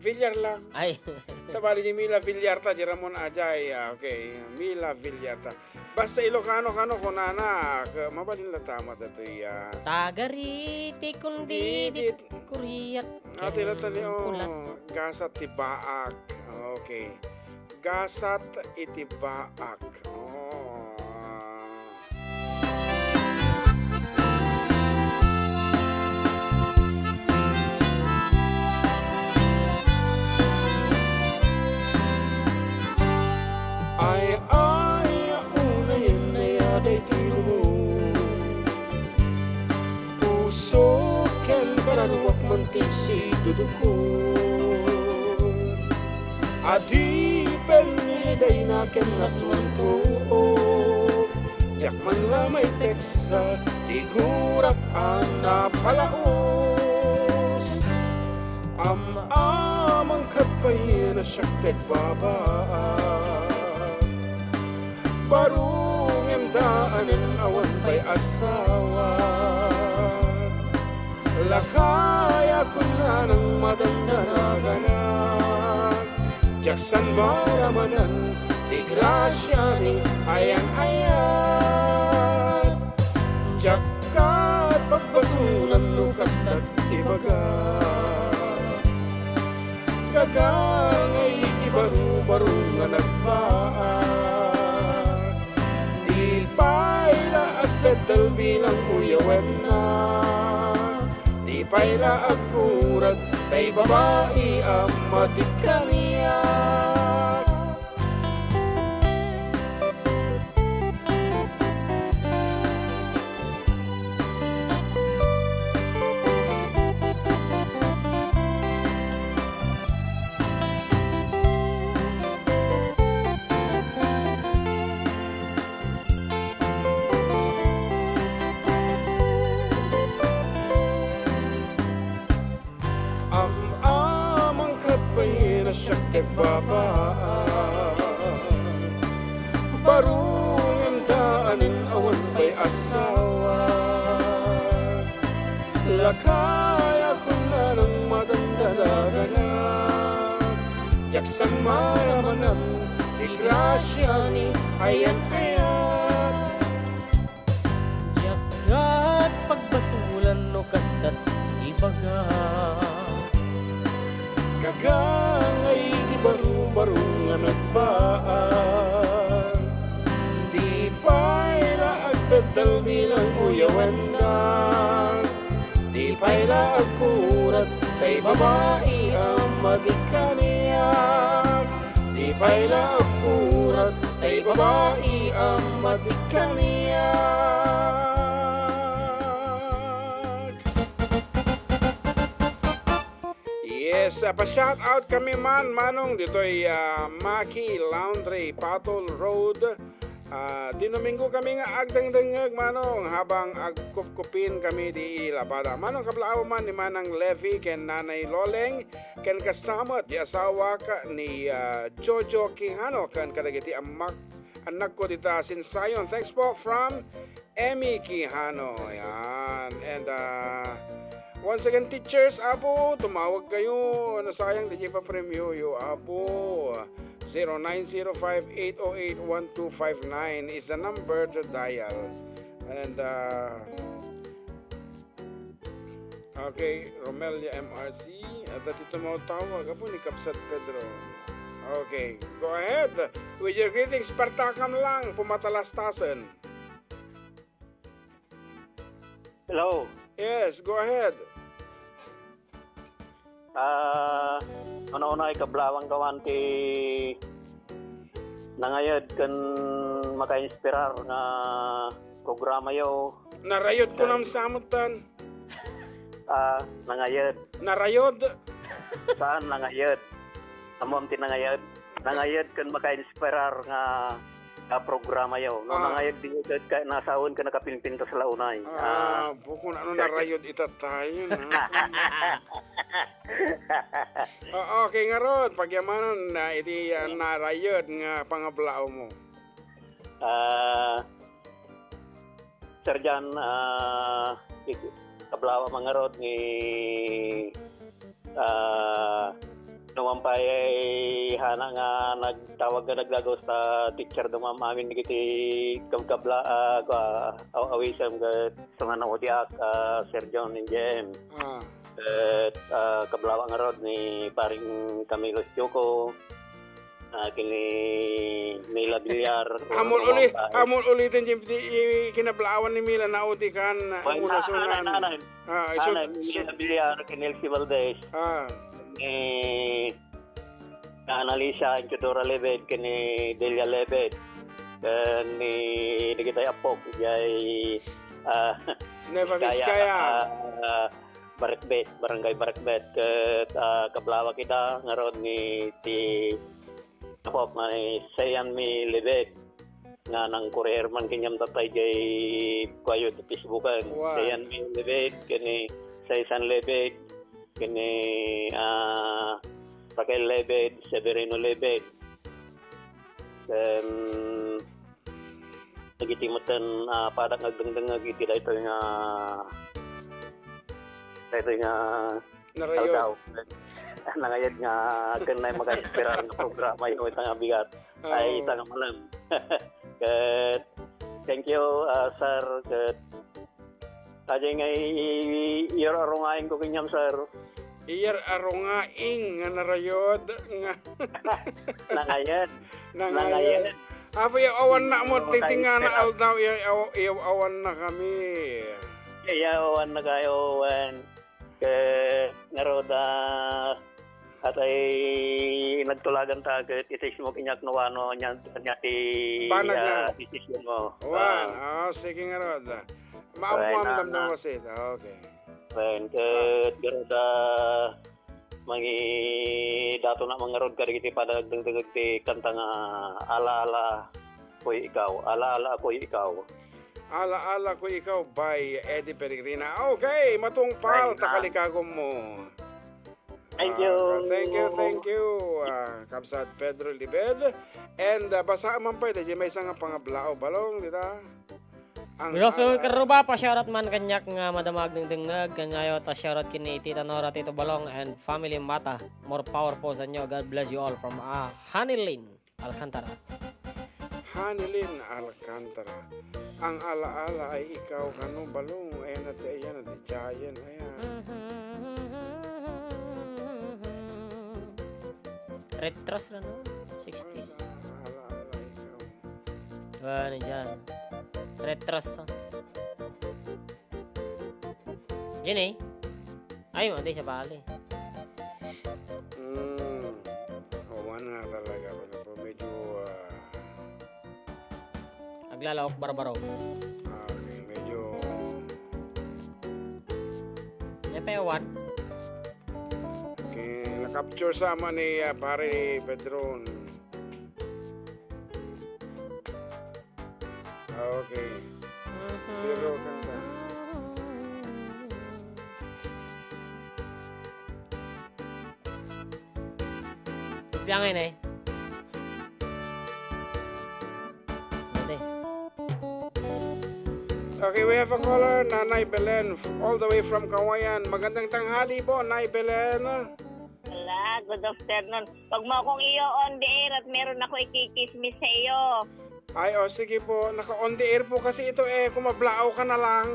Villar lang. Ay. Sa bali ni Mila Villar ta, di Ramon Ajay. Ah, okay. Mila Villar ta. Basta Ilocano kano, kunana, k-, mabalin la tama datoy, ah. Taga riti kundi Didit. dit kuriat Ah, tila tani, oh, Kulat. Gasat ti baak. Okay. Gasat iti baak. Oh. Ay, ay, unayen, ay, aday ti lumo. Puso ken kararuak man ti siduduko. Adipen ni dayna ken natuanto. Diak man la maiteksa ti gurak a napalaos. Am-amang ket pay a siak ti agbaba. Baro ngem daanen awan pay asawa. Lakay a kunanang madandanaganak, diak san maramanan ti grasia ni ayan-ayat. Diak ket pagbasolan no kasta ti ibaga. Gagangay ti baro-baro nga nagbaak. Di pay la agbeddel bilang uyawenna. Di pay la agkurad tay babai a matik kaniak. Am-amang ket pay a siak ti agbaba. Baro ngem daanen awan pay asawa. Lakay a kunanang madandanaganak, diak san maramanan ti grasia ni ayan-ayat. Diak ket pagbasolan no kasta ti ibaga. Gagangay ti baro-baro nga nagbaak. Di pay la agbeddel bilang uyawenna. Di pay la agkurad tay Babai a madi kaniak, di pay la agpurat, ay babai a madi kaniak. Yes, ah, pa-shout out kami man, Manong, ditoy, ah, Maki Laundry, Patol Road. Ah, dinuminggo kami nga agdengdengngeg, Manong, habang agkupkupin kami di Lapada. Manong, kablaaw man ni Manang Levy ken Nanay Loleng, ken kasta met di asawak ni, ah, Jojo Quijano ken kadagiti ammak, annakko dita Sinsayon. Thanks po from Emmy Quijano. Yan. And, ah, once again, teachers, Apo, tumawag kayo. Nasayang di pa premyo yo, Apo. Zero nine zero five eight oh eight one two five nine is the number to dial. And, ah, okay, Romelia M R C, at dati tumawag, Apo, ni Kapsat Pedro. Okay, go ahead with your greetings. Partakam lang, pumatalastasen. Hello. Yes, go ahead. Ah, una-una, ikablawang ka man ti nangayed ken makainspirar nga programa yo. Narayod ko. Ken namsamutan. Ah, nangayed. Narayod. Saan nangayed? Ammom ti nangayed? Nangayed ken makainspirar nga, nga programa yo. No, ah, nangayed di ket ka, nasawen ka nakapinpintas la unay. Ah, ah, bukon ano narayod ita tayo, no? Oo, okay, ngarud, pagyamanan na iti, ah, narayod nga pangablaaw mo. Ah, Sir John, ah, ik-, kablaaw man ngarud ni, ah, numan pay hana nga nagtawag nga nagdagus ta teacher dumam amin dagiti kabkabla-, ah, kua-, aw-, awisem ket sumanaw diak, ah, Sir John and J M. Ah. Ket, ah, kablaaw ngarud ni paring Camilo Chuco. Ah, ken ni Mila Villar, amol uli, amol uli din yung di, i-, kinablaawan ni Mila na udikan, ah, ang una sunan. Anay, anay. Ah, isu-, anay, su- Mila Villar, ken Elsie Valdez. Ah. Ni Annalisa, Teodora Lebed, ken ni Delia Lebed. Ken ni, dagiti apok, jay, ah, Nueva Vizcaya, Vizcaya. Ah, Barakbet, Barangay Barakbet. Ket, ah, kablaaw kita, ngarud ni ti Apo, may Sayan mi Lebed nga nang-courier man kaniam tattay jay kuayo ti Facebookan. Wow. Sayan mi Lebed, ken ni Saisan Lebed, ken ni, ah, Raquel Lebed, Severino Lebed. Ken dagiti metten, ah, padak nga agdengdengngeg iti daytoy nga, daytoy nga Narayod. Aldaw. Nangayad nga ken nay makainspirar nga programa yo ita nga bigat. Oo. Ay, ita nga malam. Ket, thank you, ah, sir. Ket, ajay nga i-, i-, iyar arungaing ko kaniam, sir. Iyar arungaing nga narayod nga Nangayad. Nangayad. Nangayad. Apo, iyaw-awan na mo, oo, tingtingana kay aldaw, iyaw-, iyaw-, iyaw-awan na kami. Iyaw-awan na kayo, wen. Ket ngarud, ah, atay nagtulagan ta ket i-text mo kaniak no ano ania, ania ti, banag na, ah, desisyon mo. Wen, ah, sige ngarud. Maammuam damdama sit. Okay. Wen, ket ngarud, ah, mangidato na man ngarud kadagiti panagdengdengeg ti kanta nga Ala-ala Ko'y Ikaw. Ala-ala Ko'y Ikaw. Ala-ala Ko'y Ikaw by Eddie Peregrina. Okay, matungpal, ay, ta kalikagom mo. Thank you. Ah, thank you, thank you, ah, Kabsat Pedro Libed. And, ah, basa man pay, daydi maysa nga pangablaaw, balong, dita? Ang, good afternoon, ah, Karuba. Pa-shoutout man kaniak nga madama agdengdengngeg. Kaniayo ta shoutout ken ni Tita Nora, Tito Balong, and family Mata. More power po sa inyo. God bless you all from, ah, Honey Lynn. Alcantara. Hanilin Alcantara. Ang alaala ay ikaw, kano balong, ayan na ti, ayan na ti Giant, ayan. Retros na, no? Sixties. Ang alaala ikaw. Ano dyan? Retros, oh. Yan eh. Ay, mo, di siya bali. Lalaok, Barbaro. Okay, medyo May payawan. Okay, na-capture sa man ni, ah, pare ni Pedro. Okay. Pero kanta. Piangay na eh. Ate. Okay, we have a caller, Nanay Belen, f-, all the way from Kawayan. Magandang tanghali po, Nay Belen. Hello, good afternoon. Pag mo akong iyo on the air at meron ako ikikismis sa iyo. Ay, o, sige po. Naka-on the air po kasi ito eh. Kung mablaaw ka na lang.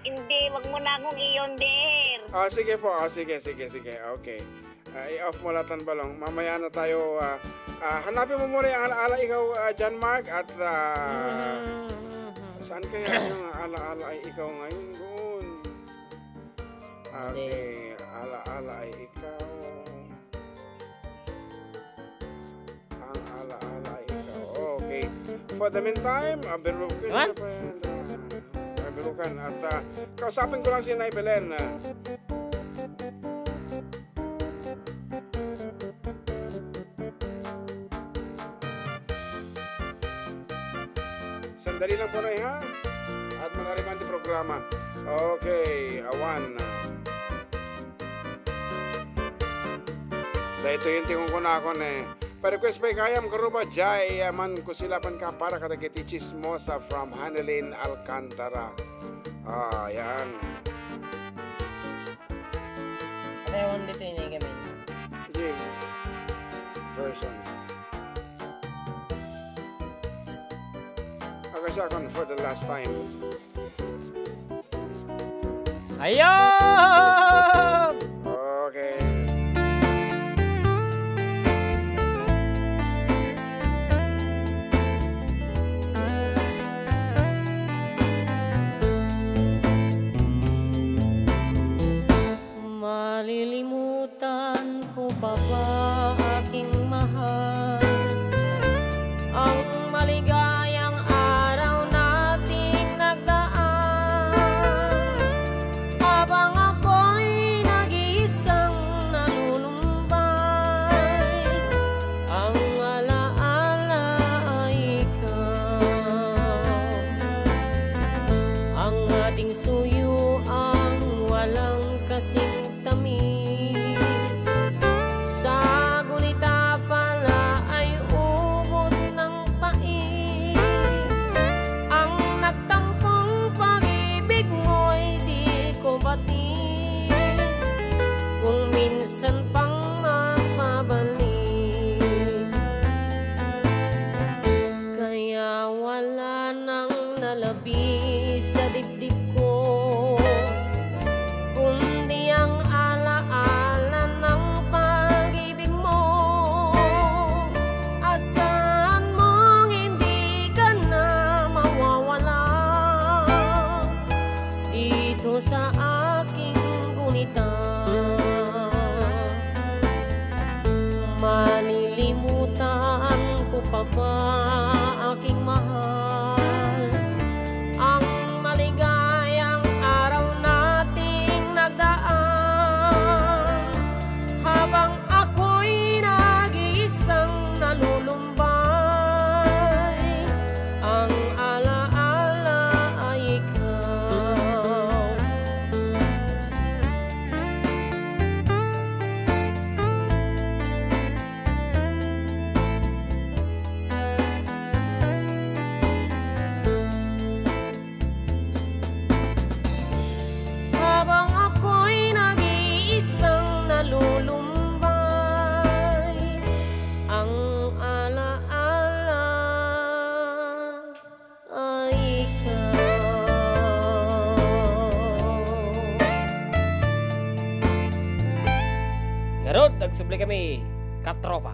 Hindi, wag mo na akong iyo on the air. Ah, sige po. Ah, sige, sige, sige. Okay. Ah, i-off mo lahat ang balong. Mamaya na tayo, ah, ah, hanapin mo muna yung ala-ala ikaw, ah, John Mark, at, ah, saan kaya yung ala-ala ay ikaw ngayon doon? Hindi. Okay, ala-ala ay ikaw. Ang ala-ala ay ikaw. Okay. For the meantime, ah, birukan. Naman? Ah, birukan. At, ah, kausapin ko lang si Nay Belen, ah. Sandali lang po, Nay, ha? At manariman ti programa. Okay, awan. Daytoy yung tingon ko na ako, ne. Pa-request pa gayam, karuba, jay, aman, kusilapan ka para kadagiti chismosa from Hanilin Alcantara. Ah, yan. Pareho dito yung gamit. Sige. Versions. Aga siya akon for the last time. Ayun! Okay. Malilimutan ko pa ba, aking mahal, ang maligayang araw nating nagdaan? Habang ako'y nag-iisang nalulumbay, ang alaala ay ikaw. Ang ating suyuang walang kasing tamis, sa gunita pala ay ubod ng pait. Ang nagtampong pag-ibig mo'y di ko batid, kung minsan pang mapabalik. Kaya wala nang nalabi sa dibdib ko, kundi ang alaala ng pag-ibig mo. Asahan mong hindi ka na mawawala dito sa aking gunita. Malilimutan ko pa ba, aking mahal, ang maligayang araw nating nagdaan? Habang ako'y nag-iisang nalulumbay, ang alaala ay ikaw. Habang ako'y nag-iisang nalulumbay, ang alaala ay ikaw. Ngarud, agsubli kami, katropa.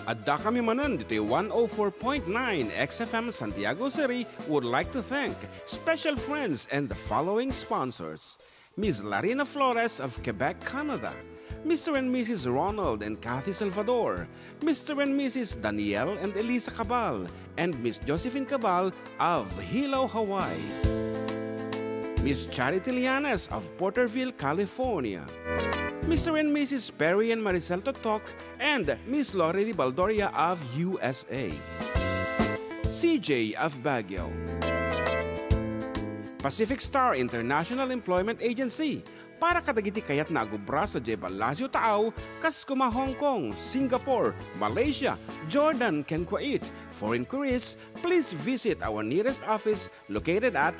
Adda kami manen ditoy one oh four point nine X F M Santiago City would like to thank special friends and the following sponsors: Miss Larina Flores of Quebec, Canada, Mister and Missus Ronald and Kathy Salvador, Mister and Missus Daniel and Elisa Cabal, and Miss Josephine Cabal of Hilo, Hawaii, Miss Charity Lianes of Porterville, California, Mister and Missus Perry and Maricel Totok, and Miss Lorely Baldoria of U S A, C J of Baguio, Pacific Star International Employment Agency, para kadagiti kayatna a gubra sadiay Palacio Taaw, kas kuma Hong Kong, Singapore, Malaysia, Jordan, ken Kuwait. For inquiries, please visit our nearest office located at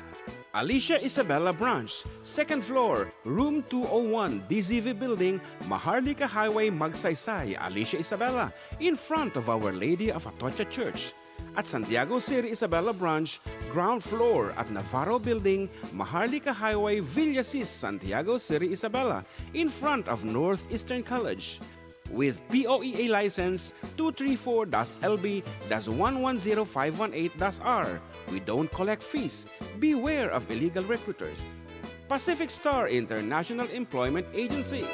Alicia Isabela Branch, second floor, room two oh one, D Z V Building, Maharlika Highway, Magsaysay, Alicia Isabela, in front of Our Lady of Atocha Church. At Santiago City Isabela Branch, ground floor at Navarro Building, Maharlika Highway, Villasis, Santiago City Isabela, in front of Northeastern College. With P O E A license two three four dash L B dash one one zero five one eight dash R, we don't collect fees. Beware of illegal recruiters. Pacific Star International Employment Agency.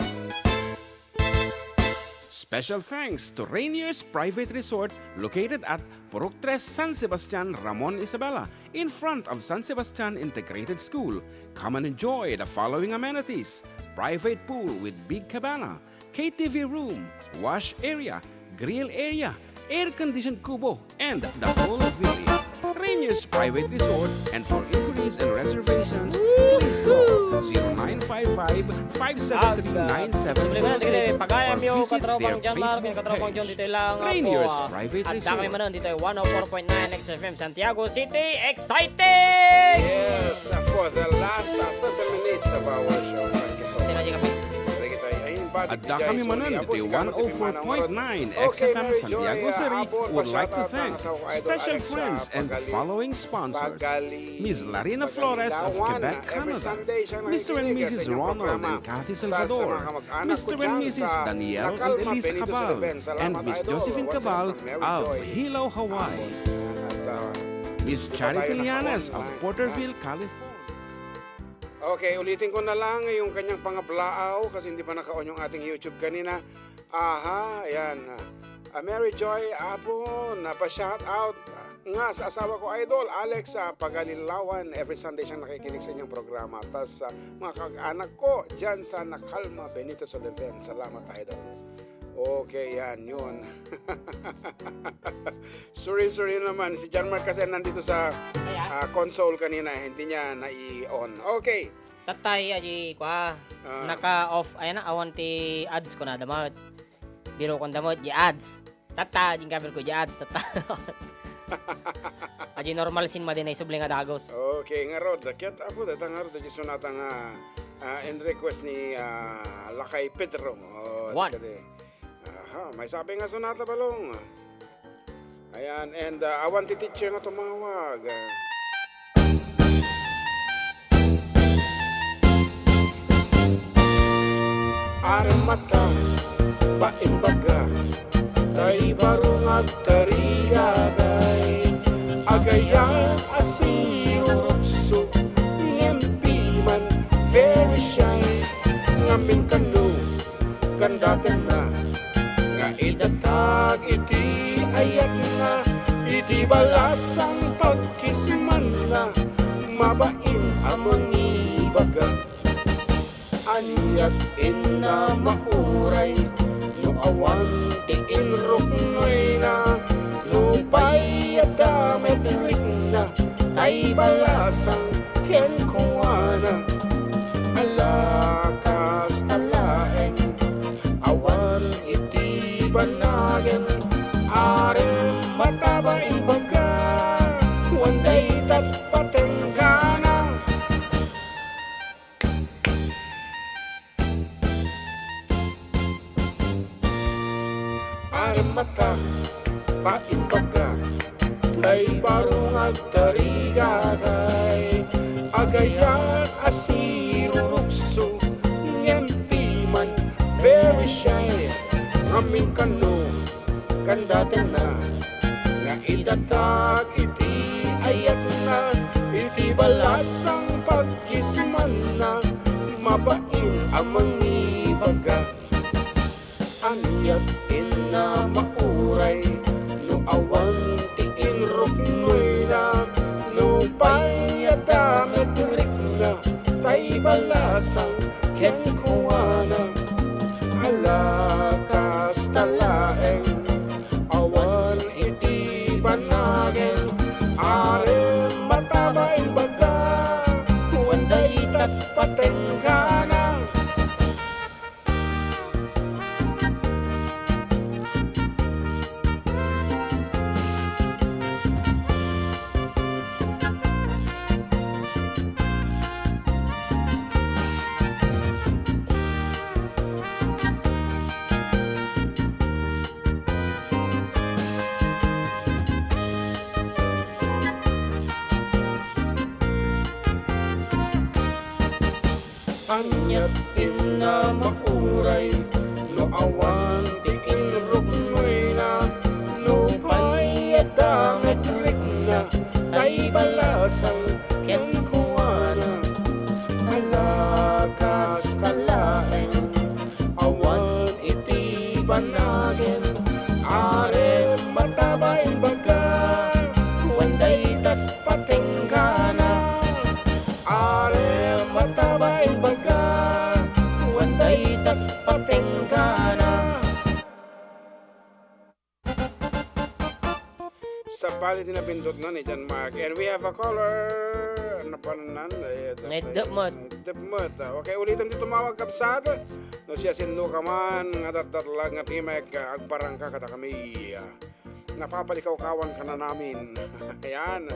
Special thanks to Rainier's Private Resort, located at Purok Tres, San Sebastian, Ramon Isabela, in front of San Sebastian Integrated School. Come and enjoy the following amenities: private pool with big cabana, K T V room, wash area, grill area, air-conditioned kubo, and the whole village. Rainier's Private Resort, and for inquiries and reservations, please call zero nine five five, five seven three, nine seven zero six or visit their Facebook page. Rainier's Private Resort. Adda kami manen ditoy one oh four point nine X F M Santiago City. Exciting! Yes, for the last, uh, thirty minutes of our show. Thank you so much. Adda kami manen ditoy one oh four point nine X F M Santiago City would like to thank special friends and the following sponsors: Miss Larina Flores of Quebec, Canada, Mister and Missus Ronald and Kathy Salvador, Mister and Missus Daniel and Elisa Cabal, and Miss Josephine Cabal of Hilo, Hawaii, Miss Charity Lianes of Porterville, California. Okay, ulitin ko na lang yung kanyang pangablaaw kasi hindi pa naka-on yung ating YouTube kanina. Aha, ayan. Ah, Mary Joy Apon, napa-shout out nga sa asawa ko, Idol Alex, ah, Pagalilawan. Every Sunday siyang nakikinig sa inyong programa. Tas, ah, mga kag-anak ko dyan sa Nakalma, Benito Soliven. Salamat, Idol. Okay, yan, yun. Sorry, sorry naman. Si John Mark kasi nandito sa, ah, console kanina, eh. Hindi niya nai-on. Okay. Tatay, aji, kwa, ah, naka-off, ayan na, awan ti ads ko na, damot. Biro kon damot, di ads. Tata, di kabir ko, di ads, tata. Aji normal sin madi na isubli nga dagos. Okay, ngarud, ket apo, data ngarud, aji sonata nga, ah, in request ni, ah, Lakay Pedro. Oh, one. Aha, may sabi nga sonata, Balong. Ayan, and, uh, awan ti teacher nga tumawag. Arem mata, paimbaga, tay baro nga agtarigagay, agayat a sirurukso, ngem piman very shy, ngamin kano, kandatenna nga idatag iti ayatna, iti balasang pagkismanna, mabain a mangibaga. Aniat inna mauray no awan ti inruknoyna, nupay adda met rikna, tay balasang kenkuana. Ala, kasta laeng, awan iti banagen, arem mata, paimbaga, wan dayta patenggana. Arem mata, paimbaga, tay baro nga agtarigagay, agayat a sirurukso, ngem piman very shy, ngamin kano, Datenna nga idatag iti ayatna, iti balasang pagkismanna, mabain a mangibaga. Aniat inna mauray no awan ti inruknoyna, nupay adda met rikna, tay balasang kenkuana. Ala, kasta laeng, awan iti banagen, arem mataba imbaga, wen daytat patenggana. Aniat inna mauray no awan ti inruknoyna, nupay adda met rikna, tay balasang kenkuana. Ala, kasta laeng, awan iti banagen, arem mataba imbaga, wen daytat patenggana. Arem mataba imbaga, wen daytat patenggana. Sabali ti napindutna ni John Mark. And we have a caller. Napanan, eh, Naidep met. Naidep met. Okay, ulitan ti tumawag, kabsat. No siasinoka man nga datdatlag nga timek, agparangka kadakami. Napapalikawkawan ka na namin. Ayan.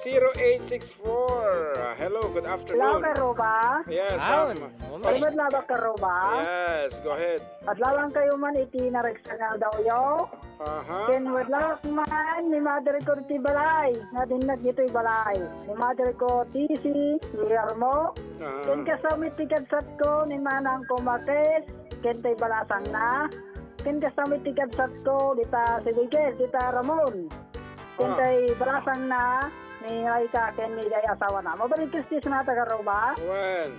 Zero eight six four. Hello, good afternoon. Hello, Karuba. Yes, Aun, ma'am. Umes. Ay, madlabak, Karuba. Yes, go ahead. Adlaw lang kayo man iti naragsak nga aldaw yo. Aha. Ken wadlak man ni Mother ko ti balay, nga dinnag ditoy balay. Ni Mother ko, T C Guillermo. Aha. Ken kastamit ti kabsat ko, ni Manang ko, Marquez. Ken tay balasangna. Ken kastamit ti kabsat ko, dita si Miguel, dita Ramon. Ken Ah. tay balasangna, ni Raika, ken ni jay asawana. Mabalin Kristi, sinata, Karuba. Wen.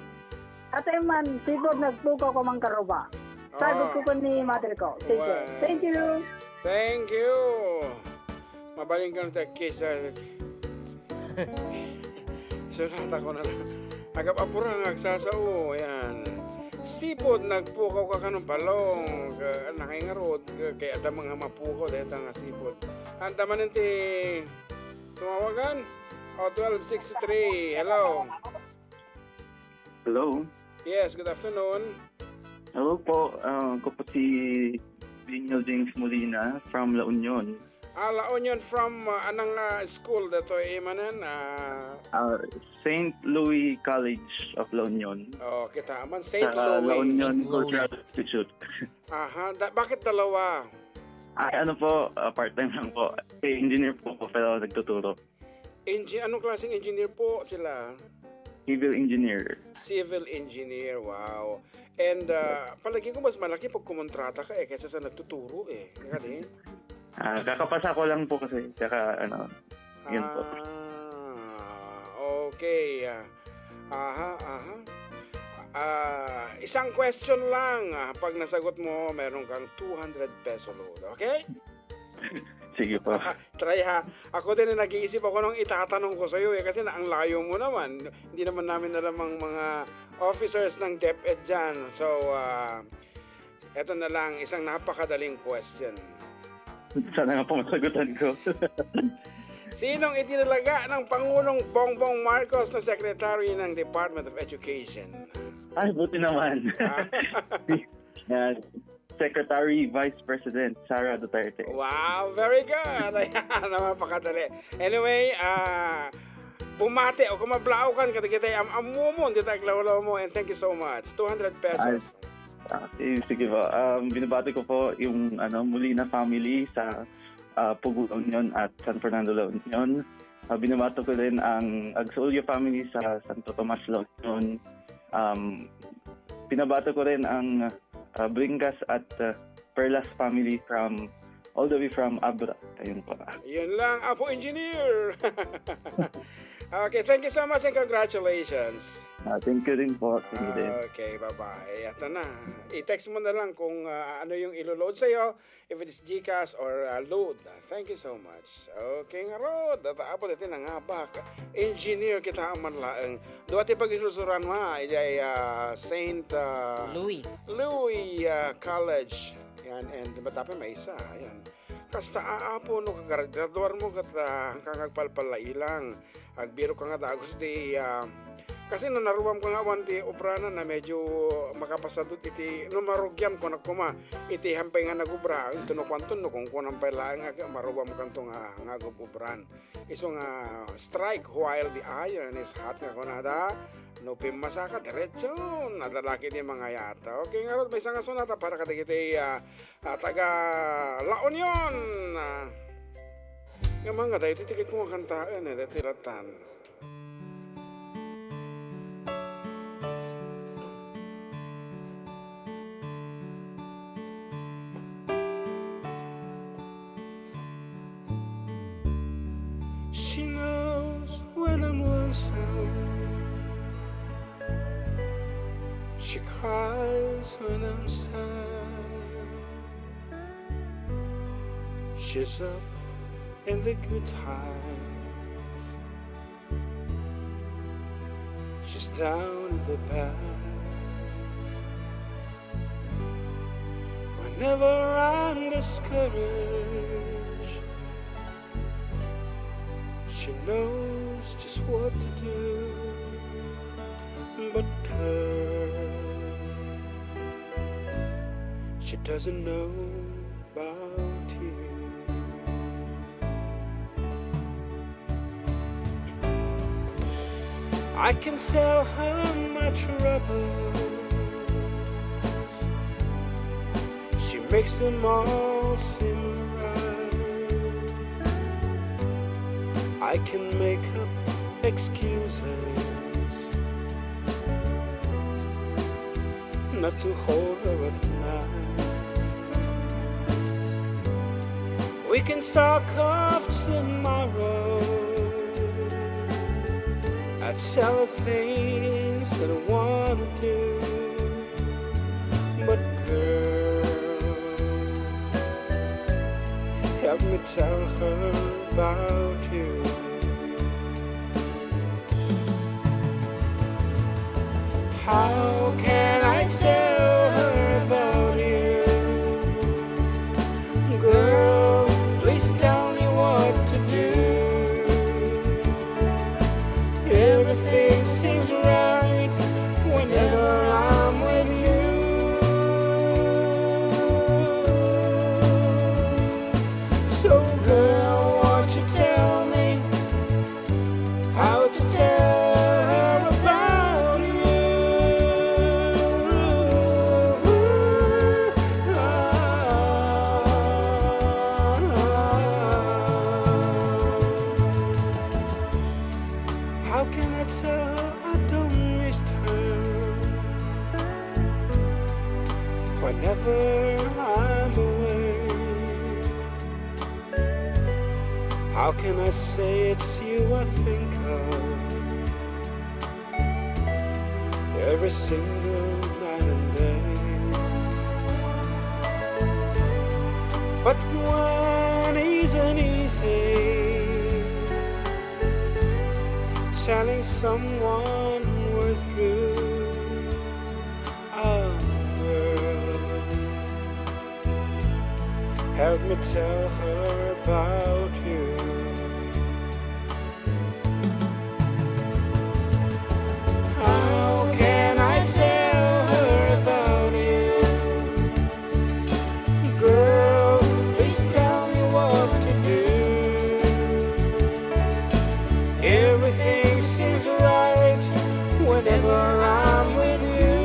Ate man, sipud nagpukaw ko man, Karuba. Sagot Ah. ko ken ni mother ko. Sige. Wen. Thank you. Thank you. Mabalin ka na, kiss, ah. Sunata ko na lang. Agap-apura nga agsasao, yan. Sipud nagpukaw ka kanong balong, ka-, nakingarod, ka-, kay adda mga mapukaw, deta nga sipud. Anta man ti tumawagan? O, twelve sixty-three. Hello. Hello. Yes, good afternoon. Hello po. Ah, ako po si Daniel James Molina from La Union. Ah, La Union from, ah, anong, ah, school datoy, imanen? Ah, Ah, Saint Louis College of La Union. Oh, kita man, Saint Sa La Louis. Union Saint Louis. Cultural Institute. Aha, da-, bakit dalawa? Ay, ano po, ah, part-time lang po. Eh, engineer po ako, pero nagtuturo. Engi-, anong klaseng engineer po sila? Civil engineer. Civil engineer, wow. And, ah, palagi ko mas malaki pag kumontrata ka eh, kaysa sa nagtuturo eh. Galing. Ah, kakapasa ko lang po kasi, tsaka ano, yun po. Ah, okay. Ah, aha, aha. Ah, isang question lang. Ah, pag nasagot mo, meron kang two hundred peso load. Okay? Sige po. Try ha. Ako din, eh, nag-iisip ako nung itatanong ko sa'yo eh, kasi na, ang layo mo naman. Hindi naman namin alam ang mga officers ng DepEd dyan. So, ah, eto na lang, isang napakadaling question. Sana nga po masagutan ko. Sinong itinalaga ng Pangulong Bongbong Marcos na Secretary ng Department of Education? Ay, buti naman. Ah. Yan. Secretary Vice President Sara Duterte. Wow, very good. Ayan, napakadali. Anyway, ah, bumati o kumablaukan kadagiti am-ammom dita aglawlawmo, and thank you so much. Two hundred pesos. Ay, ah, eh, sige po. Um, binabati ko po yung, ano, Molina family sa, ah, Pugo, La Union at San Fernando, La Union. Ah, binabati ko din ang Agsuullo family sa Santo Tomas, La Union. Um, binabati ko rin ang, ah, Bringas at, ah, Perlas family from All the way from Abra. Ayun po. Yun lang, Apo Engineer. Okay, thank you so much and congratulations. Ah, thank you rin po. Thank you din. Okay, bye-bye. Ato na. I-text mo na lang kung, ah, ano yung ilo-load sa'yo, if it is GCash or, ah, load. Thank you so much. Okay, ngarud. At apo dati nangabak. Engineer kita man laeng. Dua ti pagisursuraanmo, ha? Idiay, ah, Saint, ah, Louis. Louis, ah, College. Yan, and matapin maysa. Yan. Kasta, a, apo, no, kagraduarmo ket, ah, ka nga agpalpalailang. Agbirok ka nga dagus ti, ah, kasi no naruamka nga awan ti obranan a medyo makapasadut iti, no marugiam, kunak koma, iti hampay nga nagubra, ito no kuanto, no kunkunam pay laeng nga maruamkanto nga, nga agub-ubran. Isu nga strike while the iron is hot nga kunada, no pimmasaka, diretso, nadalaki ti mangayat. Okay, ngarud, maysa nga sonata para kadagiti, ah, ah, taga La Union. Ah, nga mangada iti tiket ko nga kantaen, eh, dati latan. She knows when I'm lonesome. She cries when I'm sad. She's up in the good times. She's down in the bad. Whenever I'm discouraged, she knows just what to do. But girl, she doesn't know about you. I can tell her my troubles. She makes them all seem right. I can make up excuses not to hold her at night. We can talk of tomorrow. I tell her things that I wanna do. But girl, help me tell her about you. How can I tell her about you? Girl, please tell me what to do. Everything seems right whenever I'm with you. So, girl, won't you tell me how to tell her about you? How can I tell her I don't miss her whenever I'm away? How can I say it's you I think of every single night and day? But one isn't easy, telling someone we're through. Oh, girl, help me tell her about you. How can I tell her about you? Girl, please tell me what to do. Everything seems right whenever I'm with you.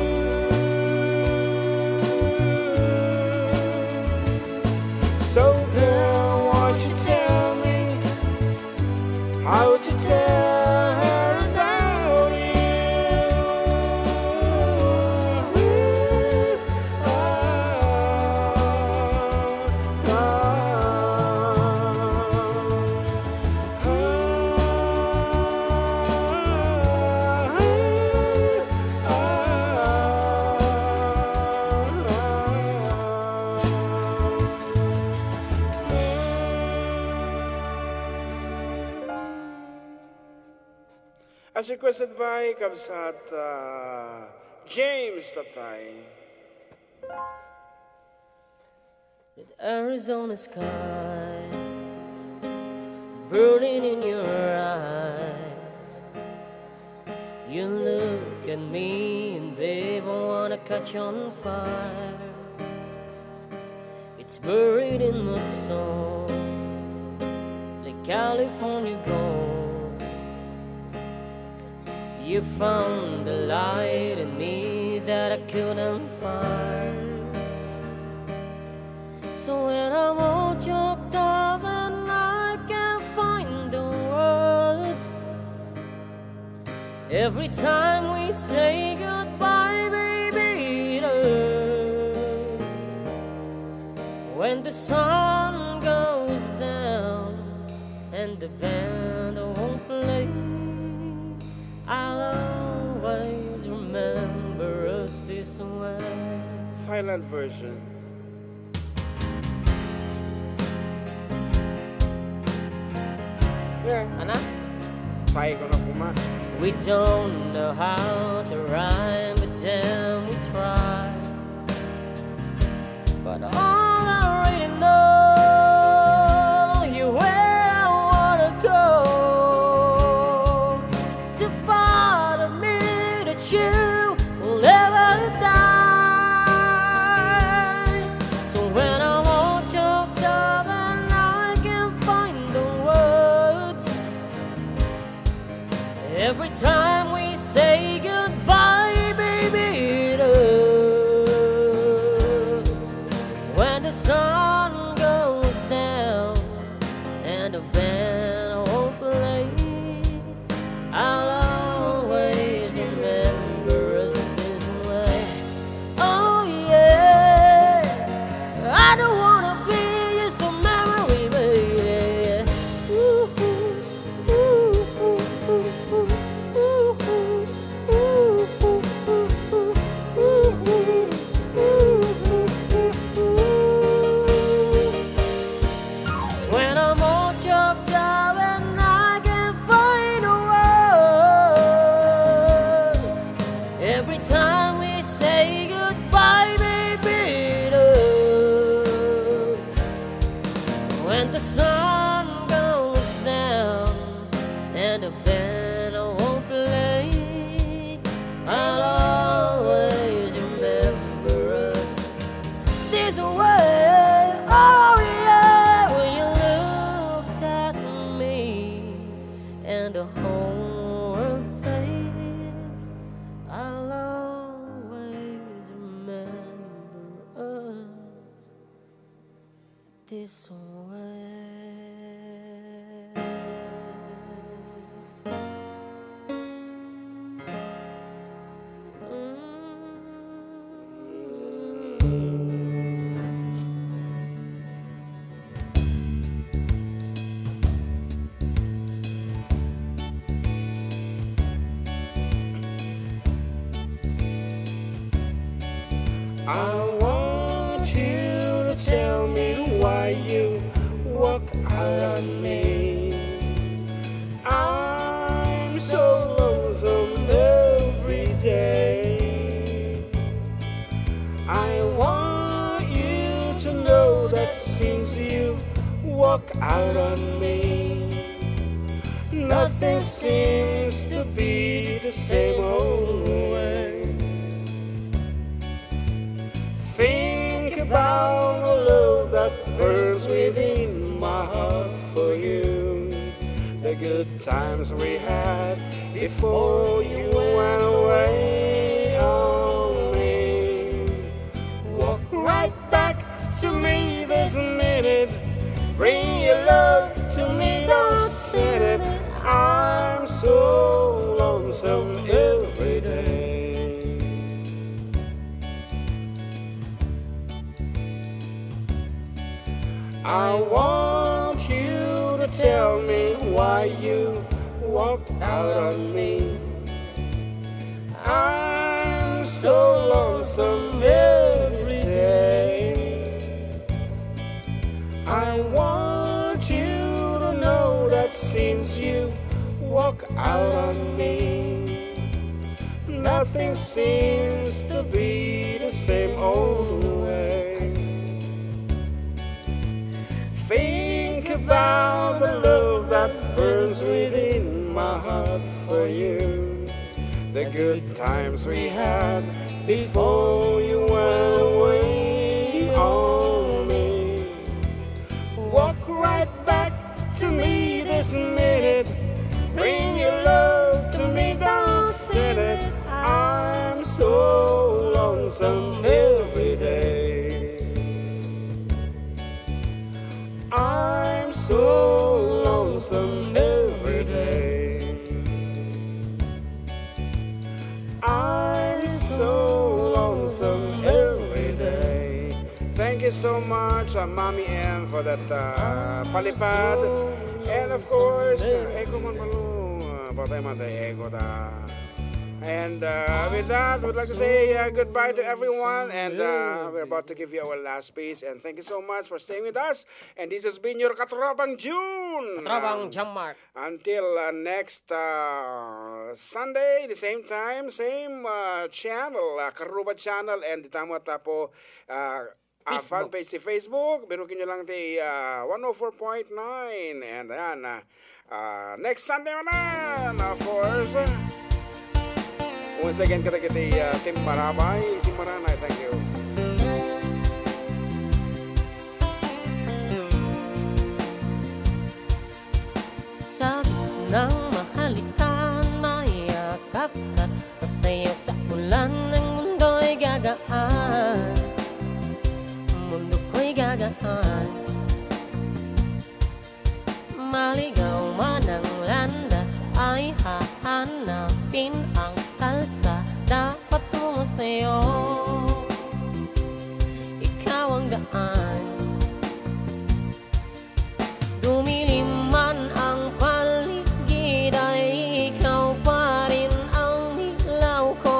So, girl, won't you tell me It's requested by Kabsat, uh, James Tatay. With Arizona sky burning in your eyes, you look at me and babe, I wanna catch on fire. It's buried in my soul, like California gold. You found the light in me that I couldn't find. So when I'm all choked up and I can't find the words, every time we say goodbye, baby, it hurts. When the sun goes down and the band won't play, I'll always remember us this way. Silent version. Yeah. Ana? Say ko na kuma. We don't know how to rhyme, but then we try. But all I really know, you where I wanna go. To part of me that you will never die. So when I'm all choked up and I can't find the words, every time we say goodbye, baby, it hurts. When the sun goes down and the band won't play, I'll always remember us this way. Oh yeah, I don't wanna be just a memory, baby. Ooh, ooh, ooh, ooh, ooh, ooh, ooh. When I'm all choked up and I can't find the words, every time we say goodbye, baby, it hurts. When the sun goes down and the band won't play, I'll always remember us this way. Oh yeah, when you looked at me and the whole world fades, I'll always remember us this way. I want you to tell me why you walk out on me. I'm so lonesome every day. I want you to know that since you walk out on me, nothing seems to be the same old way. Think about the love that burns within my heart for you. The good times we had before you went away on me. Walk right back to me this minute. Bring your love to me, don't send it. I'm so lonesome every day. I want you to tell me why you walked out on me. I'm so lonesome every day. I want you to know that since you walk out on me, Nothing seems to be the same old way. Think about the love that burns within my heart for you. The good times we had before you went away on me. Walk right back to me this minute. Bring your love to me, don't send it. I'm so lonesome every day. I'm so lonesome every day. I'm so lonesome every day. Thank you so much, uh, Mommy M, for that, uh, palipad. And of course, uh, Echo man pala. Uh, patay man tayo, Echo ta. And, uh, with that, we'd like to say, uh, goodbye to everyone. And, uh, we're about to give you our last piece. And thank you so much for staying with us. And this has been your Katropang June. Katropang Um, John Mark. Until, uh, next, uh, Sunday, the same time, same, uh, channel, uh, Karuba Channel, and dita met, uh, po, uh, uh, Facebook. Fan page ti Facebook, biruken nyo lang ti, uh, one oh four point nine. And ayan, uh, uh, next Sunday man, of course. Once again, kadagiti, uh, Team Marabay, si Maranay, thank you. Sa gitnang mahalikan, mayakapka, masayaw sa ulan, ang mundo'y gagaan. Mundo ko'y gagaan. Maligaw man ang landas, ay hahanapin ang kalsada patungo sa'yo. Ikaw ang daan. Dumilim man ang paligid, ay ikaw pa rin ang ilaw ko.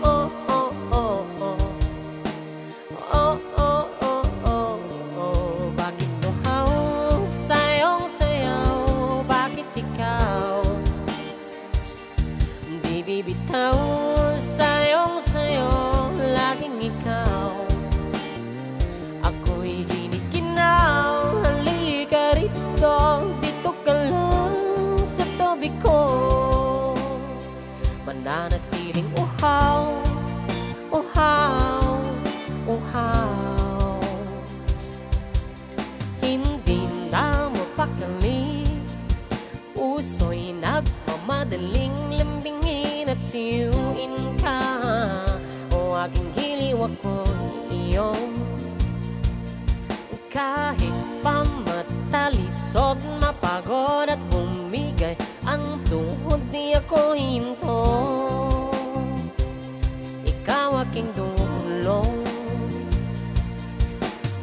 Oh, oh, oh, oh. Oh, oh, oh, oh, oh. Bakit uhaw sa iyong sayaw? Bakit ikaw? Di bibitaw sa iyong sayaw, laging ikaw. Ako'y giniginaw, halika rito, dito ka lang sa tabi ko. Mananatiling uhaw, uhaw, uhaw. Hindi na mapakali, uso'y nagmamadaling lambingin at siyuin ka. O aking giliw, ako'y iyo. Kahit pa matalisod, mapagod at bumigay ang tuhod, di ako hinto. Ikaw aking dulong.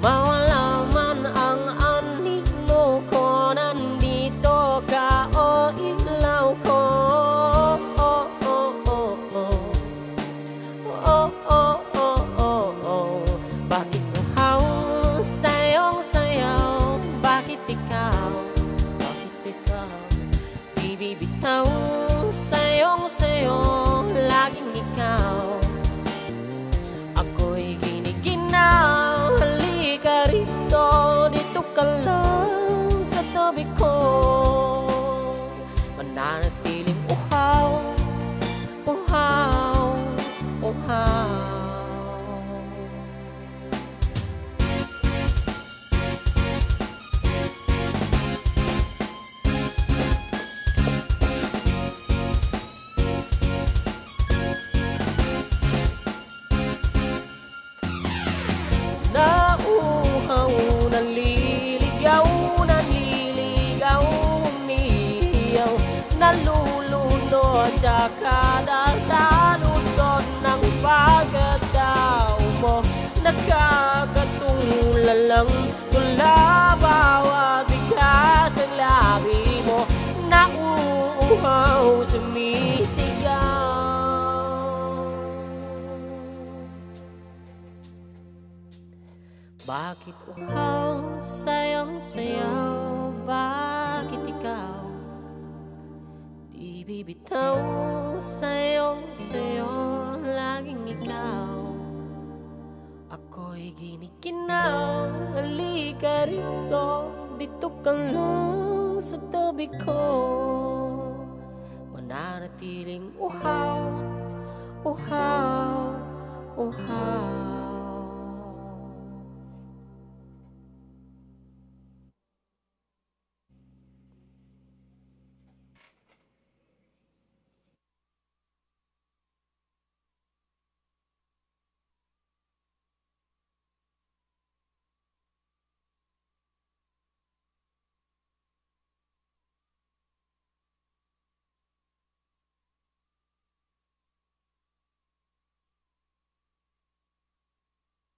Mawala man ang anino ko, nandito ka, o ilaw ko. Oh, oh, oh, oh. Oh, oh, oh, oh, oh. Bakit uhaw sa iyong sayaw? Bakit ikaw? Bakit ikaw? Di bibitaw sa iyong sayaw, laging ikaw. Ako'y giniginaw, halika rito, dito ka lang sa tabi ko. Mananatiling uhaw, uhaw, uhaw. Nauhaw, naliligaw, naliligaw, umiyaw, nalulunod sa kada taludtod ng pagkatao mo. Nakakatulala lang tula bawat bigkas ng labi mo. Nauuhaw, sumisigaw. Bakit uhaw sa iyong sayaw? Bakit ikaw? Di Bibitaw sayo, sayo, laging ikaw. Ako'y giniginaw, halika rito, dito ka lang sa tabi ko. Mananatiling uhaw, uhaw, uhaw.